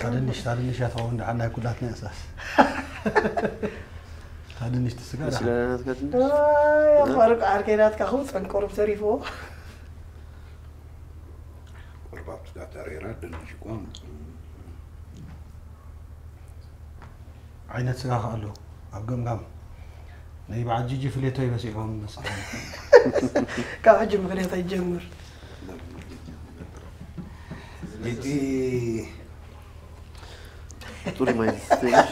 ታድንሽ ታድንሽ እያ ትኸውን ደሓን ናይ ኩላትና እሳስ ታድንሽ ትስጋ ደሓን። ስለናትካ ትንሽ ፈርቅ ዓርከይ ናትካ ክው ፀንቆሩብ ተሪፍዎ ቁርባብ ስጋ ተሪራ ድንሽ እኮ ዓይነት ስጋ ከ ኣሎ ኣብ ገምጋም ናይ በዓል ጂጂ ፍሌቶ ይበሲዕዎም መስለኒ። ካብ ሕጂ ምክንያት ኣይጀምር ጂጂ ጡል ማይ ትንሽ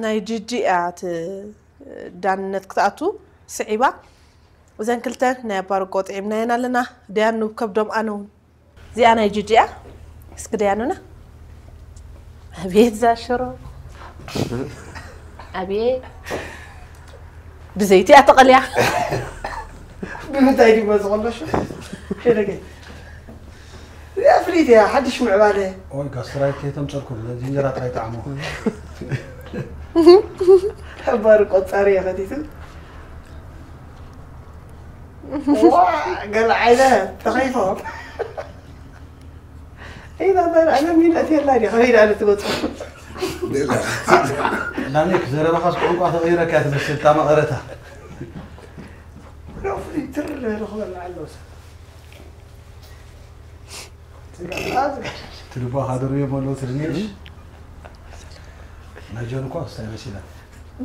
ናይ ጂጂ እያ እቲ ዳንነት ክትኣቱ ስዒባ። እዘን ክልተ ናይ ኣባርቆ ጥዒምናየን ኣለና። ደያኑ ከብዶም ኣነ እውን። እዚኣ ናይ ጂጂ እያ። እስኪ ደያኑና። ኣቤት እዛ ሽሮ። ኣቤት። ብዘይቲ እያ ተቐልያ። ብምንታይ ድዩ መዚ ከሎ ሸደገ እዚኣ ፍልይቲ እያ ሓድሽ ምዕባለ ኦይ ጋስትራይት ከይተምፀልኩም ነዚ እንጀራ ጥራይ ጣዕሞ ሕባር ቆፃሪ እየ ከቲቱ ዋ ገለ ዓይነ ተኸይፎ ኢላ ኣነ ሚን ኣትየላ ድየ ከመይ ዳለ ትገፁ ላሜክ ዘረባኻስ ቋንቋ ተቐይረካ እያ ትመስል እታ መቐረታ ፍሉይ ትር ክበላ ኣለዎ ትልባ ካደርብዮም ኣለዉ ትድንሽ ናይ ጆን እኳ ክስታይ መሲላ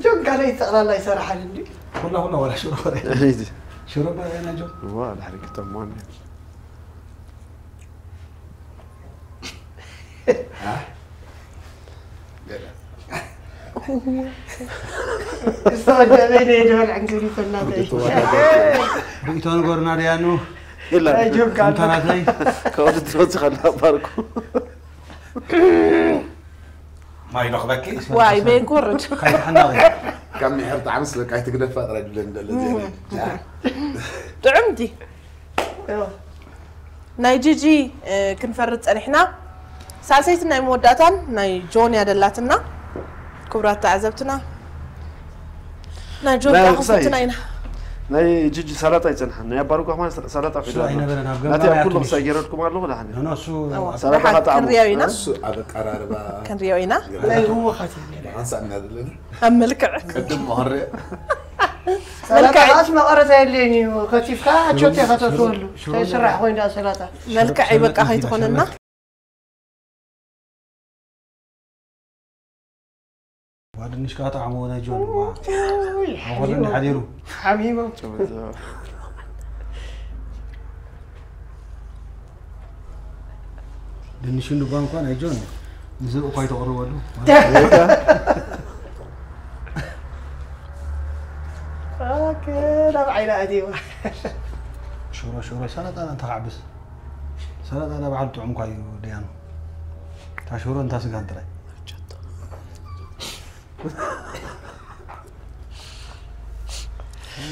ጆን ካልኣይ ጠቕላላ ይሰርሓል እንዲ ኩላ ኩላ ዋላ ሽሮ ኮረ ሽሮ ባያ ናይ ጆን ዋ ድሕሪ ክተማን ዝተወደበ ነየድበል ዕንክሊት እናተይ ርእቶ ንጎርና ደያኑ ኢላ ናይ ጆን እንታ ናተይ ካብኡ ትወፅእ ከላ ባርኩ ማይ ዶ ክበኪ ዋይ በይን ክወርድ። ካይተሓናቒ ካብ ሚሕር ጣዕሚ ስለካ ኣይትግደፋ ጥራይ ድብለኒ ደለ ዜና ጥዑምቲ። ናይ ጂጂ ክንፈርድ ጸኒሕና። ሳልሰይቲ ናይ መወዳእታን ናይ ጆን ያደላትና። ክቡራት ተዓዘብትና ናይ ጆን ናይ ዳኹ ክሳይ ፍትና ኢና። ናይ ጂጂ ሰላጣ ይጸንሓ ናይ ኣባርኳ ከማን ሰላጣ ሒዱ ኣሎ። ኣይነበረን ኣብ ናቲ ገምጋም ኣብ ኩሉ ትንሽ ክሳይ ገረድኩም ኣለኹ ዳሕኒ እዋ፣ ሰላጣ ደሓን ጣዕሙ። ክንሪኦ ኢና። እሱ ኣብ ኣቀራርባ ክንሪኦ ኢና። ናይ ህወኻት የለ ሓንሳእ እናደለና ኣብ መልክዕ ቅድም መኸሪኦ ሰላጣ ከዓስ መቐረት ኣየድልየን እዩ ከቲፍካ ኣቾቴ ከተትወሉ እንታይ ስራሕ ኮይና ሰላጣ መልክዕ ይበቃ ከይትኾነና። ዋ ድንሽ ከዓ ጣዕሞ ናይ ጆን ዋ ኣኾለን ሓዲሩ ሓሚሞም ድንሽን ድጓ እንኳ ናይ ጆን ንዝርኢ እኳ ይተቕርበሉ ኦኬ ናብ ዓይና ኣትይዋ ሽሮ ሽሮ ሰላጣ እንተ ካዕብስ ሰላጣ ዳ ባዕሉ ጥዑም እኳ እዩ ደያኑ እታ ሽሮ እንታ ስጋን ጥራይ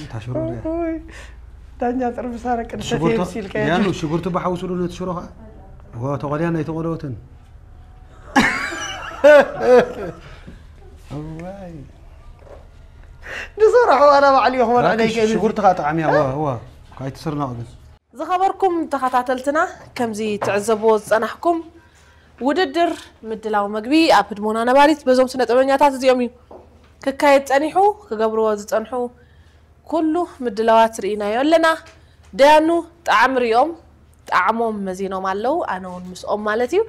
እታ ሽሮ ሪኣ ዳኛ ጥርብሳ ረቅድሰት ሽጉርቲ የምሲልካ ያኑ ሽጉርቲ ባሓውስሉ ነቲ ሽሮኻ ወ ተቆልያ ናይ ተቆለወትን እዋይ ንሰርሖ ዋላ ባዕሉ ይኽበር ራኪ ዕደይ ከይብል ሽጉርቲ ካ ጣዕሚ ያዋ ዋ ካይትስርናቕ ግን ዝኸበርኩም ተኸታተልትና፣ ከምዚ ትዕዘብዎ ዝጸናሕኩም ውድድር ምድላው መግቢ ኣብ ህድሞና ነባሪት በዞም ስነ ጥበበኛታት እዚኦም እዩ ክካየድ ጸኒሑ። ክገብርዎ ዝጸንሑ ኩሉ ምድላዋት ርኢናዮ ኣለና። ደያኑ ጣዕሚ ሪኦም ጣዕሞም መዚኖም ኣለዉ፣ ኣነ እውን ምስኦም ማለት እዩ።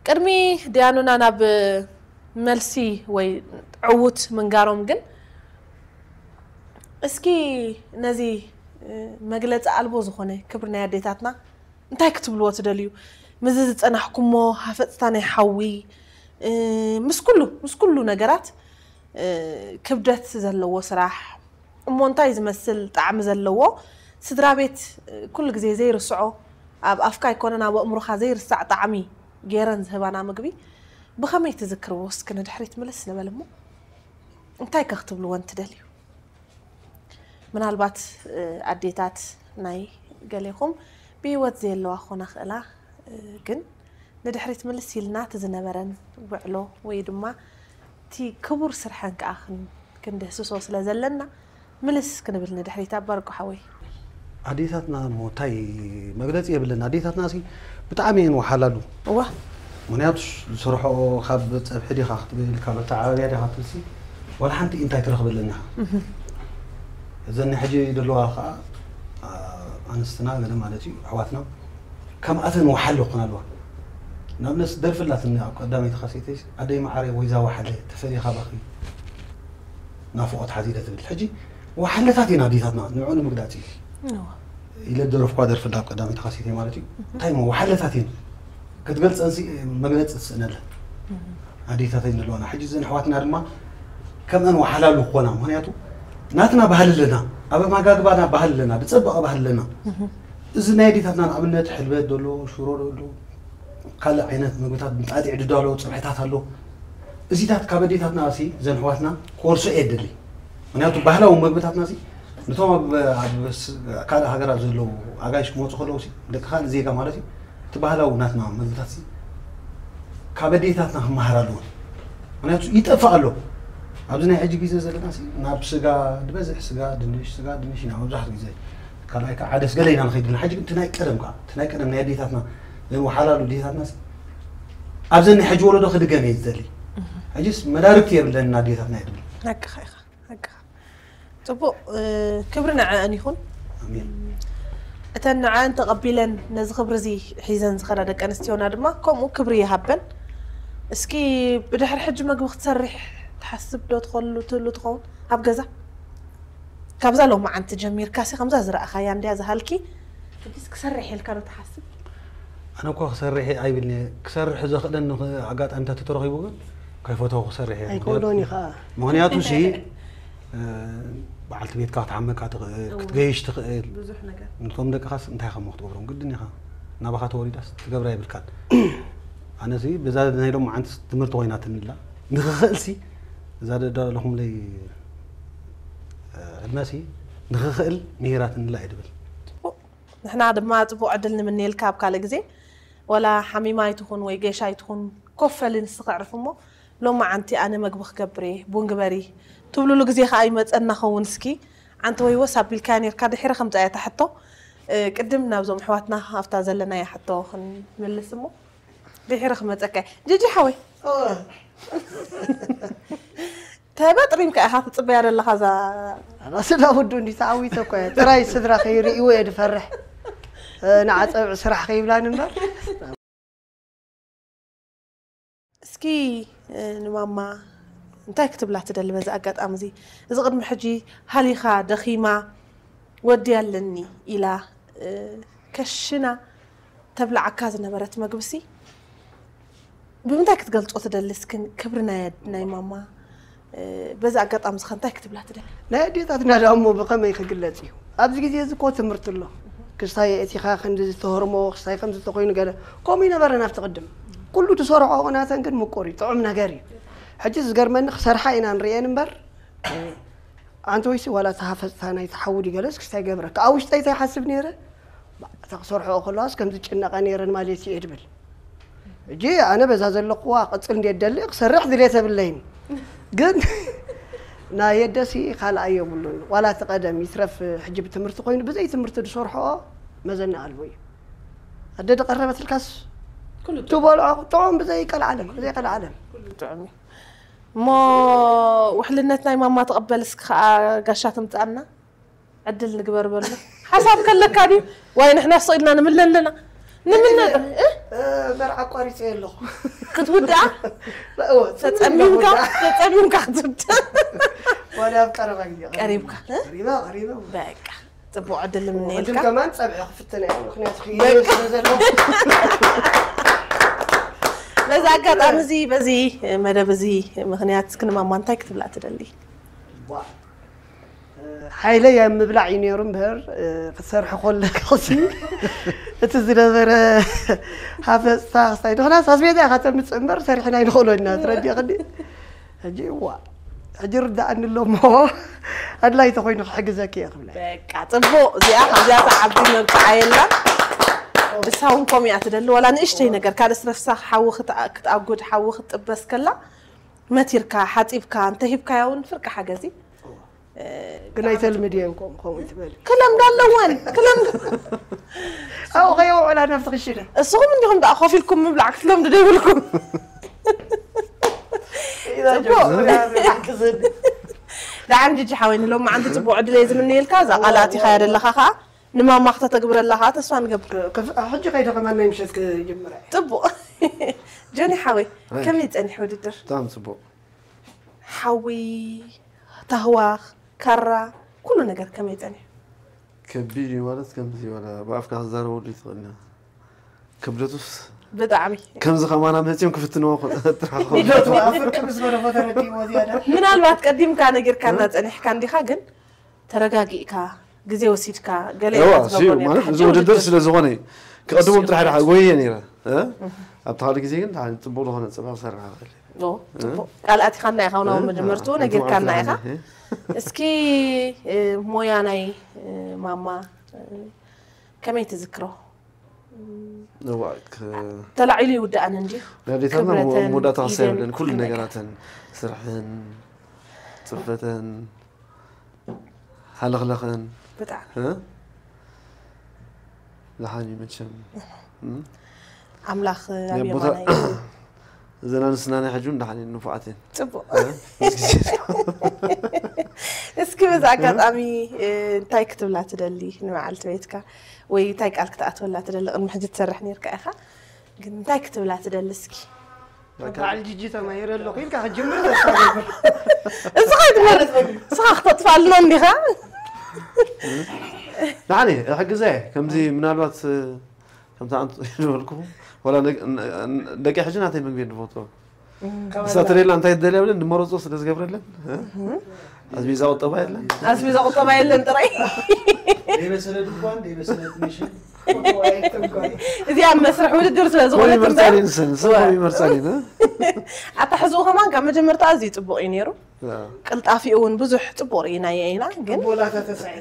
ቅድሚ ደያኑና ናብ መልሲ ወይ ዕዉት ምንጋሮም ግን እስኪ ነዚ መግለፂ ኣልቦ ዝኾነ ክብሪ ናይ ኣዴታትና እንታይ ክትብልዎ ትደልዩ? ምስዚ ዝፀናሕኩሞ ሃፈፅታ ናይ ሓዊ ምስ ኩሉ ምስ ኩሉ ነገራት ክብደት ዘለዎ ስራሕ እሞ እንታይ ዝመስል ጣዕሚ ዘለዎ ስድራ ቤት ኩሉ ግዜ ዘይርስዖ ኣብ ኣፍካ ኣይኮነን ኣብ ኣእምሮኻ ዘይርሳዕ ጣዕሚ ገይረን ዝህባና ምግቢ ብኸመይ ትዝክርዎ? እስኪ ንድሕሪት ምልስ ንበል እሞ እንታይ ከ ክትብልወን ትደልዩ? ምናልባት ኣዴታት ናይ ገሌኹም ብህይወት ዘየለዋ ክኾና ክእላ፣ ግን ንድሕሪት ምልስ ኢልና እቲ ዝነበረን ውዕሎ ወይ ድማ እቲ ክቡር ስርሐን ከዓ ክን- ክንድህስሶ ስለ ዘለና ምልስ ክንብል ንድሕሪት ኣባርቆ ሓወይ። ኣዴታትና እሞ እንታይ መግለፂ የብለን። ኣዴታትና ሲ ብጣዕሚ እየን ወሓላሉ። እዋ ምክንያቱ ዝሰርሖ ካብ ፀብሒ ዲኻ ክትብል ካብ ኣተዓባብያ ዲኻ ክትብል ሲ ዋላ ሓንቲ እንታይ ትረኽበለን ኢኻ። እዘን ናይ ሕጂ ዘለዋ ከዓ ኣንስትና ገለ ማለት እዩ ኣሕዋትና ከምኣተን ወሓሎ ክኾና ኣለዋ። ንኣብነት ደርፊ ኣላትኒ ኣብ ቀዳመይቲ ካሴተይ ኣደይ መዓረይ ወይዛ ወሓለ ተፈልየ ካባኺ ናፍቖት ሓዚለ ትብል። ሕጂ ወሓለታት ኢና ኣዴታትና ንዕኡ ንምግላፅ እዩ። ኢለ ደረፍኳ ደርፊ እንዳ ቀዳመይቲ ካሴተይ ማለት እዩ። እንታይ እሞ ወሓለታት እየን ክትገልፀንሲ መግለፂ ትስእነለን ኣዴታተይ ንለዋና። ሕጂ እዘን ኣሕዋትና ድማ ከምአን ወሓላሉ ክኾና ምክንያቱ ናትና ባህሊ ኣለና፣ ኣብ ኣመጋግባና ባህሊ ኣለና፣ ዝፀበቐ ባህሊ ኣለና። እዚ ናይ ኣዴታትና ንኣብነት ሕልበት ዘሎ ሽሮ ዘሎ ካልእ ዓይነት ምግብታት ምጣጢዕ ድዳሎ ፅብሕታት ኣሎ። እዚታት ካብ ኣዴታትና ሲ ዘን ኣሕዋትና ክወርሶ እየ ደሊ። ምክንያቱ ባህላዊ ምግብታትና ሲ ነቶም ኣብ ኣብ ስ- ካልእ ሃገራት ዘለዉ ኣጋይሽ ክመፁ ከለዉ ሲ ደቂ ካልእ ዜጋ ማለት እዩ እቲ ባህላዊ ናትና ምግብታት ሲ ካብ ኣዴታትና ክመሃር ኣለዎ። ምክንያቱ ይጠፍእ ኣሎ። ኣብዚ ናይ ሕጂ ግዜ ዘለና ሲ ናብ ስጋ ዝበዝሕ ስጋ ድንሽ ስጋ ድንሽ ኢና መብዛሕትኡ ግዜ ካልኣይ ከዓ ዓደስ ገለ ኢና ንኸይድ ዘለና። ሕጂ ግን እቲ ናይ ቀደም ከዓ እቲ ናይ ቀደም ናይ ኣዴታትና ዘን ወሓላሉ ኣዴታትና ሲ ኣብዘን ናይ ሕጂ ወለዶ ክድገም እየ ዝደሊ። ሕጂስ መዳርግቲ የብለና ኣዴታትና እየ ድብል። ሓቅኻ ኢኻ ሓቅኻ። ፅቡቕ ክብሪ ንዐአን ይኹን። ኣሜን። እተን ንዐአን ተቐቢለን ነዚ ክብሪ እዚ ሒዘን ዝኸዳ ደቂ ኣንስትዮና ድማ ከምኡ ክብሪ ይሃበን። እስኪ ብድሕሪ ሕጂ መግቢ ክትሰርሕ ትሓስብ ዶ ትኸሉ ትህሉ ትኸውን ኣብ ገዛ? ካብዛ ሎማዓንቲ ጀሚርካ ሲ ከምዛ ዝረኣኻያ እንድያ ዝሃልኪ ሕጂስ ክሰርሕ ኢልካ ዶ ትሓስብ? ኣነ እኳ ክሰርሕ እየ ኣይብልን እየ። ክሰርሕ ዘኽእለኒ ኣጋጣሚታት ተተረኺቡ ግን ከይፈተው ክሰርሕ እየ። ኣይክእሎን እዩ ከዓ። ምክንያቱ ሲ በዓልቲ ቤትካ ክትሓመካ ትኽእል ክትገይሽ ትኽእል ብዙሕ ነገር ንቶም ደቅኻስ እንታይ ከም ክትገብሮም ግድን ኢኻ። ናባኻ ተወሪዳስ ትገብራ የብልካን። ኣነሲ በዛ ናይ ሎም መዓንትስ ትምህርቲ ኮይናትንላ ንክኽእልሲ እዛ ደዳለኹምለይ ዕድመሲ ንክኽእል ምሂራትንላ እየ ድብል። ንሕና ድማ ፅቡቕ ዕድል ንምንየልካ ኣብ ካልእ ግዜ ዋላ ሓሚማ ኣይትኹን ወይ ጌሻ ኣይትኹን ኮፍ በሊ ንስኺ ኣዕርፊ እሞ ሎማዓንቲ ኣነ መግቢ ክገብር እየ ቡን ግበሪ ትብልሉ ግዜ ከዓ ይመፀና ኸውን እስኪ ዓንተ ወይ ወስ ኣቢልካያ ነርካ ድሒረ ከምፃ እያ ታሕቶ ቅድም ናብዞም ኣሕዋትና ኣብታ ዘለናያ ሕቶ ክንምልስ እሞ ድሒረ ክመፀካ እየ ጂጂ ሓወይ ተበጥሪምካ ኢኻ ትፅበያ ዘለኻ እዛ ኣባስዳ ወዱ እንዲ ተዓዊተ እኮ እየ ጥራይ ስድራ ከይርእይዎ እየ ድፈርሕ ንዓ ፀብዒ ስራሕ ከይብላን እምበር እስኪ ንማማ እንታይ ክትብላ ትደሊ በዚ ኣጋጣሚ እዚ እዚ ቅድሚ ሕጂ ሃሊኻ ደኺማ ወድያ ኣለኒ ኢላ ከሽና ተብልዓካ ዝነበረት መግብሲ ብምንታይ ክትገልፆ ትደሊ እስኪ ክብሪ ናይ ናይ ማማ በዚ ኣጋጣሚ ዝኸ እንታይ ክትብላ ትደሊ? ናይ ኣዴታትና ዳሞ ብኸመይ ክግለፅ እዩ? ኣብዚ ግዜ እዚ እኮ ትምህርቲ ኣሎ። ክስታይ የእቲኻ ክንዲ ዝተህርሞ ክስታይ ከምዚ ተኮይኑ ገለ ከምኡ ይነበረ ናብቲ ቅድም ኩሉ ትሰርሖ ናተን ግን ምቁር እዩ ጥዑም ነገር እዩ። ሕጂ ዝገርመኒ ክሰርሓ ኢና ንርእየን እምበር ኣንተ ወይሲ ዋላ ተሃፈፅታ ናይ ተሓውዲ ገለስ ክስታይ ገብረካ ኣብ ውሽጠይ እንታይ ሓስብ ነይረ? እታ ክሰርሖ ከለዋስ ከምዚ ጭነቐ ነይረን ማለት እየ ድብል። እጂ ኣነ በዛ ዘለኹዋ ቅፅል እንዴት ደሊ ክሰርሕ ድሌት የብለይን። ግን ናይ የደሲ ካልኣይ የብሉን። ዋላ እቲ ቀደም ይትረፍ ሕጂ ብትምህርቲ ኮይኑ ብዘይ ትምህርቲ ዝሰርሖ መዘና ኣልቦ እዩ። ኣደ ድቐረበትልካስ ትበልዖ ጥዑም ብዘይ ቀልዓለም ብዘይ ቀልዓለም። ጥዑም እዩ። እሞ ውሕልነት ናይ ማማ ትቐበል እስኪ ከዓ ጋሻ ትምፃና ዕድል ንግበር በሉ። ሓሳብ ከለካ ድዩ? ዋይ ንሕና ስቕ ኢልና ንምለ ኣለና። ንምነ እ? መርዓ ኣቋሪፀ ኣለኹ። ክትውድኣ እወ፣ ተፀሚምካ ተፀሚምካ ክትውድእ ዋላ ኣብ ቀረባ ግዜ ቀሪብካ እ? ቀሪባ ቀሪባ። በቃ ፅቡቅ ዕድል ቅድም ንምንየልካ። ከማን ፀብሒ ክፍትን እየ ምክንያቱ ክይር ስለ ዘሎ። በዚ ኣጋጣሚ እዚ በዚ መደብ እዚ ምክንያት ክንማማ እንታይ ክትብላ ትደሊ? ዋ፣ ሓይለይ ኣብ ምብላዕ እዩ ነይሩ እምበር ክትሰርሒ ከለክሲ እቲ ዝነበረ ሃፈፅታ ክስታይ ንክናስ ኣስቤዛ ኢኻ ተምፅእ እምበር ሰሪሕና ኣይንኽእሎ ኢና ትረዲእኽኒ። ሕጂ እዋ ሕጂ ርዳእኒ ኣሎ እሞ ኣድላይ ተኮይኑ ክሕግዘኪ እየ ክብለ። በቃ ፅቡቅ እዚኣ ካብዚኣ ተዓቢ መብፅዓ የላ። እሳ እውን ከምኡ እያ ትደሊ ዋላ ንእሽተይ ነገር ካልስ ረፍሳ ሓዊ ክትኣ- ክትኣጉድ ሓዊ ክትጥበስ ከላ መቲርካ ሓፂብካ እንተሂብካያ እውን ፍርቂ ሓገዚ። ግን ኣይተልምድየን ከምኡ ከምኡ ትበል። ክለምዳ ኣለወን ክለምዳ ኣብኡ ከየውዕላ ናብቲ ክሽነ እስኹም እንዲኹም ደኣ ኮፍ ኢልኩም ምብላዕ ክትለምዱ ደይብልኩም። ኢላ ጀምሩ፣ ያዘ፣ ክዝን። ደሓን ጅጂ ሓወይ ንሎሚ መዓንቲ ፅቡቅ ዕድል እየ ዝምነየልካ እዛ ቃል ኣቲኻያ ዘለኻ ከዓ ንማማ ክተተግብረላ ከዓ ተስፋ ንገብር። ከፍ- ሕጂ ከይደ ከማን ናይ ምሸት ክጅምር እየ። ፅቡቅ ጆኒ ሓወይ ከመይ ፀኒሕ ውድድር ብጣዕሚ ፅቡቅ። ሓዊ ታህዋኽ ካራ ኩሉ ነገር ከመይ ፀኒሑ? ከቢድ እዩ ማለት ከምዚ ወላ ብኣፍካ ክዛረበሉ ይትኽእል ኢና። ክብደቱስ ብጣዕሚ ከምዚ ከማና መፅዮም ክፍትንዎ ጥራሕ ክኸውን። ዶቱ ኣብ ፍርቂ ምስ በለፎ ተረዲእዎ ዝያዳ። ምናልባት ቀዲምካ ነጊርካና ፀኒሕካ እንዲኻ ግን ተረጋጊእካ ግዜ ወሲድካ ገለ እዋ ኢኻ ሲዩ ትገብሮ ነርካ። ማለት እዚ ሕጂ ውድድር ውድድር ስለ ዝኾነ እዩ። ክቐድሞም እሱ ጥራሕ ድሓ ማለት ጎየ ነይረ እ? ኣብቲ ካልእ ግዜ ግን ድሓ ፅቡቅ ዝኾነ ፅባቕ ክሰርሕ ክእል። ኦ፣ ፅቡቅ ቃል ኣቲኻና ኢኻ ውን ኣብ መጀመርትኡ ነጊርካና ኢኻ። እስኪ እ፣ ሞያ ናይ እ፣ ማማ እ፣ ከመይ ትዝክሮ? እዋ ክ- ተላዒሉ ይውዳእን እንዲ ናይ ኣዴታትና ክብረተን መወዳእታ ክሳ ኢደን የብለን ኩሉ ኩሉ ነገራተን ስርሐን ፅፈተን ሃለኽለኸን ብጣዕሚ እ? ደሓን እዩ መቸም እ? ኣምላኽ ኣብ ናይ ቦታ- የማናይ እዘን ኣንስትና ናይ ሕጂ እውን ደሓን እየን ንፉዓት እየን ፅቡቅ እ? ምስ ግዜ እስኪ በዚ ኣጋጣሚ እ፣ እንታይ ክትብላ ትደሊ ንመዓልቲ ቤትካ ወይ እንታይ ቃል ክትኣትወላ ትደሊ ቅድሚ ሕጂ ትሰርሕ ነርካ ኢኻ ግን እንታይ ክትብላ ትደሊ እስኪ በዓል ጂጂ ተማሂረ ኣለኹ ኢልካ ክጅምር ተስፋ ገብር። እዚ ከይትመርፅ እስኻ ክተጥፋልና እንዲኻ ደሓን እየ ሕግዘ ከምዚ ምናልባት እ፣ ከምታ ኣንቱ ዝበልኩ ወላ ደቂ- ን- ን- ደቂ ሕጂ ናተይ ምግቢ እየ ዝፈትዎ ንሳ ተደላ እንታይ ትደልያ ብለን ንመረፆ ስለ ዝገብረለን እ? ኣስቤዛ ቁጠባ የለን ኣስቤዛ ቁጠባ የለን ጥራይ ዘይበሰለ ድኳን ዘይበሰለ ሚሽን እዚ ኣብ መስርሕ ውድድር ስለ ወይ ዝኾነ መርፃኒ ንሰን ሰብ ወይ መርፃኒ እ? ኣታሕዝኡ ከማን ካብ መጀመርታ ኣዝዩ ፅቡቅ እዩ ነይሩ እ። ቅልጣፊኡ እውን ብዙሕ ፅቡቅ ርኢናዮ ኢና ግን ቦላታ ተሳዒ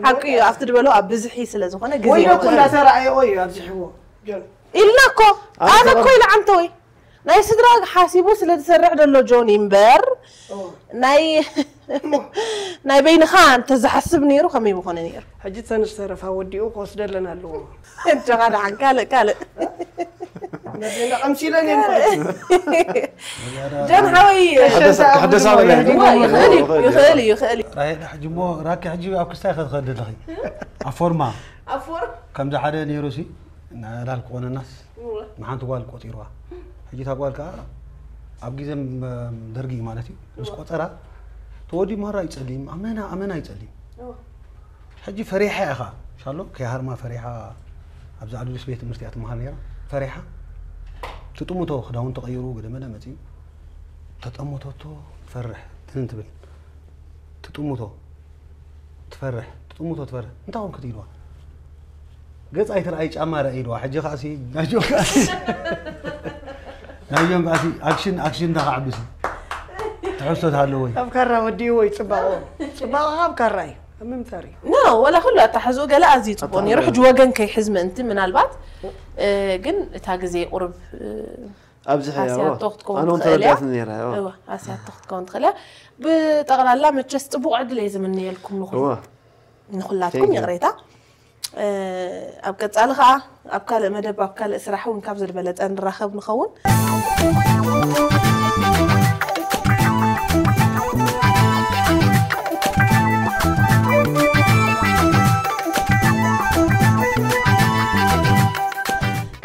ሓቂ እዩ ኣብቲ ድበሎ ኣብ ብዝሒ ስለ ዝኾነ ግዜ ወይ ይወስድ። ኩላ ተረኣየ ወይ ኣብዚሕዎ ጆን ኢልና እኮ ኣነ ኣነ ተቐም- እኮ ኢለ ዓንተ ወይ ናይ ስድራ ሓሲቡ ስለ ዝሰርሕ ዘሎ ጆኒ እምበር ናይ ናይ በይንኻ እንተዝሓስብ ነይሩ ከመይ ምኾነ ነይሩ ሕጂ ተንስተረፋ ወዲኡ ክወስደለን ኣለዎ። እጆኻ ደሓን ካልእ ካልእ ቀምሲለን ጆን ሓወይ ክሕደሳ በለ ይኽእል እዩ ይኽእል እዩ ይኽእል እዩ ራሄል ሕጂ እሞ ራኪ ሕጂ ኣብ ክስታይ ከትኸዲ ኣለኺ ኣፎርማ ኣፎር ከምዚ ሓደ ነይሩ ሲ ናላል ክኾነናስ ንሓንቲ ጓል ቆፂርዋ ሕጂ እታ ጓል ከዓ ኣብ ግዜ ደርጊ ማለት እዩ ምስ ቆፀራ ተወዲ ማራ ይፀሊም ኣመና ኣመና ይፀሊም ሕጂ ፈሪሓ ኢኻ ሻሎ ከይሃርማ ፈሪሓ ኣብዚ ኣዱሊስ ቤት ትምህርቲ እያ ትመሃር ነይራ ፈሪሓ ትጥምቶ ክዳውንቲ ቀይሩ ገደመደ መፅኡ ተጠምቶቶ ትፈርሕ ትንን ትብል ትጥምቶ ትፈርሕ ትጥምቶ ትፈርሕ እንታይ ኮንክ ትኢልዋ ገፅ ኣይትርኣይ ጫማ ረኣይ ኢልዋ ሕጂ ከዓሲ ናይጆን ከዓሲ ናይጆን ከዓሲ ኣክሽን ኣክሽን ተካዕብሲ ትሕዝቶ ትሃለዎ እዩ። ኣብ ካራ ወዲእዎ እዩ ጽባቐ። ጽባቐ ኣብ ካራ እዩ። ኣብ ምምታር እዩ። ኖ፣ ወላ ኩሉ ኣታሕዝኡ ገለ ኣዝዩ ጽቡቕ ነይሩ። ሕጂ ወገን ከይሕዝ ምእንቲ ምናልባት፣ እ፣ ግን እታ ግዜ ቁርብ፣ እ፣ ኣብዚሐ እያ፣ ኣስያቶ ክትከውን ኣነ እውን ትኽእል እያ። ተረዳእትኒ ነይረ፣ እዋ። እዋ፣ ኣስያቶ ክትከውን ትኽእል እያ። ብጠቕላላ መቸስ ጽቡቕ ዕድል እየ ዝምንየልኩም ንኹሉ። እዋ። ንኹላትኩም ይቕሬታ። እ፣ ኣብ ቀጻሊ ኸኣ ኣብ ካልእ መደብ፣ ኣብ ካልእ ስራሕ እውን ካብ ዝበለጸ ንራኸብ ንኸውን።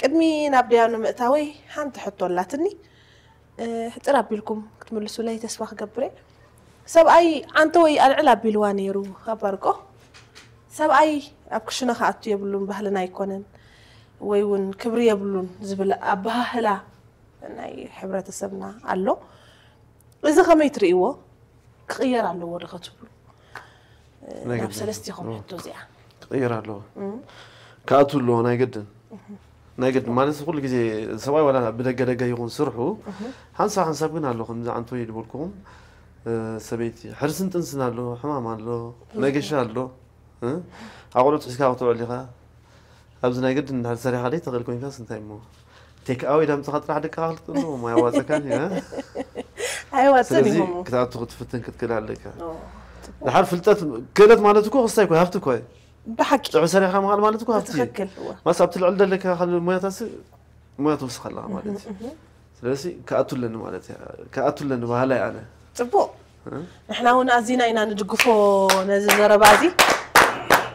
ቅድሚ ናብ ድያኑ ምእታወይ ሓንቲ ሕቶ ኣላትኒ። እ፣ ሕጽር ኣቢልኩም ክትምልሱለይ ተስፋ ክገብር እየ። ሰብኣይ ኣንተ ወይ ኣልዕል ኣቢልዋ ነይሩ ኣባርቆ። ሰብኣይ ኣብ ክሽነ ክኣቱ የብሉን፣ ባህልና ኣይኮነን፣ ወይ እውን ክብሪ የብሉን ዝብል ኣበሃህላ ናይ ሕብረተሰብና ኣሎ። እዚ ከመይ ትርእይዎ? ክቕየር ኣለዎ ዶ ከትብሉ? እ፣ ናይ ናብ ግድን። ሰለስቲኹም እም። ሕቶ እዚኣ። ክቕየር ኣለዎ። እም። ክኣቱ ኣለዎ፣ ናይ ግድን። ናይ ግድን ማለት ኩሉ ግዜ ሰብኣይ ዋላ ብደገ ደገ ይኹን ስርሑ፣ ሓንሳብ ሓንሳብ ግን ኣሎ፣ ከምዚ ኣንቶይ ዝበልኩኹም፣ እ፣ ሰበይቲ ሕርስን ጥንስን ኣሎ፣ ሕማም ኣሎ፣ መገሻ ኣሎ፣ እ፣ ኣቑሉት ሒዝካ ክትውዕል ኢኻ። ኣብዚ ናይ ግድን እንድሕር ሰሪሓ ደይ ትኽእል ኮይንካስ እንታይ እሞ፣ ቴክ ኣወይ ዳምፅኻ ጥራሕ ደቅኻ ክትጥሉ እሞ ኣየዋፀካን እዩ፣ እ? ኣይዋፅን እዩ ስለዚ እሞ። ክትኣቱ ክትፍትን ክትክእል ኣለካ። ኦ፣ ጽቡቕ። ድሓር ፍልጠት፣ ክእለት ማለት እኮ ክስታይ እኮ ሃፍቲ እኮ እዩ። ብሓቂ። ጥዑይ ሰሪሕካ ምኻድ ማለት እኮ ሃፍቲ እዩ። ትኽክል፣ እወ። ማስ ኣብቲ ልዕል ዘለካ ካልእ ሞያታሲ ሞያ ትውስኽ ኣለኻ ማለት እዩ። እህ፣ እህ። ስለዚ ክኣቱ ኣለኒ ማለት እያ። ክኣቱ ኣለኒ በሃላይ ኣነ። ጽቡቕ። እ? ንሕና እውን ኣዚና ኢና ንድግፎ ነዚ ዘረባ እዚ።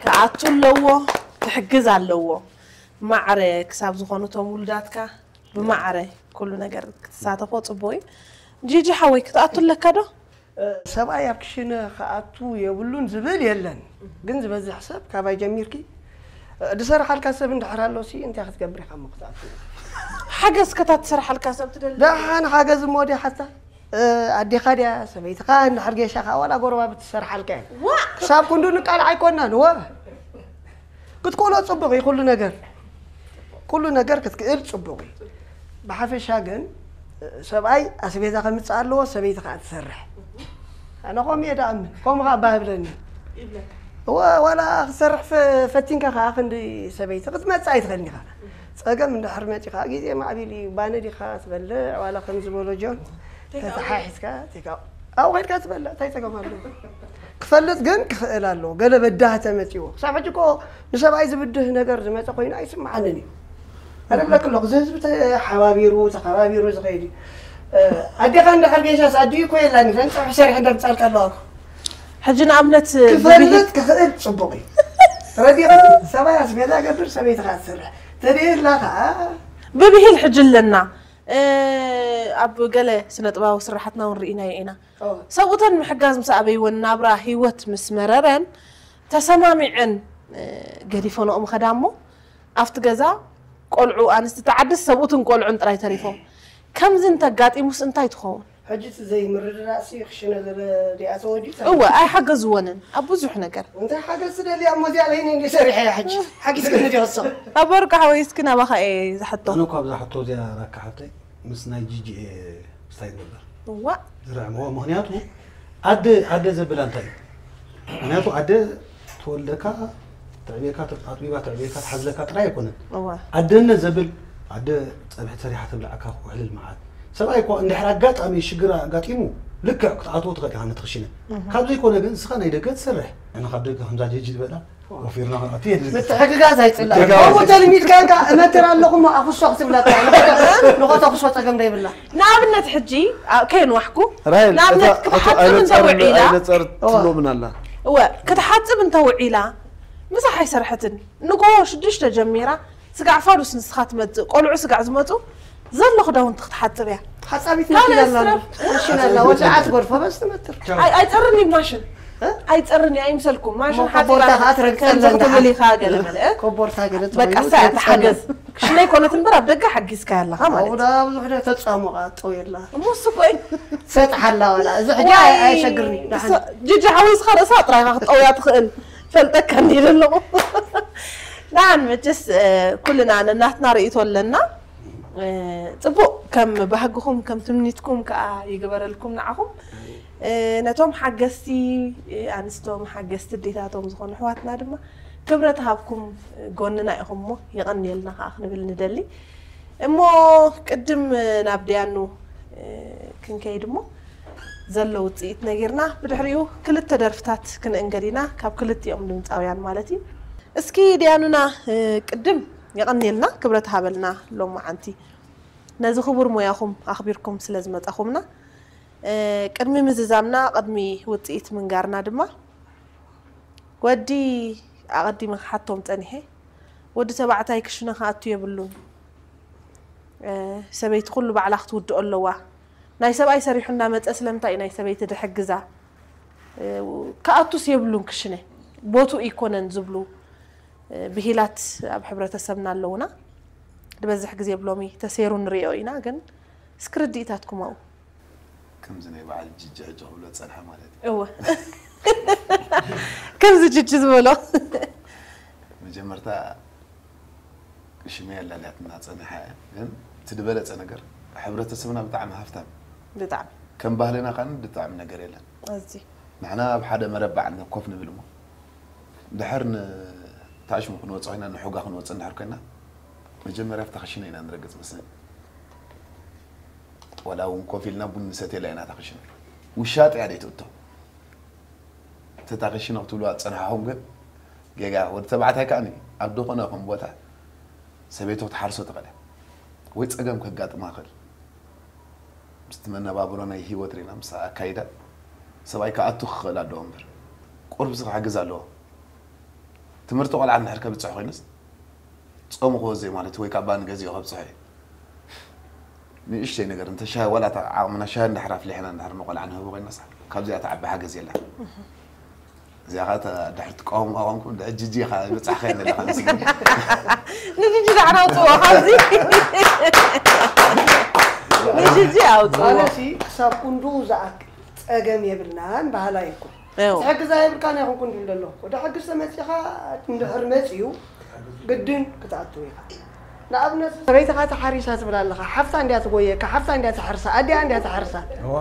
ክኣቱ ኣለዎ፣ ክሕግዝ ኣለዎ። ማዕረ ክሳብ ዝኾኑ እቶም ውሉዳትካ ብማዕረ ኩሉ ነገር ክትሳተፎ ጽቡቕ እዩ። ጂጂ ሓወይ ክትኣቱ ኣለካ ዶ? ሰብኣይ ኣብ ክሽነ ክኣቱ የብሉን ዝብል የለን። ግን ዝበዝሕ ሰብ ካባይ ጀሚርኪ፣ ድሰርሓልካ ሰብ እንድሕር ኣሎ ሲ እንታይ ክትገብር ኢኻ እሞ ክትኣቱ? ሓገዝ ከታ ትሰርሓልካ ሰብ ትደሊ? ደሓን ሓገዝ እሞ ድያ ሓታ? ኣዴኻ ድያ ሰበይትኻ እንድሕር ጌሻኻ ዋላ ጎረባብቲ ትሰርሓልካ እየን። ዋእ! ክሳብ ክንዱ ንቃልዕ ኣይኮናን። ወ ክትክእሎ ጽቡቕ እዩ ኩሉ ነገር። ኩሉ ነገር ክትክእል ጽቡቕ እዩ። ብሓፈሻ ግን ሰብኣይ ኣስቤዛ ከምጽእ ኣለዎ፣ ሰበይቲ ከኣ ትሰርሕ። ኣነ ከምኡ እየ ደኣምን። ከምኡ ከኣ ኣባ ህብለኒ። ይብለካ። ወ-፣ ዋላ ክትሰርሕ ፈ-፣ ፈቲንካ ከኣ ክንዲ ሰበይቲ ክትመጽእ ኣይትኽእልን ኢኻ። ጸገም እንድሕር መጺኻ ግዜ ማዕቢል እዩ። ባኒ ዲኻ ትበልዕ ዋላ ከም ዝበሎ ጆን ቴክ ኣዌ። ተተሓሒዝካ ቴክ ኣዌ። ኣብኡ ከይድካ ትበልዕ እንታይ ጸገም ኣለዎ? ክፈልጥ ግን ክኽእል ኣለዎ። ገለ በዳህ ተመጺዎ። ክሳብ ሕጂ እኮ ንሰብኣይ ዝብድህ ነገር ዝመጸ ኮይኑ ኣይስምዓንን እዩ። ኣነ እብለኪ ኣለኹ፣ እዚ ህዝቢ ተሓባቢሩ፣ ተኸባቢሩ ዝኸይድ እዩ። እ፣ ኣዴኻ እንድሕር ጌሻስ ኣዲኡ እኮ የላን፣ እዘን ጸብሒ ሰሪሐ እንደምጻልካ ኣለዋ እኮ። ሕጂ ንኣብነት ክፈልጥ ክኽእል ጽቡቕ እዩ። ረዲኻ ሰብኣይ ኣስቤዛ ገብር፣ ሰበይትኻ ትሰርሕ። ተደየላ ኸኣ ብብሂል ሕጂ ኣለና። እ፣ ኣብ ገለ ስነ ጥበባዊ ስራሓትና እውን ርኢናዮ ኢና። ኦ። ሰብኡተን ምሕጋዝ ምስ ኣበይወን ናብራ ህይወት ምስ መረረን ተሰማሚዐን፣ እ፣ ገዲፈንኦም ኸዳ እሞ ኣብቲ ገዛ ቆልዑ ኣንስቲ ተዓድስ ሰብኡትን ቆልዑን ጥራይ ተሪፎም። ከምዚ እንተጋጢሙስ እንታይ ትኸውን? ሕጂ እቲ ዘይምርድዳእ ሲ ክሽነ ዘለ ዲኣ ተወዲኡ እወ ኣይሓገዝወንን ኣብ ብዙሕ ነገር። እንታይ ሓገዝ ትደልያ እሞ እዚኣ ለይኒ እንዲ ሰሪሐ እያ ሕጂ። ሓጊዝክኒ ዲ ወሰኹ። ኣበርቃ ሓወይ እስኪ ናባኻ እየ ዝሓቶ። ኣነ እኳ ኣብዛ ሕቶ እዚኣ ራካ ሓተይ ምስ ናይ ጂጂ እየ ስታይ ነበር። እዋ ዝርዕምዎ ምኽንያቱ ኣደ ኣደ ዘብላ እንታይ እዩ? ምኽንያቱ ኣደ ትወልደካ፣ ተዕብየካ፣ ኣጥቢባ ተዕብየካ፣ ትሓዝለካ ጥራይ ኣይኮነን። እዋ ኣደነት ዘብል ኣደ ጸብሒ ሰሪሓ ተብልዓካ፣ ውሕልል መዓት። ሰብኣይ እኳ እንድሕር ኣጋጣሚ ሽግር ኣጋጢሙ ልክዕ ክትኣትዎ ትኽእል ኢኻ ነቲ ክሽነ። ካብ ዘይኮነ ግን ንስኻ ናይ ደገ ትሰርሕ። ንሕና ካብ ደገ ከምዛ ጀጂ ዝበላ ወፊርና ክንኣቱ የድሊ። ምትሕግጋዝ ኣይጽላእ። ምትሕግጋዝ። ከምኡ ተልሚድካ እንካ እመትር ኣለኹ እሞ ኣፍሶ ክትብላ ጥራይ። ንኸተፍሶ ጸገም ዶ ይብላ? ንኣብነት ሕጂ፣ ኣ፣ ከየንዋሕኩ፣ ራሄል፣ ንኣብነት እታ ሕቶ ክትሓጽብ እንተ ኣይነጸርን-፣ ውዒላ፣ ኣይነጸርትሎምን ኣላ። እወ፣ ክትሓጽብ እንተ ውዒላ፣ ምሳሕ ኣይሰርሐትን። ንግሆ ሽዱሽተ ጀሚራ፣ ስጋዕ ፋዱስ ንስኻ ትመጽእ፣ ቆልዑ ስጋዕ ዝመጹ፣ ዘሎ ክዳውንቲ ክትሓጽብ እያ። ሓጻቢት ካልእ መኪና ኣላ ስራሕ። እንዶ። መኪና ኣላ፣ ወላዓት ጎርፎ በስ ትመትር። ኣይ-፣ ኣይጸርን እዩ ማሽን። እ? ኣይጸርን እዩ፣ ኣይምሰልኩም። ማሽን እሞ ሓጺባ ኮቦርታ ከኣ ትረግጸላ ከምዚ እንዳ ክትብል ሓ-፣ ኢኻ ገለ መለ። ኮቦርታ ገለ በቃ ትኾይኑ እሳ እያ ትረግጸላ። ትሓገዝ። ክሽነ ኣይኮነት እምበር ኣብ ደገ ሓጊዝካያ ኣለኻ ማለት ኣብኡ እዩ። ደኣ ብዙሕ ዶ ተጻሙቓ ጠው የላ። እሞ እሱ እኮ እዩ። ሰጥሓላ ዋላ። እዚ ሕጂ ዋይ፣ ኣይ-፣ ኣይሸግርኒ። ደሓን። እሳ-፣ ጅጅ ሓወይ እስኻ ርእሳ ጥራይ ኢኻ ክትጠውያ ትኽእል። ፈልጠካ እንዲለ ኣለኹ። ደሓን መቸስ፣ እ፣ ኩልና ነናትና ርእይቶ ኣለና። እ፣ ጽቡቕ፣ ከም ባህግኹም፣ ከም ትምኒትኩም ከኣ ይግበረልኩም ንዓኹም። ነቶም ሓገዝቲ ኣንስቶም ሓገዝቲ ኣዴታቶም ዝኾኑ ኣሕዋትና ድማ ክብረት ሃብኩም ጎንና ኢኹም እሞ የቐንየልና ከዓ ክንብል ንደሊ። እሞ ቅድም ናብ ዲያኑ ክንከይድ እሞ ዘሎ ውፅኢት ነጊርና ብድሕሪኡ ክልተ ደርፍታት ክንእንገድ ኢና ካብ ክልቲኦም ድምፃውያን ማለት እዩ። እስኪ ዲያኑና ቅድም የቐንየልና ክብረት ሃበልና ሎማዓንቲ ነዚ ክቡር ሞያኹም ኣኽቢርኩም ስለ ዝመጻኹምና። ቅድሚ ምዝዛምና ቅድሚ ውፅኢት ምንጋርና ድማ ወዲ ኣቐዲመ ክሓቶም ፀኒሐ። ወዲ ተባዕታይ ክሽነ ክኣቱ የብሉን። ሰበይቲ ኩሉ ባዕላ ክትውድኦ ኣለዋ። ናይ ሰብኣይ ሰሪሑ እንዳመፀ ስለምንታይ እዩ ናይ ሰበይቲ ድሕግዛ? ክኣቱስ የብሉን ክሽነ። ቦትኡ ይኮነን ዝብሉ ብሂላት ኣብ ሕብረተሰብና ኣለውና። ዝበዝሕ ግዜ ብሎሚ ተሰይሩ ንሪኦ ኢና፣ ግን እስኪ ርድኢታትኩም ኣብኡ። ከምዚ ናይ በዓል ጅጂ ሕጂ ክብሎ ዝጸንሐ ማለት እዩ። እወ። ከምዚ ጅጂ ዝበሎ። መጀመርታ ሽመይ ኣላልያትና ጸኒሓ እያ፣ ግን እቲ ዝበለጸ ነገር ሕብረተሰብና ብጣዕሚ ሃፍታም እዩ። ብጣዕሚ። ከም ባህልና ካን ብጣዕሚ ነገር የለን። እዚ። ንሕና ኣብ ሓደ መረብ በዓል ኮፍ ንብል እሞ ድሕር ንታሽሙ ክንወጽእ ኮይና ንሑጋ ክንወጽእ እንድሕር ኮይና መጀመርያ ኣብታ ክሽነ ኢና ንረግጽ መስለኒ። ዋላ እውን ኮፍ ኢልና ቡን ንሰትየላ ኢና እታ ክሽነ። ውሻጥ እያ ደይትእቶ። እቲ እታ ክሽነ ክትብልዋ ዝጸናሕኹም ግን ጌጋ። ወዲ ተባዕታይ ከኣ ኣብ ዝኾነ ይኹን ቦታ ሰበይቱ ክትሓርሶ ትኽእል እያ። ወይ ጸገም ከጋጥማ ይኽእል። ምስቲ መነባብሮ ናይ ህይወት ርኢና ምስ ኣካይዳ ሰብኣይ ክኣቱ ክኽእል ኣለዎ እምበር ቁርብሲ ክሕግዝ ኣለዎ። ትምህርቲ ቆልዓ እንድሕር ከብጽሕ ኮይኑስ ጾሙ ክወዘይ ማለት ወይ ካብ ባኒ ገዚኡ ከብጽሖ እዩ። ንእሽተይ ነገር እንተ ሻሂ ዋላ እታ ዓቕምና ሻሂ እንድሕር ኣፍሊሕና እንድሕር ንቆልዓ ንህቦ ኮይናስ ካብዚኣ ትዓቢ ሓገዝ የላን። እዚኣ ኸዓ ድሕር ትቃወምዋ ኾንኩም ድሕር ጅጂ ኢኻ በጻሕካ የለኻ መስለኒ። ንጅጂ ዳዕና ኣውጽዎ ካብዚ። ንጅጂ ኣውጽዎ። ኣነሲ ክሳብ ክንድኡ ዝኣክል ጸገም የብልናን በሃላይ እኮ። እው። ትሕግዛ የብልካን ኢኹም ክንድል ዘለኹ። ወደ ሕግዝ ተመጺኻ እንድሕር መጺኡ ግድን ክትኣትው ኢኻ። ንኣብነት ሰበይትኻ ተሓሪሳ ትብል ኣለኻ። ሓፍታ እንድያ ትጎየካ፣ ሓፍታ እንድያ ትሓርሳ፣ ኣዲኣ እንድያ ትሓርሳ። እዋ።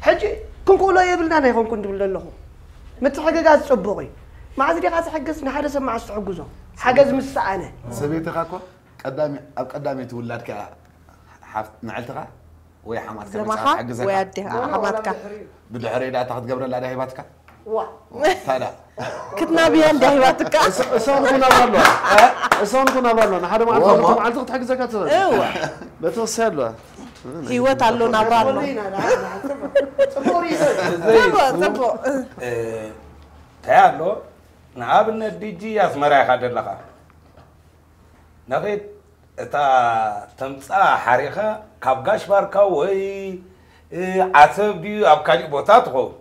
ሕጂ ክንክእሎ የብልናን ኣይኾንኩን ድብል ዘለኹ። ምትሕግጋዝ ጽቡቕ እዩ። መዓዝ ዲኻ ትሕግዝ? ንሓደ ሰብ መዓዝ ትሕግዞ? ሓገዝ ምስ ሰኣነ። ሰበይትኻ እኮ ቀዳሚ-፣ ኣብ ቀዳመይቲ ውላድካ ሓፍ-፣ ንዕልትኻ ወይ ሓማትካ ዘማኻ መጽሓፍ ሓግዘካ። ወይ ኣዴኻ፣ ኖ፣ ኖ፣ ሓማትካ። ዋላ ብድሕሪኡ። ብድሕሪኡ ዳታ ክትገብረላ ዳ ሂባትካ? ዋ። ታዳ። ክትናብያ እንዳ ሂባትካ። እሶ-፣ እሶን ኩን ኣብራ ኣለዋ። እሶን ኩን ኣብራ ኣለዋ። ንሓደ መዓልቲ ዋ፣ ክልተ ዋ። መዓልቲ ክትሕግዘካ ትኽእል። እዋ። በተወሰነ ኣለዋ። ህይወት ኣሎ፣ ናብራ ኣሎ። ጽቡቕ ርኢቶ እዩ። ጽቡቕ፣ ጽቡቕ። እ፣ እንታይ ኣሎ? ንኣብነት ዲጂ ኣስመራ ኢኻ ዘለኻ። ነኺድ እታ ተምጻ ሓሪኻ ካብ ጋሽ ባርካ ወይ፣ እ፣ ዓሰብ ድዩ ኣብ ካሊእ ቦታ ትኸውን።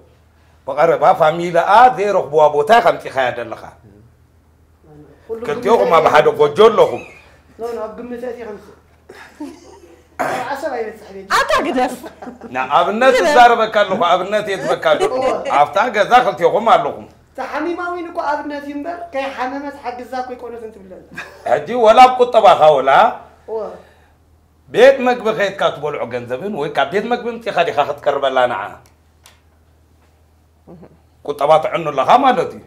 ብቐረባ ፋሚላኣ ዘይረኽብዋ ቦታ ኢኻ ኣምጺኻያ ዘለኻ። ኩሉ ክልቲኦኹም ኣብ ሓደ ጎጆ ኣለኹም። ኖ፣ ኖ፣ ኣብ ግምት ኣእትየ ከምጽእ። ዓሰብ ኣይበጽሕ ቤት። ኣታ ግደፍ። ንኣብነት ግደፍ። እዛረበካ ኣለኹ፣ ኣብነት የትበካ ኣለኹ። እወ። ኣብታ ገዛ ክልቲኦኹም ኣለኹም። ተሓሚማ እውን እኮ ኣብነት እዩ እምበር፣ ከይሓመመት ሓግዛ እኮ ኣይኮነትን ትብለና። ሕጂ ወላ ኣብ ቁጠባኻ ወላ እወ። ቤት መግቢ ከይድካ ትበልዖ ገንዘብን ወይ ካብ ቤት መግቢ ምጺኻ ዲኻ ክትቀርበላ ንዓ? ቁጠባ ትዕኑ ኣለኻ ማለት እዩ።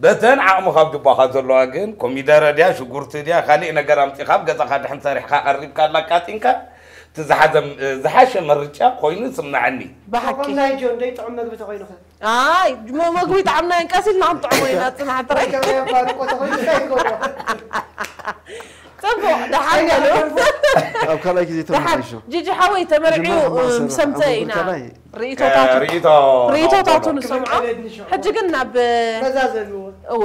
በተን ዓቕሚ ካብ ጅባኻ ዘለዋ ግን ኮሚደረ ድያ፣ ሽጉርቲ ድያ፣ ካሊእ ነገር ኣምጺኻ ኣብ ገዛኻ ድሕን ሰሪሕካ ቀሪብካ ኣላቃጺንካ፣ እቲ ዝሓዘ-፣ ዝሓሸ ምርጫ ኮይኑ ይስምዓኒ። ብሓቂ። ተኾን ናይ ጆን ደይ ጥዑም መግቢ ተኾይኑ ኸ? ኣይ፣ ሞ-፣ መግቢ ጣዕምና ይንቀስ ኢልና ክንጥዕሞ ኢና፣ ጽናሕ ጥራይ። ወይ ከመይ ኣባርቆ ተኾይኑ እንታይ ይገብሮ? ጽቡቕ፣ ደሓን በሉ። ኣብ ካልኣይ ግዜ ደሓን። ተመሓይሾ። ጂጂ ሓወይ፣ ተመርዕዩ፣ መጀመርያ ከማን ምስ ሰብኣ ኣምሰምጸ ኣምር ኢና ካልኣይ። ርኢቶታቱ፣ እ፣ ርኢቶ ርኢቶታቱ ተቐበሎ። ንሰምዖ። ክብል ቀደድ ንሸው። ሕጂ ግን ናብ መዛዘንዎ። እወ።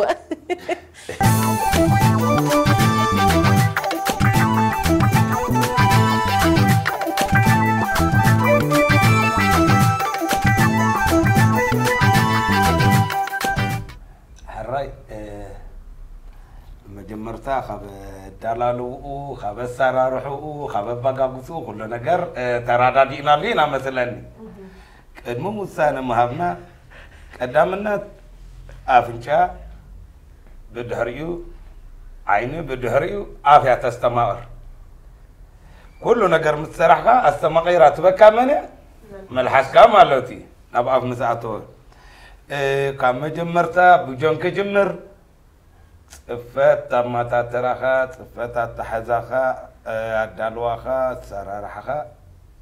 ሕራይ፣ እ፣ መጀመርታ ካብ ኣዳላልውኡ፣ ካብ ኣሰራርሕኡ፣ ካብ ኣባጋግስኡ ኩሉ ነገር፣ እ፣ ተራዳዲእናሉ ኢና መስለኒ። ቅድሚ ውሳነ ምሃብና ቀዳምነት ኣፍንጫ፣ ብድሕሪኡ ዓይኒ፣ ብድሕሪኡ ኣፍ እያ ተስተማቕር። ኩሉ ነገር ምስ ሰራሕካ ኣስተማቒራ ትበካ መን እያ? መልሓስካ ማለት እዩ። ናብ ኣፍ ምስ ኣተወ፣ እ፣ ካብ መጀመርታ ብጆን ክጅምር፣ ጽፈት ኣማታተራኻ፣ ጽፈት ኣተሓዛኻ፣ እ፣ ኣዳልዋኻ፣ ኣሰራርሓኻ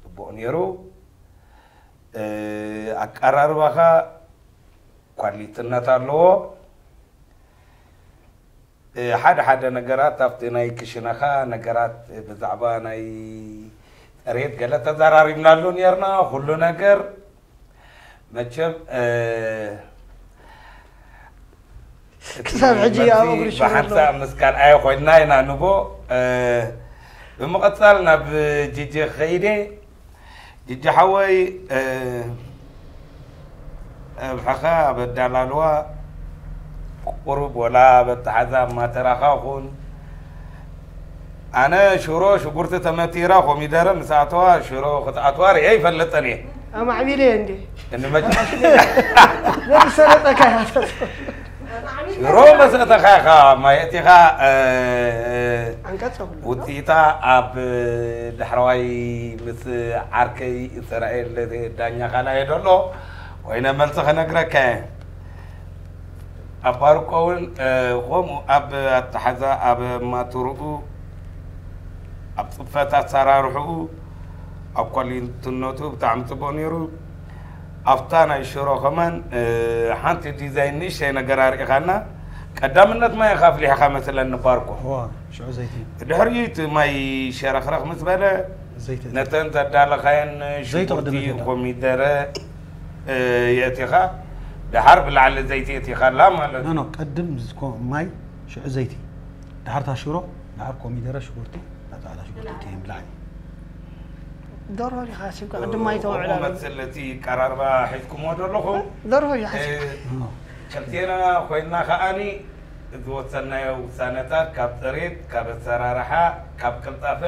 ጽቡቕ ነይሩ። እ፣ ኣቀራርባኻ ኳሊትነት ኣለዎ። እ፣ ሓደ ሓደ ነገራት ኣብቲ ናይ ክሽነኻ ነገራት ብዛዕባ ናይ ጥሬት ገለ ተዘራሪብናሉ ነርና። ኩሉ ነገር መቸም፣ እ፣ እቲ ክሳብ ሕጂ መልሲ ኣብ እግሪ ሽሮ ብሓንሳእ ኣለዎ። ምስ ካልኣዮ ኮይንና ኢና ንቦ። እ፣ ብምቕጻል ናብ ጂጂ ክኸይድ እየ። ጂጂ ሓወይ፣ እ፣ ኣብሕኻ ኣብ ኣዳላልዋ ቁሩብ ወላ ኣብ ኣተሓዛ ማተራኻ ኹን። ኣነ ሽሮ ሽጉርቲ ተመቲራ ኮሚደረ ምስ ኣተዋ ሽሮ ክትኣትዋ ርእየ ይፈልጥን እየ። ኣማዕቢለ እየ እንዴ? እንመ- ዘብሰለጠካ እያ። ሽሮ መሰተኻ ኢኻ ማየት ኢኻ፣ እ፣ እ፣ ዓንቀጽ ኣብሉ። ውፅኢታ ኣብ ዳሕረዋይ ምስ ዓርከይ እስራኤል ዳኛ ካልኣየ ደሎ ኮይነ መልሲ ክነግረካ እየ። ኣብ ባርቆ እውን፣ እ፣ ከምኡ ኣብ ኣተሓዛ፣ ኣብ ማትርኡ፣ ኣብ ጽፈት ኣሰራርሕኡ፣ ኣብ ኳሊትነቱ ብጣዕሚ ጽቡቕ ነይሩ። ኣብታ ናይ ሽሮ ከማን፣ እ፣ ሓንቲ ዲዛይን ንእሽተይ ነገር ኣርኢኻና። ቀዳምነት ማይ ኢኻ ኣፍሊሕኻ መስለኒ ባርኮ። እዋ፣ ሽዑ ዘይቲ። ድሕሪኡ እቲ ማይ ሸረኽረኽ ምስ በለ ዘይቲ። ነተን ዘዳለኻየን ዘይቲ ሽጉርቲ ቅድም ይፈላ። ኮሚደረ፣ እ፣ የእቲኻ። ደሓር ብላዕሊ ዘይቲ የእቲኻላ ማለት ኖ፣ ኖ፣ ቅድም ዝኮ-፣ ማይ፣ ሽዑ ዘይቲ። ድሓር እታ ሽሮ፣ ድሓር ኮሚደረ፣ ሽጉርቲ፣ እታ ጻዕዳ ሽጉርቲ እትይን ብላዕሊ። ደርሆ ዲኻ ሲብካ ቅድም ማይ ተውዕላ። ከምኡ መሰል እቲ ቀራርባ ሒዝኩሞ ዘለኹም። ደርሆ ዲኻ ሲብካ። እ፣ ክልቴና ኮይንና ከዓኒ ዝወሰናዮ ውሳነታት ካብ ጥሬት፣ ካብ ኣሰራርሓ፣ ካብ ቅልጣፈ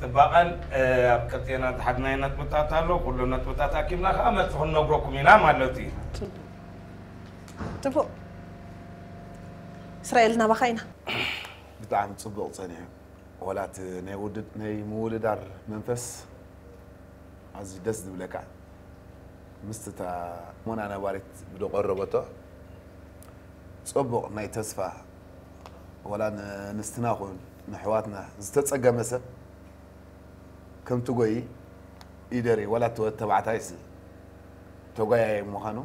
ጽባቐን፣ እ፣ ኣብ ክልቴና ዝሓዝናዮ ነጥብታት ኣሎ። ኩሉ ነጥብታት ኣኪብና ከኣ መልሲ ክንነግረኩም ኢና ማለት እዩ። ጽቡቕ። እስራኤል ናባኻ ኢና። ብጣዕሚ ጽቡቕ ጸኒሑ። ወላ እቲ ናይ ውድድ-፣ ናይ ምውድዳር መንፈስ ኣዝዩ ደስ ዝብለካ። ምስቲ እታ ሞና ነባሪት ብዝቐረበቶ ጽቡቕ ናይ ተስፋ፣ ወላ ንንስትና ኹን ንሕዋትና ዝተጸገመ ሰብ ከምቲ ጎይ ይደሪ፣ ወላ እቲ ወዲ ተባዕታይስ ተጓያይ ምዃኑ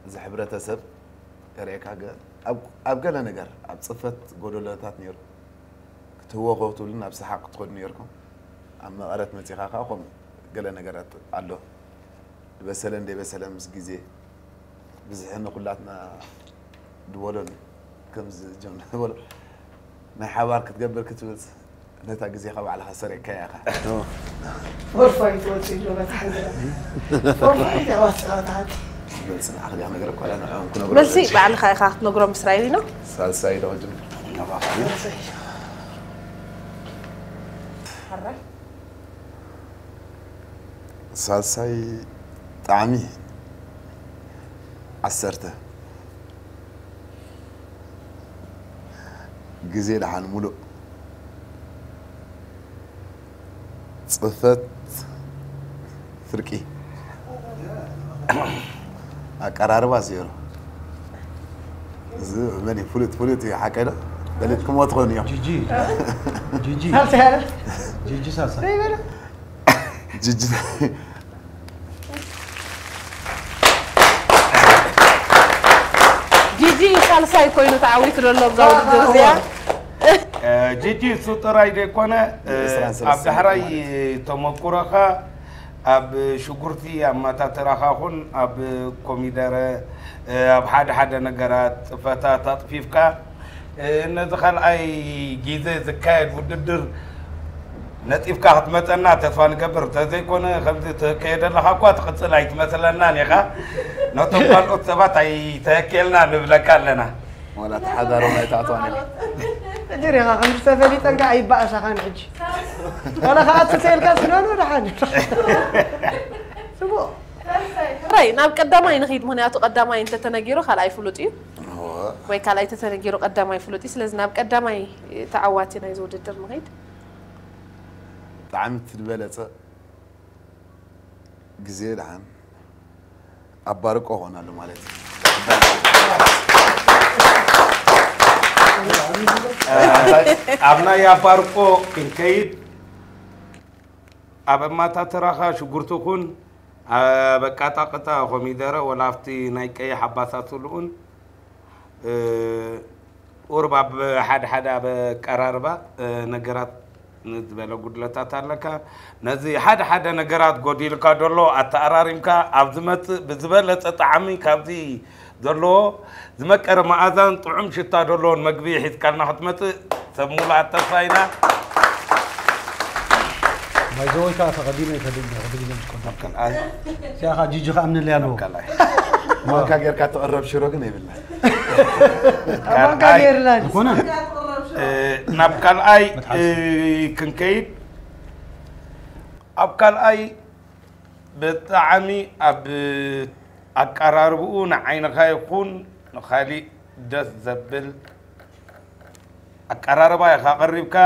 እዚ ሕብረተሰብ የርእየካ። ገ-፣ ኣብ፣ ኣብ ገለ ነገር ኣብ ጽፈት ጎደሎታት ነይሩ። ክትህወኹ ክትብሉ ናብ ሰሓቕ ክትኸዱ ነይርኩም። ኣብ መቐረት መጺኻ ከኣ ከምኡ ገለ ነገራት ኣሎ። ዝበሰለን ዘይበሰለን ምስ ግዜ ብዝሒ ንኹላትና ድበሎን ከምዚ ጆን ድበሎ ናይ ሓባር ክትገብር ክትብል ነታ ግዜኻ ባዕልኻ ሰሪቕካያ ኢኻ። ፎርፋይ ትወጽእ ኣሎ መትሓዚ። ፎርፋይ ተዋጽኣ ታሓቲ። በል ጽናሕ ክልያ ነገር እኳ ንዕኦም ክነግሮ መልሲ ንኽእል። ባዕልኻ ኢኻ ክትነግሮም እስራኤል ኢኖ። ሳልሳይ ዶ ጅም? ሳልሳይ ጣዕሚ ዓሰርተ ግዜ ደሓን ሙሉእ ጽፈት ፍርቂ ኣቀራርባ ዜሮ። እዚ መን እዩ? ፍሉጥ ፍሉጥ እዩ፣ ሓቀይ ዶ? በሊጥኩምዎ ትኾኑ እዮም። ጂጂ። ጂጂ። ሳልሳይ ኣረ ጂጂ ሳልሳ። ዘይበለ ጅጅ ጂጂ ሳልሳይ ኮይኑ ተዓዊቱ ዘሎ ኣብዛ ውድድር እዚኣ። እ፣ ጂጂ እሱ ጥራይ ዘይኮነ፣ እ፣ ዕስራን ኣብ ሰለስተን ዳሕራይ ማለት እዩ። ተመኩሮኻ ኣብ ሽጉርቲ ኣመታተራኻ ኹን ኣብ ኮሚደረ፣ እ፣ ኣብ ሓደ ሓደ ነገራት ጽፈታት ኣጥፊፍካ፣ እ፣ ነዚ ካልኣይ ግዜ ዝካየድ ውድድር ነጢፍካ ክትመጸና ተስፋ ንገብር። እንተዘይኮነ ከምዚ ትከየ ዘለኻ እኳ ትቕጽል ኣይትመስለናን ኢኻ። ነቶም ካልኦት ሰባት ኣይተየክየልና ንብለካ ኣለና። ዋላ ተሓዳሮ ናይ ታዕቷን እዩ። ሕጂ ሪኻ ከምዚ ተፈሊጠልካ ኣይበኣሳኻን ሕጂ። ዋላ ከኣ ትተይልካ ስለ ደሓን። ጽቡቕ። ራይ ናብ ቀዳማይ ንኺድ፣ ምኽንያቱ ቀዳማይ እንተተነጊሩ ካልኣይ ፍሉጥ እዩ፣ ወይ ካልኣይ ተተነጊሩ ቀዳማይ ፍሉጥ እዩ። ስለዚ ናብ ቀዳማይ ተዓዋቲ ናይዚ ውድድር ንኺድ። ብጣዕሚ እቲ ዝበለጸ ግዜ ደሓን ኣባርቆ ኾናሉ ማለት እዩ። ኣብ ናይ ኣባርቆ ክንከይድ ኣብ ኣማታትራኻ ሽጉርቲ ኩን ኣብ ኣቃጣቅጣ ኮሚደረ ወላ ኣብቲ ናይ ቀይሕ ኣባሳስልኡን ቁርብ ኣብ ሓደ ሓደ ኣብ ኣቀራርባ ነገራት ዝበለ ጉድለታት ኣለካ። ነዚ ሓደ ሓደ ነገራት ጎዲልካ ደሎ ኣተኣራሪምካ ኣብ ዝመጽእ ብዝበለጸ ጣዕሚ ካብዚ ዘለዎ ዝመቀረ መኣዛን ጥዑም ሽታ ደሎን መግቢ ሒዝካልና ክትመጽእ ሰብ ሙሉኣት ተስፋ ኢና። ባይዘወይ ከዓ ተቐዲመ ይፈልጥ ነይረ፣ ሕጂ ግዜ ምስ ቀደምኩ። ካልኣይ እዚኣ ከዓ ጂጂ ከዓ እምንለይ ኣለዎ። ካልኣይ ማንካ ጌርካ ትቕረብ ሽሮ ግን የብልና። ማንካ ጌርና ዝኾነ ናብ ካልኣይ መትሓዚ። ክንከይድ ኣብ ካልኣይ ብጣዕሚ ኣብ ኣቀራርብኡ ንዓይንኻ ይኹን ንኻሊእ ደስ ዘብል ኣቀራርባ ኢኻ ቀሪብካ።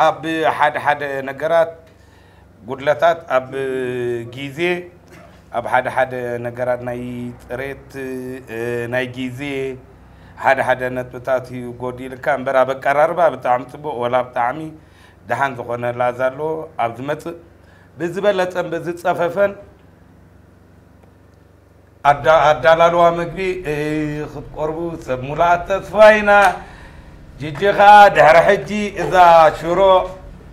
ኣብ ሓደ ሓደ ነገራት ጉድለታት ኣብ ግዜ ኣብ ሓደ ሓደ ነገራት ናይ ጥሬት ናይ ግዜ ሓደ ሓደ ነጥብታት እዩ ጎዲልካ እምበር ኣብ ኣቀራርባ ብጣዕሚ ፅቡቅ ወላ ብጣዕሚ ደሓን ዝኾነ ላዛ ኣሎ። ኣብ ዝመፅእ ብዝበለፀን ብዝፀፈፈን ኣዳ- ኣዳላልዋ ምግቢ ክትቆርቡ ሰብ ሙሉኣት ተስፋ ኢና። ጅጂ ኸዓ ድሕሪ ሕጂ እዛ ሽሮ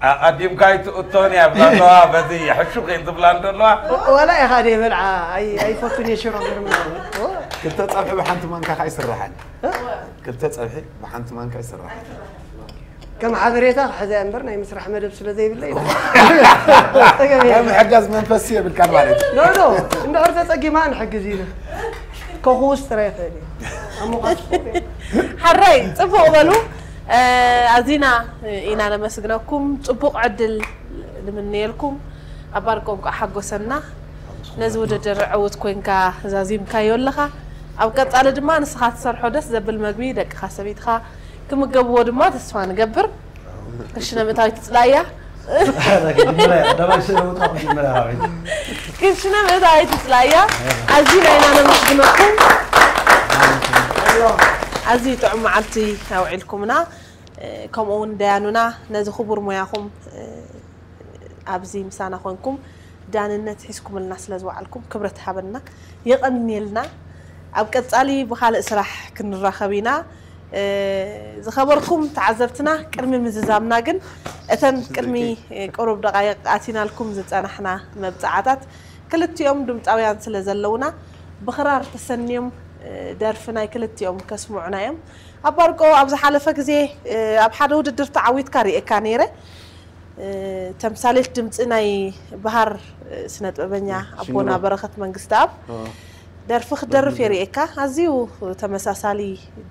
ኣቐዲምካ ኣይትእቶን እያ ብላ ኣለዋ። በዚ ሕሹኽ እየን ዝብላ እንዶ ኣለዋ። ዋላ ኢኻ ደይ በልዓ ኣይፈቱን እየ ሽሮ ገርም ክልተ ፀብሒ ብሓንቲ ማንካ ከዓ ይስራሓን ክልተ ፀብሒ ብሓንቲ ማንካ ይስራሕ። ከም ሓበሬታ ክሕዘ እምበር ናይ ምስራሕ መደብ ስለ ዘይብለይ ከም ሕጋዝ መንፈስ የብልካን ማለት እዩ። ኖ ኖ እንድሕር ተፀጊማ ንሕግዝ ኢና። ከኹውስ ጥራይ ይኽእል እዩ። ኣሞኻስ ሓራይ ጽቡቕ በሉ። ኣዚና ኢና ነመስግነኩም። ጽቡቕ ዕድል ንምንየልኩም። ኣባር ቆንቋ ሓጎሰና። ነዚ ውድድር ዕውት ኮንካ ዛዚምካዮ ኣለኻ። ኣብ ቀጻሊ ድማ ንስኻ ትሰርሖ ደስ ዘብል መግቢ ደቅኻ ሰበይትኻ ክምገብዎ ድማ ተስፋ ንገብር። ክሽነ ምእታዊት ትጽላያ። ክጅምራ እያ፣ ቀዳማይ ስእሊ ወጣ ክጅምራ እያ። ክሽነ ምእታዊት ትጽላያ። ኣዚና ኢና ነመስግነኩም። ኣዝዩ ጥዑም መዓልቲ ኣውዒልኩምና። ከምኡ እውን ደያኑና ነዚ ክቡር ሞያኹም ኣብዚ ምሳና ኮንኩም ዳንነት ሒዝኩምልና ስለ ዝወዓልኩም ክብረት ሃበና፣ የቐንየልና። ኣብ ቀጻሊ ብኻልእ ስራሕ ክንራኸብ ኢና። ዝኸበርኩም ተዓዘብትና ቅድሚ ምዝዛምና ግን እተን ቅድሚ ቅሩብ ደቓይቕ ኣቲናልኩም ዝጸናሕና መብጽዓታት ክልቲኦም ድምጻውያን ስለ ዘለውና ብኽራር ተሰንዮም ደርፊ ናይ ክልቲኦም ከስምዑና እዮም። ኣባርቆ ኣብ ዝሓለፈ ግዜ ኣብ ሓደ ውድድር ተዓዊትካ ርእየካ ነይረ። ተምሳሌት ድምፂ ናይ ባህር ስነ ጥበበኛ ኣቦና በረኸት መንግስተኣብ ደርፊ ክትደርፍ የርእየካ። ኣዝዩ ተመሳሳሊ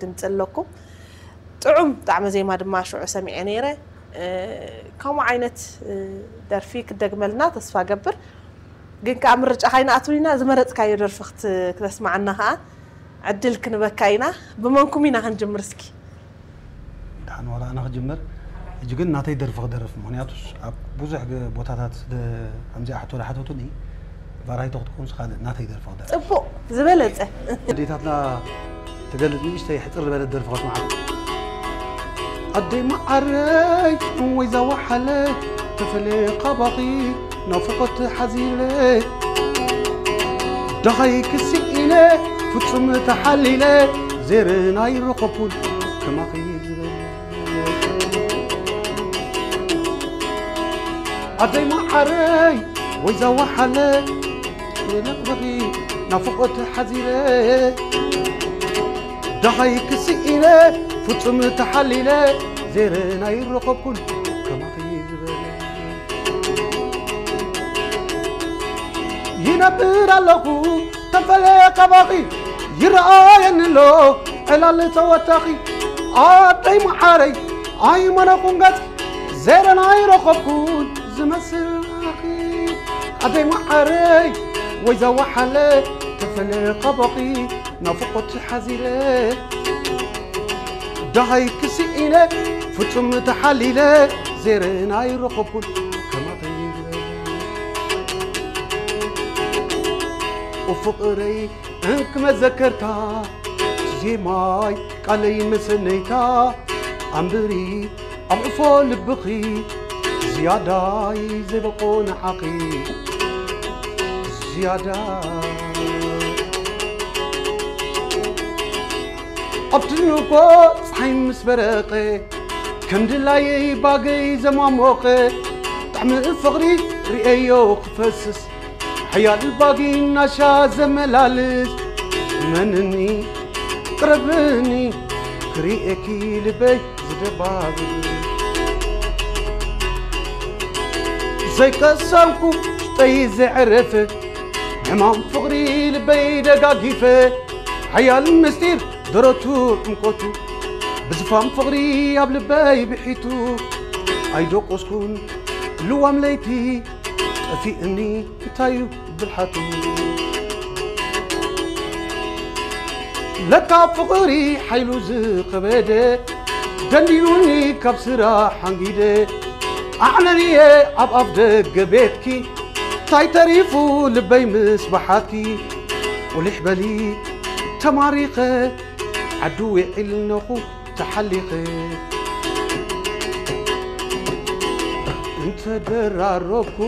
ድምፂ ኣለኩም። ጥዑም ጣዕመ ዜማ ድማ ሽዑ ሰሚዐ ነይረ። ከምኡ ዓይነት ደርፊ ክደግመልና ተስፋ ገብር። ግን ከዓ ምርጫ ካይንኣትው ኢና ዝመረፅካዮ ደርፊ ክት- ክተስማዓና ከዓ ዕድል ክንበካ ኢና። ብመንኩም ኢና ክንጅምር እስኪ? ደሓን ዋላ ኣነ ክጅምር። ሕጂ ግን ናተይ ደርፊ ክደርፍ፣ ምኽንያቱስ ኣብ ብዙሕ ገ- ቦታታት ደ- ከምዚኣ ሕቶ ዝሓተቱኒ ባራይቶ ክትኮንስ ካልእ ናተይ ደርፊ ክደርፍ። ፅቡቕ ዝበለፀ ኣዴታትና ትገልጽ ንእሽተይ ሕፅር ዝበለት ደርፊ ከስምዓኩም። ኣደይ መዓረይ ወይ ዛዋሓለ ተፈለ ካባኺ ናፍቆት ሓዚለ ደኸይ ክስኢነ ፍጹም ተሓሊለ ዜርን ኣይረኸብኩን ከማኺ ዝበለ ኣደይ መዓረይ ወይ ዛዋሓለ ነቕበኺ ናፍቆት ሓዚለ ደኸይ ክስኢነ ፍጹም ተሓሊለ ዜርን ኣይረኸብኩን ከማኺ ዝበለ ይነብር ኣለኹ ተፈለ ካባኺ ይረኣየኒ ኣሎ ዕላል ተወታኺ ኣደይ መዓረይ ኣይመነኹን ገጽ ዜረን ኣይረኸብኩን ዝመስል ኣኺ ኣደይ መዓረይ ወይ ዘዋሓለ ተፈለ ካባኺ ናፍቆት ሓዚለ ደሃይ ክስኢነ ፍጹም ተሓሊለ ዜረን ኣይረኸብኩን ከማኺ ዝበለ ፍቕረይ እንክ መዘከርታ፣ ዜማይ ቃለይ መሰነይታ፣ ኣንብሪ ኣዕፎ ልብኺ፣ ዝያዳይ ዘይበቆ ንዓኺ፣ ዝያዳ። ኣብቲ ንጎ ጸሓይ ምስ በረቐ፣ ከም ድላየይ ባገይ ዘማሞቐ፣ ጣዕሚ ፍቕሪ ርእየዮ ክፈስስ፣ ሓያል ባጊ ናሻ ዘመላልስ፣ መነኒ ቅረብኒ ክርእየኪ ልበይ ዝደባብስ። ዘይቀሰንኩ ውሽጠይ ዘዕረፈ፣ ሕማም ፍቕሪ ልበይ ደጋጊፈ፣ ሓያል ምስጢር ደረቱ ዕምቆቱ፣ ብዝፋም ፍቕሪ ኣብ ልበይ ብሒቱ፣ ኣይደቆስኩን ልዋም ለይቲ ጠፊእኒ፣ እንታይ እዩ ብልሓቱ? ለካ ፍቕሪ ሓይሉ ዝኸበደ፣ ደንዲኑኒ ካብ ስራሕ ሓንጊደ፣ ኣዕነንየ ኣብ ኣፍ ደገ ቤትኪ፣ እንታይ ተሪፉ ልበይ ምስ በሓትኪ፣ ቁሊሕ በሊ ተማሪኸ፣ ዓዱ ዊዒልነኹ ተሓሊኸ። እንተደራረብኩ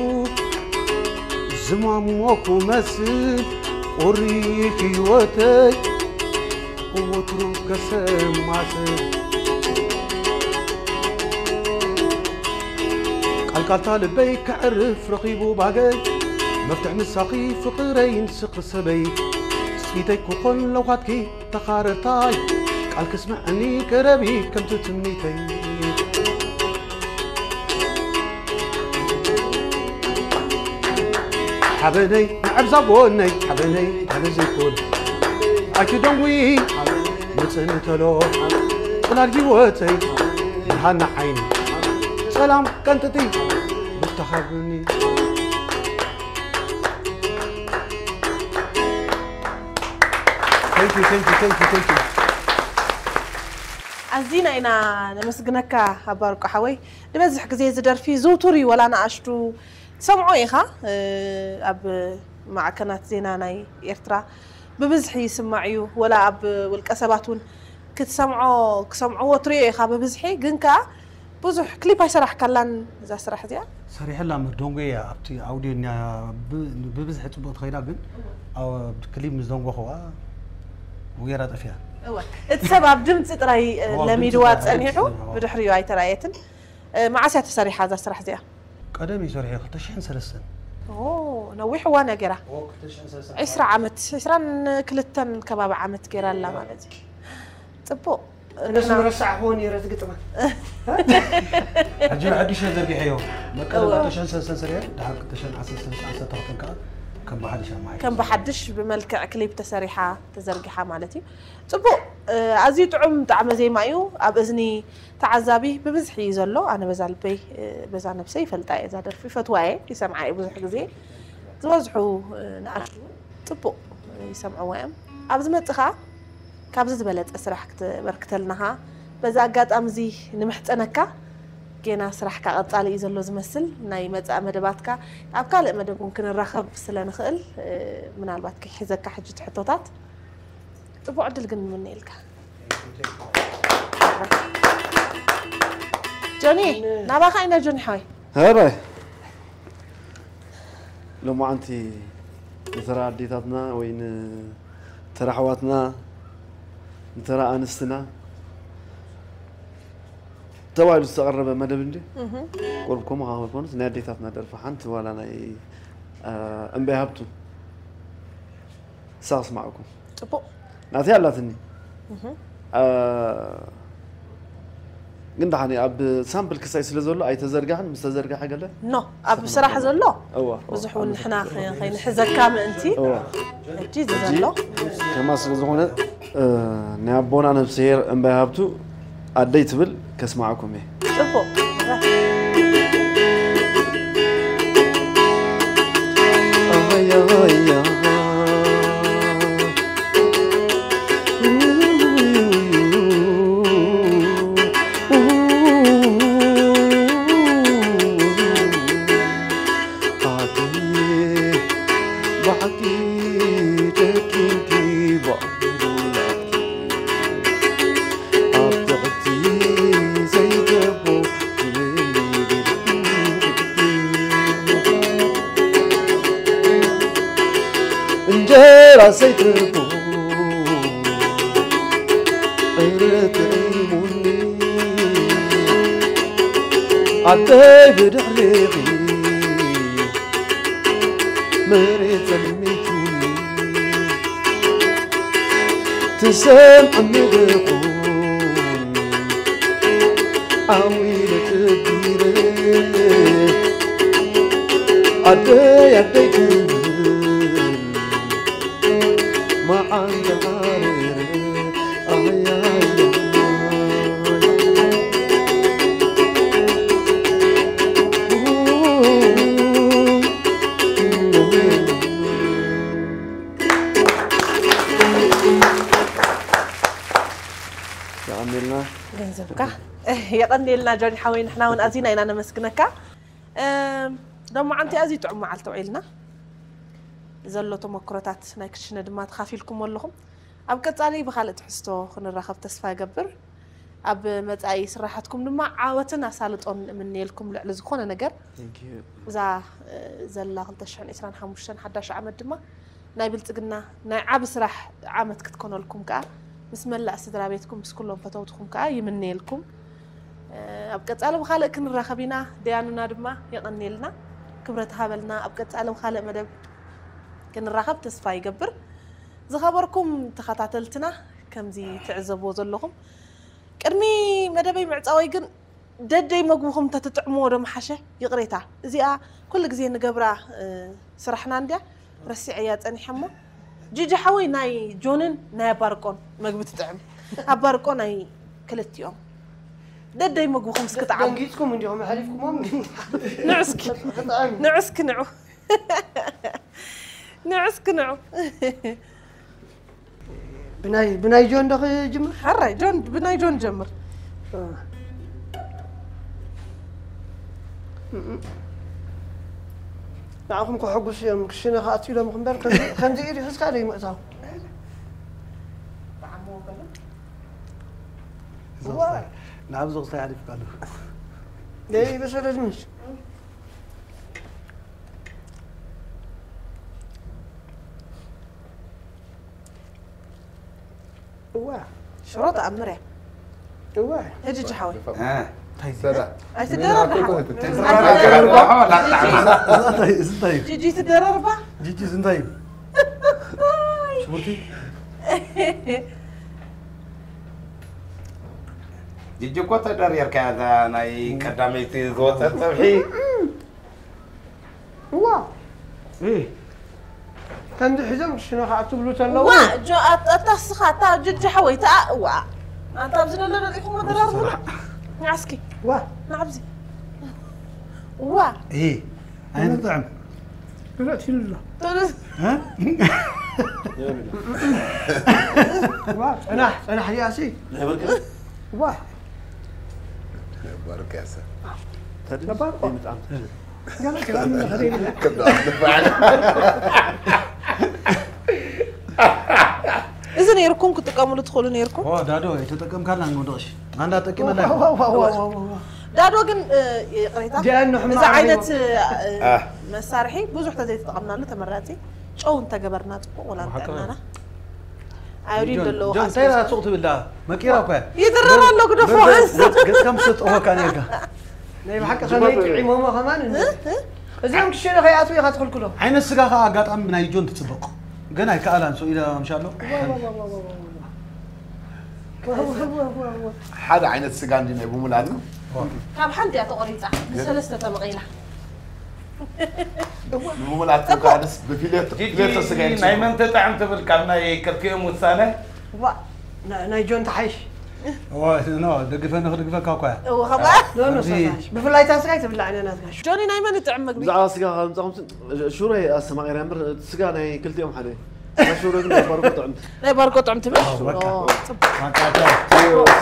ዝማሞኩ መስል፣ ቁሪ ህይወተይ ወትሩ ከሰማስል። ቃልቃልታ ልበይ ከዕርፍ ረኺቡ ባገይ፣ መፍትሕ ምሳኺ ፍቕረይ ንስኺ ሰበይ። ስኒተይ ክኾን ለውሃትኪ ተኻረታይ፣ ቃል ክስምዐኒ ቅረቢ ከምቲ ትምኒተይ። ሓበነይ ንዕብዛ ጎነይ፣ ሓበነይ ኣነ ዘይኮን ኣይትደንጉይ፣ ምጽእኒ ተሎ ጽላል ህይወተይ፣ ብርሃን ንዓይኒ ጸላም ቀንጥጢ ብርተኻብኒ። Thank you, thank you, thank you, thank you. ኣዚና ኢና ነመስግነካ ኣባ ወርቁ ሓወይ። ዝበዝሕ ግዜ እዚ ደርፊ ዝውቱር እዩ፣ ወላ ንኣሽቱ ትሰምዖ ኢኻ፣ እ፣ ኣብ ማዕከናት ዜና ናይ ኤርትራ ብብዝሒ ይስማዕ እዩ፣ ወላ ኣብ ውልቀ ሰባት እውን ክትሰምዖ፣ ክሰምዕዎ ትሪኦ ኢኻ ብብዝሒ። ግን ከኣ ብዙሕ ክሊፕ ኣይሰራሕካላን እዛ ስራሕ እዚኣ? ሰሪሐላ እምበር፣ ደንጎ እያ ኣብቲ ኣውድዮ እኒኣ ብ-፣ ብብዝሒ ጽቡቕ ትኸይዳ፣ ግን ኣብ ክሊፕ ምስ ደንጎኽዋ ውጌራ ጠፊኣ። እወ፣ እቲ ሰብ ኣብ ድምጺ ጥራይ፣ እ፣ እወ፣ ኣብ ድምጺ ለሚድዋ ጥራይ፣ ጸኒሑ፣ እወ። ብድሕሪኡ ኣይተራእየትን። እ፣ መዓስ እያ ተሰሪሓ እዛ ስራሕ እዚኣ? ቀደም እዩ ሰሪሐ፣ ክልተ ሽሕን ሰለስተን። ኦ፣ ነዊሕ እዋን እያ ገይራ። እወ፣ ክልተ ሽሕን ሰለስተን። ዒስራ ዓመት፣ ዒስራን ክልተን ከባቢ ዓመት ገይራ ኣላ ማለት እዩ። ጽቡቕ። እነስ እና ምረሳዕኽዎ ነይረ እቲ ግጥማ። ሕጂ ብሓድሽ ተዘርጊሐዮ። መቀለ እወ። ክልተ ሽሕን ሰለስተን ሰሪሐ፣ ድሓር ክልተ ሽሕን ዓሰርተ ሰለስተን ዓሰርተ ኣርባዕተን ከኣ ከም ብሓድሽ ኣመሓይሸ። ከም ብሓድሽ ብመልክዕ ክሊፕ ተሰሪሓ፣ ተዘርጊሓ ማለት እዩ። ጽቡቕ፣ እ፣ ኣዝዩ ጥዑም ጣዕመ ዜማ እዩ። ኣብ እዝኒ ተዓዛቢ ብብዝሒ እዩ ዘሎ። ኣነ በዛ ልበይ፣ እ፣ በዛ ነብሰይ ይፈልጣ እየ። እዛ ደርፊ ይፈትዋ እየ፣ ይሰምዓ እየ ብዙሕ ግዜ። ዝበዝሑ፣ እ፣ ንኣሽቱ ጽቡቕ ይሰምዕዋ እዮም። ኣብ ዝመጽእ ከኣ ካብዚ ዝበለጸ ስራሕ ክተበርክተልና ከኣ በዚ ኣጋጣሚ እዚ ንምሕጸነካ። ጌና ስራሕካ ቀጻሊ እዩ ዘሎ ዝመስል። ናይ መጻኢ መደባትካ ኣብ ካልእ መደብ እውን ክንራኸብ ስለ ንኽእል፣ እ፣ ምናልባት ክሕዘካ ሕጂ እቲ ሕቶታት። ጽቡቕ ዕድል ግን ንምነየልካ። ጆኒ፣ ናባኻ ኢና ጆኒ ሓወይ። ሄራይ። ሎማዓንቲ ንተራ ኣዴታትና ወይ ንተራ ኣሕዋትና፣ ንተራ ኣንስትና ተባሂሉ ዝተቐረበ መደብ እንዲ? እህ። ቁሩብ ከምኡ ከኣ ኮኑስ ናይ ኣዴታትና ደርፊ ሓንቲ ዋላ ናይ፣ እ፣ እምበይ ሃብቱ። ንሳ ክስማዓኩም። ጽቡቕ። ናተይ ኣላትኒ። እህ። እ፣ ግን ደሓን እዩ፣ ኣብ ሳምፕል ክሳይ ስለ ዘሎ ኣይተዘርጋሕን፣ ምስ ተዘርጋሐ ገለ ኖ፣ ኣብ ስራሕ ዘሎ እዋ፣ እዋ፣ ብዙሕ እውን ኣብ ንሕና ስራሕ ከ-፣ ከይንሕዘካ ምእንቲ። እዋ። ሕጂ እዚ ሕጂ ዘሎ። ከማ ስለ ዝኾነ፣ እ፣ ናይ ኣቦና ነብስሄር እምባይ ሃብቱ ኣደይ ትብል ከስማዓኩም እየ። ጽቡቕ። ኣያ፣ ኣያ። ኣሰይትኩ ዕርጥዒሙኒ ኣደይ ብድሕሪኺ መሬት ጸልሚቱኒ ትሰምዕኒ ድኹን ዓው ኢለ ጥቢረ ኣደይ ኣደይ ክብል መዓንተ ሃረረ ኣያያ የቐንየልና። ገንዘብካ የቐንየልና ጆኒ ሓወይ፣ ንሕና እውን ኣዚና ኢና ነመስግነካ። እም፣ ሎማዓንቲ ኣዝዩ ጥዑም መዓልቲ ውዒልና። ዘሎ ተመክሮታት ናይ ክሽነ ድማ ተኻፊልኩም ኣለኹም። ኣብ ቀጻሊ ብኻልእ ትሕዝቶ ክንራኸብ ተስፋ እገብር። ኣብ መጻኢ ስራሓትኩም ድማ ዓወትን ኣሳልጦን እምነየልኩም ልዕሊ ዝኾነ ነገር። Thank you። እዛ፣ እ፣ ዘላ ክልተ ሽሕን ዕስራን ሓሙሽተን ሓዳሽ ዓመት ድማ ናይ ብልጽግና ናይ ዓቢ ስራሕ ዓመት ክትኮነልኩም ከኣ ምስ መላእ ስድራ ቤትኩም ምስ ኩሎም ፈተውትኹም ከኣ ይምነየልኩም። እ፣ ኣብ ቀጻሊ ብኻልእ ክንራኸብ ኢና። ደያኑና ድማ የቐንየልና። ክብረት ሃበልና። ኣብ ቀጻሊ ብኻልእ መደብ ክንራኸብ ተስፋ ይገብር። ዝኸበርኩም ተኸታተልትና ከምዚ ትዕዘብዎ ዘለኹም ቅድሚ መደበይ ምዕጻወይ ግን ደደይ መግብኹም እንተትጥዕምዎ ዶ ምሓሸ? ይቕሬታ። እዚኣ ኩሉ ግዜ ንገብራ፣ እ፣ ስራሕና እንድያ። ረሲዐያ ጸኒሐ እሞ። ጂጂ ሓወይ ናይ ጆንን ናይ ኣባርቆን መግቢ ትጥዕም። ኣባርቆ ናይ ክልቲኦም። ደደይ መግብኹም እስኪ ጥዓሙ። ደንጊጽኩም እንዲኹም ኣሕሊፍኩሞም ግን ንዑ እስኪ። ክጥዕም። ንዑ እስኪ ንዑ። ንዑ እስኪ ንዑ። ብናይ፣ ብናይ ጆን ዶ ክጅምር? ሕራይ፣ ጆን፣ ብናይ ጆን ጀምር። እ። ንዓኹም ከሐጉሱ እዮም፣ ክሽነ ክኣትዩ ኢሎም እምበር፣ ከምዚ፣ ከምዚ ኢሉ ሒዝካ ዶ ይምእታው? ንዓብ ዝቕሳ ይሓሊፍካ ኣለኹ። ደይ በሰለ ድንሽ። እዋ። ሽሮ ተኣምር እያ። እዋ። ሕጂ ጂ ሓወይ። እ። እንታይ እዩ? ሰራ። ኣይትደረር ዶ ሓወይ። እዚ እንታይ እዩ? ጂጂ ትደረር ባ? ጂጂ፣ እዚ እንታይ እዩ? ሽጉርቲ? ጂጂ እኮ ተደሪርካ እያ፣ እዛ ናይ ቀዳመይቲ ዝወፀት ፀብሒ። እዋ። እ። ከምዚ ሒዞም ክሽነ ከዓ ትብሉ ተለዉ። ዋ፣ ጆ-፣ ኣት-፣ ኣታ እስኻ፣ ኣታ ጅጅ ሓወይ፣ እታ፣ ዋ። ኣንታ ኣብዚ ዘሎ ዶ ኢኹም መደራርቡ? ንዓ እስኪ። ዋ። ንዓ ኣብዚ። ዋ። እ። ኣይንጥዕም። ብልዕቲ ኢሉ ኣሎ። ተነስ። እ? ዋ፣ ጸናሕ፣ ጸናሕ ዲኣሲ። ናይ በርገ? ዋ። ነባር ቅያሰ። ነባር እኮ። ይምጣም። ገና ገና ገና ገና። እዚ ነይርኩም ክትጥቀምሉ ትኽእሉ ነይርኩም? ኦ፣ ዳዶ፣ የተጠቀምካላ እንወደቕሽ። አንድ አጠቂመላ። ዋ፣ ዋ፣ ዋ፣ ዋ፣ ዋ፣ ዋ። ዳዶ ግን፣ እ፣ ይቕሬታ። ዲያን ሕማቕ እዚ ዓይነት፣ ኣለዎ። እ፣ እ፣ አ። መሳርሒ ብዙሕ ተዘይተጠቐምናሉ ተመራጺ። ጨው እንተገበርና ጽቡቕ፣ ወላ ብሓቂ እንጥዕናና። ኣዮዲን ጆን፣ ዘለዎ ጆን፣ እንታይ ኣስቤዛ። ራሱቕ ትብል ደኣ? መቂራ እኮ እያ። ይድረር ኣሎ፣ ግደፎ። ገጽ፣ ገጽ፣ ገጽካ ምስ ተጠወካ ነርካ። ናይ ብሓቂ ከመይ ጥዒሞሞ ከማን እንዴ? እ? እ? እዚኦም ክሸነ ከይኣትዉ ኢኻ ትኽልክሎም። ዓይነት ስጋ ኸኣ ኣጋጣሚ ብናይ ጆን ትጽብቕ። ግን ኣይከኣላን፣ ስቕ ኢለ ኣምሻሎ። ዋ፣ ዋ፣ ዋ። ሓደ ዓይነት ስጋ እንዲ ናይ ብሙላቱ። ካብ ሓንቲ እያ ተቖሪጻ፣ ብሰለስተ ተመቒላ። ብሙላቱ እኮ። ከኣንስ ብፊሌቶ፣ ጂጂ፣ ፊሌቶ ስጋ ናይ ይምስሉ። መን ትጥዕም ትብል ካብ ናይ ክልቲኦም ውሳነ? ዋ፣ ና-፣ ናይ ጆን ተሓይሽ። ዋ፣ ኖ፣ ደግፈ ንኽድግፈካ እኮ እያ። እወ፣ ኸምኣ? ኖ፣ ኖ፣ ኣብዚ ሳሳሽ። ብፍላይ እታ ስጋ ኣይትብላዕ፣ እኔ ናትካ። ጆኒ፣ ናይ መን ይጥዕም መግቢ? ብዛዕባ ስጋ ካብ ምጻኹም ስን-፣ ሽሮ እየ ኣስተማቒረ እምበር፣ ስጋ ናይ ክልቲኦም ሓደ። ናይ ሽሮ ግን ናይ ባርኮ ጥዕምቲ። ናይ ባርኮ ጥዕምቲ ብል? ኣዎ፣ በቃ። ኦ፣ ጽቡቕ። ማንቃታ።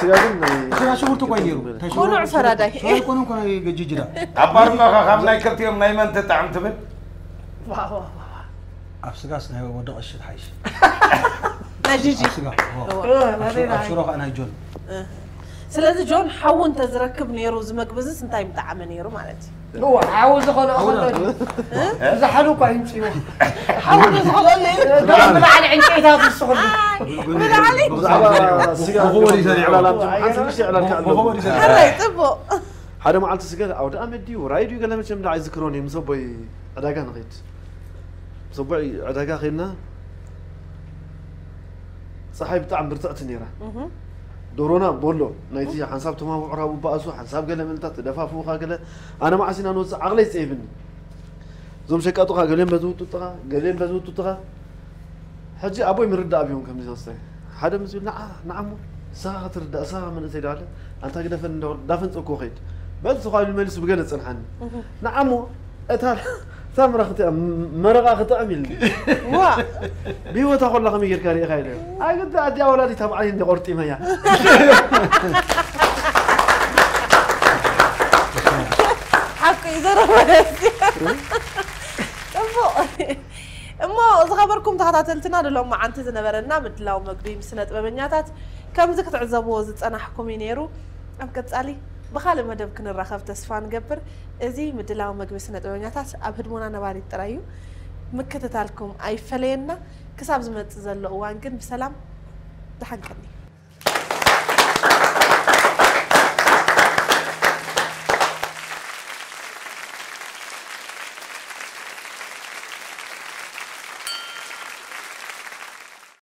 ስጋ ግን ናይ ስጋ ሽጉርቲ እኮ እዩ ነይሩ። እንታይ ሽሮ? ኮኖዕ ፈራዳይ። ሽሮ ኣይኮነን፣ ኮኖዕ ገጅጅዳ። ኣብ ባርኮ ካብ ናይ ክልቲኦም ናይ መን ትጥዕም ትብል? ዋ፣ ዋ፣ ዋ፣ ዋ። ኣብ ስጋስ ናይ ወዲ ቀሺ ትሓይሽ። ናይ ጂጂ። ኣብ ስጋ፣ ኦ። እዋ። እ፣ ኣብ ሽሮ፣ ናበይ ኣብ ሽሮ ኸኣ ናይ ጆን። እ። ስለዚ ጆን ሓዊ እንተዝረክብ ነይሩ እዚ መግቢ እዚስ እንታይ ምጠዓመ ነይሩ ማለት እዩ። እዋ ሓዊ ዝኸልኦ ከሎ ድዩ? ዝሓሉ እኳ ይምፅዎ። ሓዊ ዶ ዝኸልኦ ነይሩ? ብላዕሊ ዕንጨይታት ዝስኽሉ። ብላዕሊ ብዛዕባ ስጋ ብኸወድ ይሰሪዖ። ዕላላ ሓንቲ ንእሽተይ ዕላል ክኣልዎ። ሕራይ ፅቡቕ። ሓደ መዓልቲ ስጋ ኣብ ደኣመት ድዩ ራይ ድዩ ገለ መቸም ደኣ ኣይዝክሮን እዩ። ምስ ኣቦይ ዕዳጋ ንኸይድ ምስ ኣቦይ ዕዳጋ ከይድና ፀሓይ ብጣዕሚ ብርትዕቲ ነይራ። ዶሮና ቦሎ ናይቲ ሓንሳብ ተማውዕራ ብባእሱ ሓንሳብ ገለ ምንታት ተደፋፍኡኻ ገለ ኣነ መዓሲና ንወፅእ ዓቕለይ ፀይብኒ። እዞም ሸቃጡኻ ገሊኦም በዚ ውጡጥኻ ገሊኦም በዚ ውጡጥኻ ሕጂ ኣቦይ ምርዳእ ኣብዮም ከምዚ ወስተ ሓደ ምስ ይብል ንዓ ንዓሞ ንስኻ ክትርዳእ ንስኻ መንእሰይ ዳለ ኣንታ ግደፈን እንዳፈንፀኩ ከይድ በል ዝኾ ኢሉ መሊሱ ብገለ ፀንሓኒ። ንዓሞ እታ ሳምራ ክጥዕም መረቓ ክጥዕም ኢልኒ። ዋ ብህይወታ ኮላ ከመይ ጌርካ ርኢኻ ኢለ ኣይግዳ ኣዲኣ ወላዲት ኣብ ዓይኒ ቆርጢመያ። ሓቁ እዩ ዘረባ። ፅቡቕ። እሞ ዝኸበርኩም ተኸታተልትና ንሎም መዓንቲ ዝነበረና ምድላው መግቢ ምስ ስነ ጥበበኛታት ከምዚ ክትዕዘብዎ ዝፀናሕኩም እዩ ነይሩ። ኣብ ቀፃሊ ብኻልእ መደብ ክንራኸብ ተስፋ ንገብር። እዚ ምድላው መግቢ ስነ ጥበበኛታት ኣብ ህድሞና ነባሪት ጥራይ እዩ። ምክትታልኩም ኣይፈለየና። ክሳብ ዝመፅእ ዘሎ እዋን ግን ብሰላም ደሓን ቀኒ።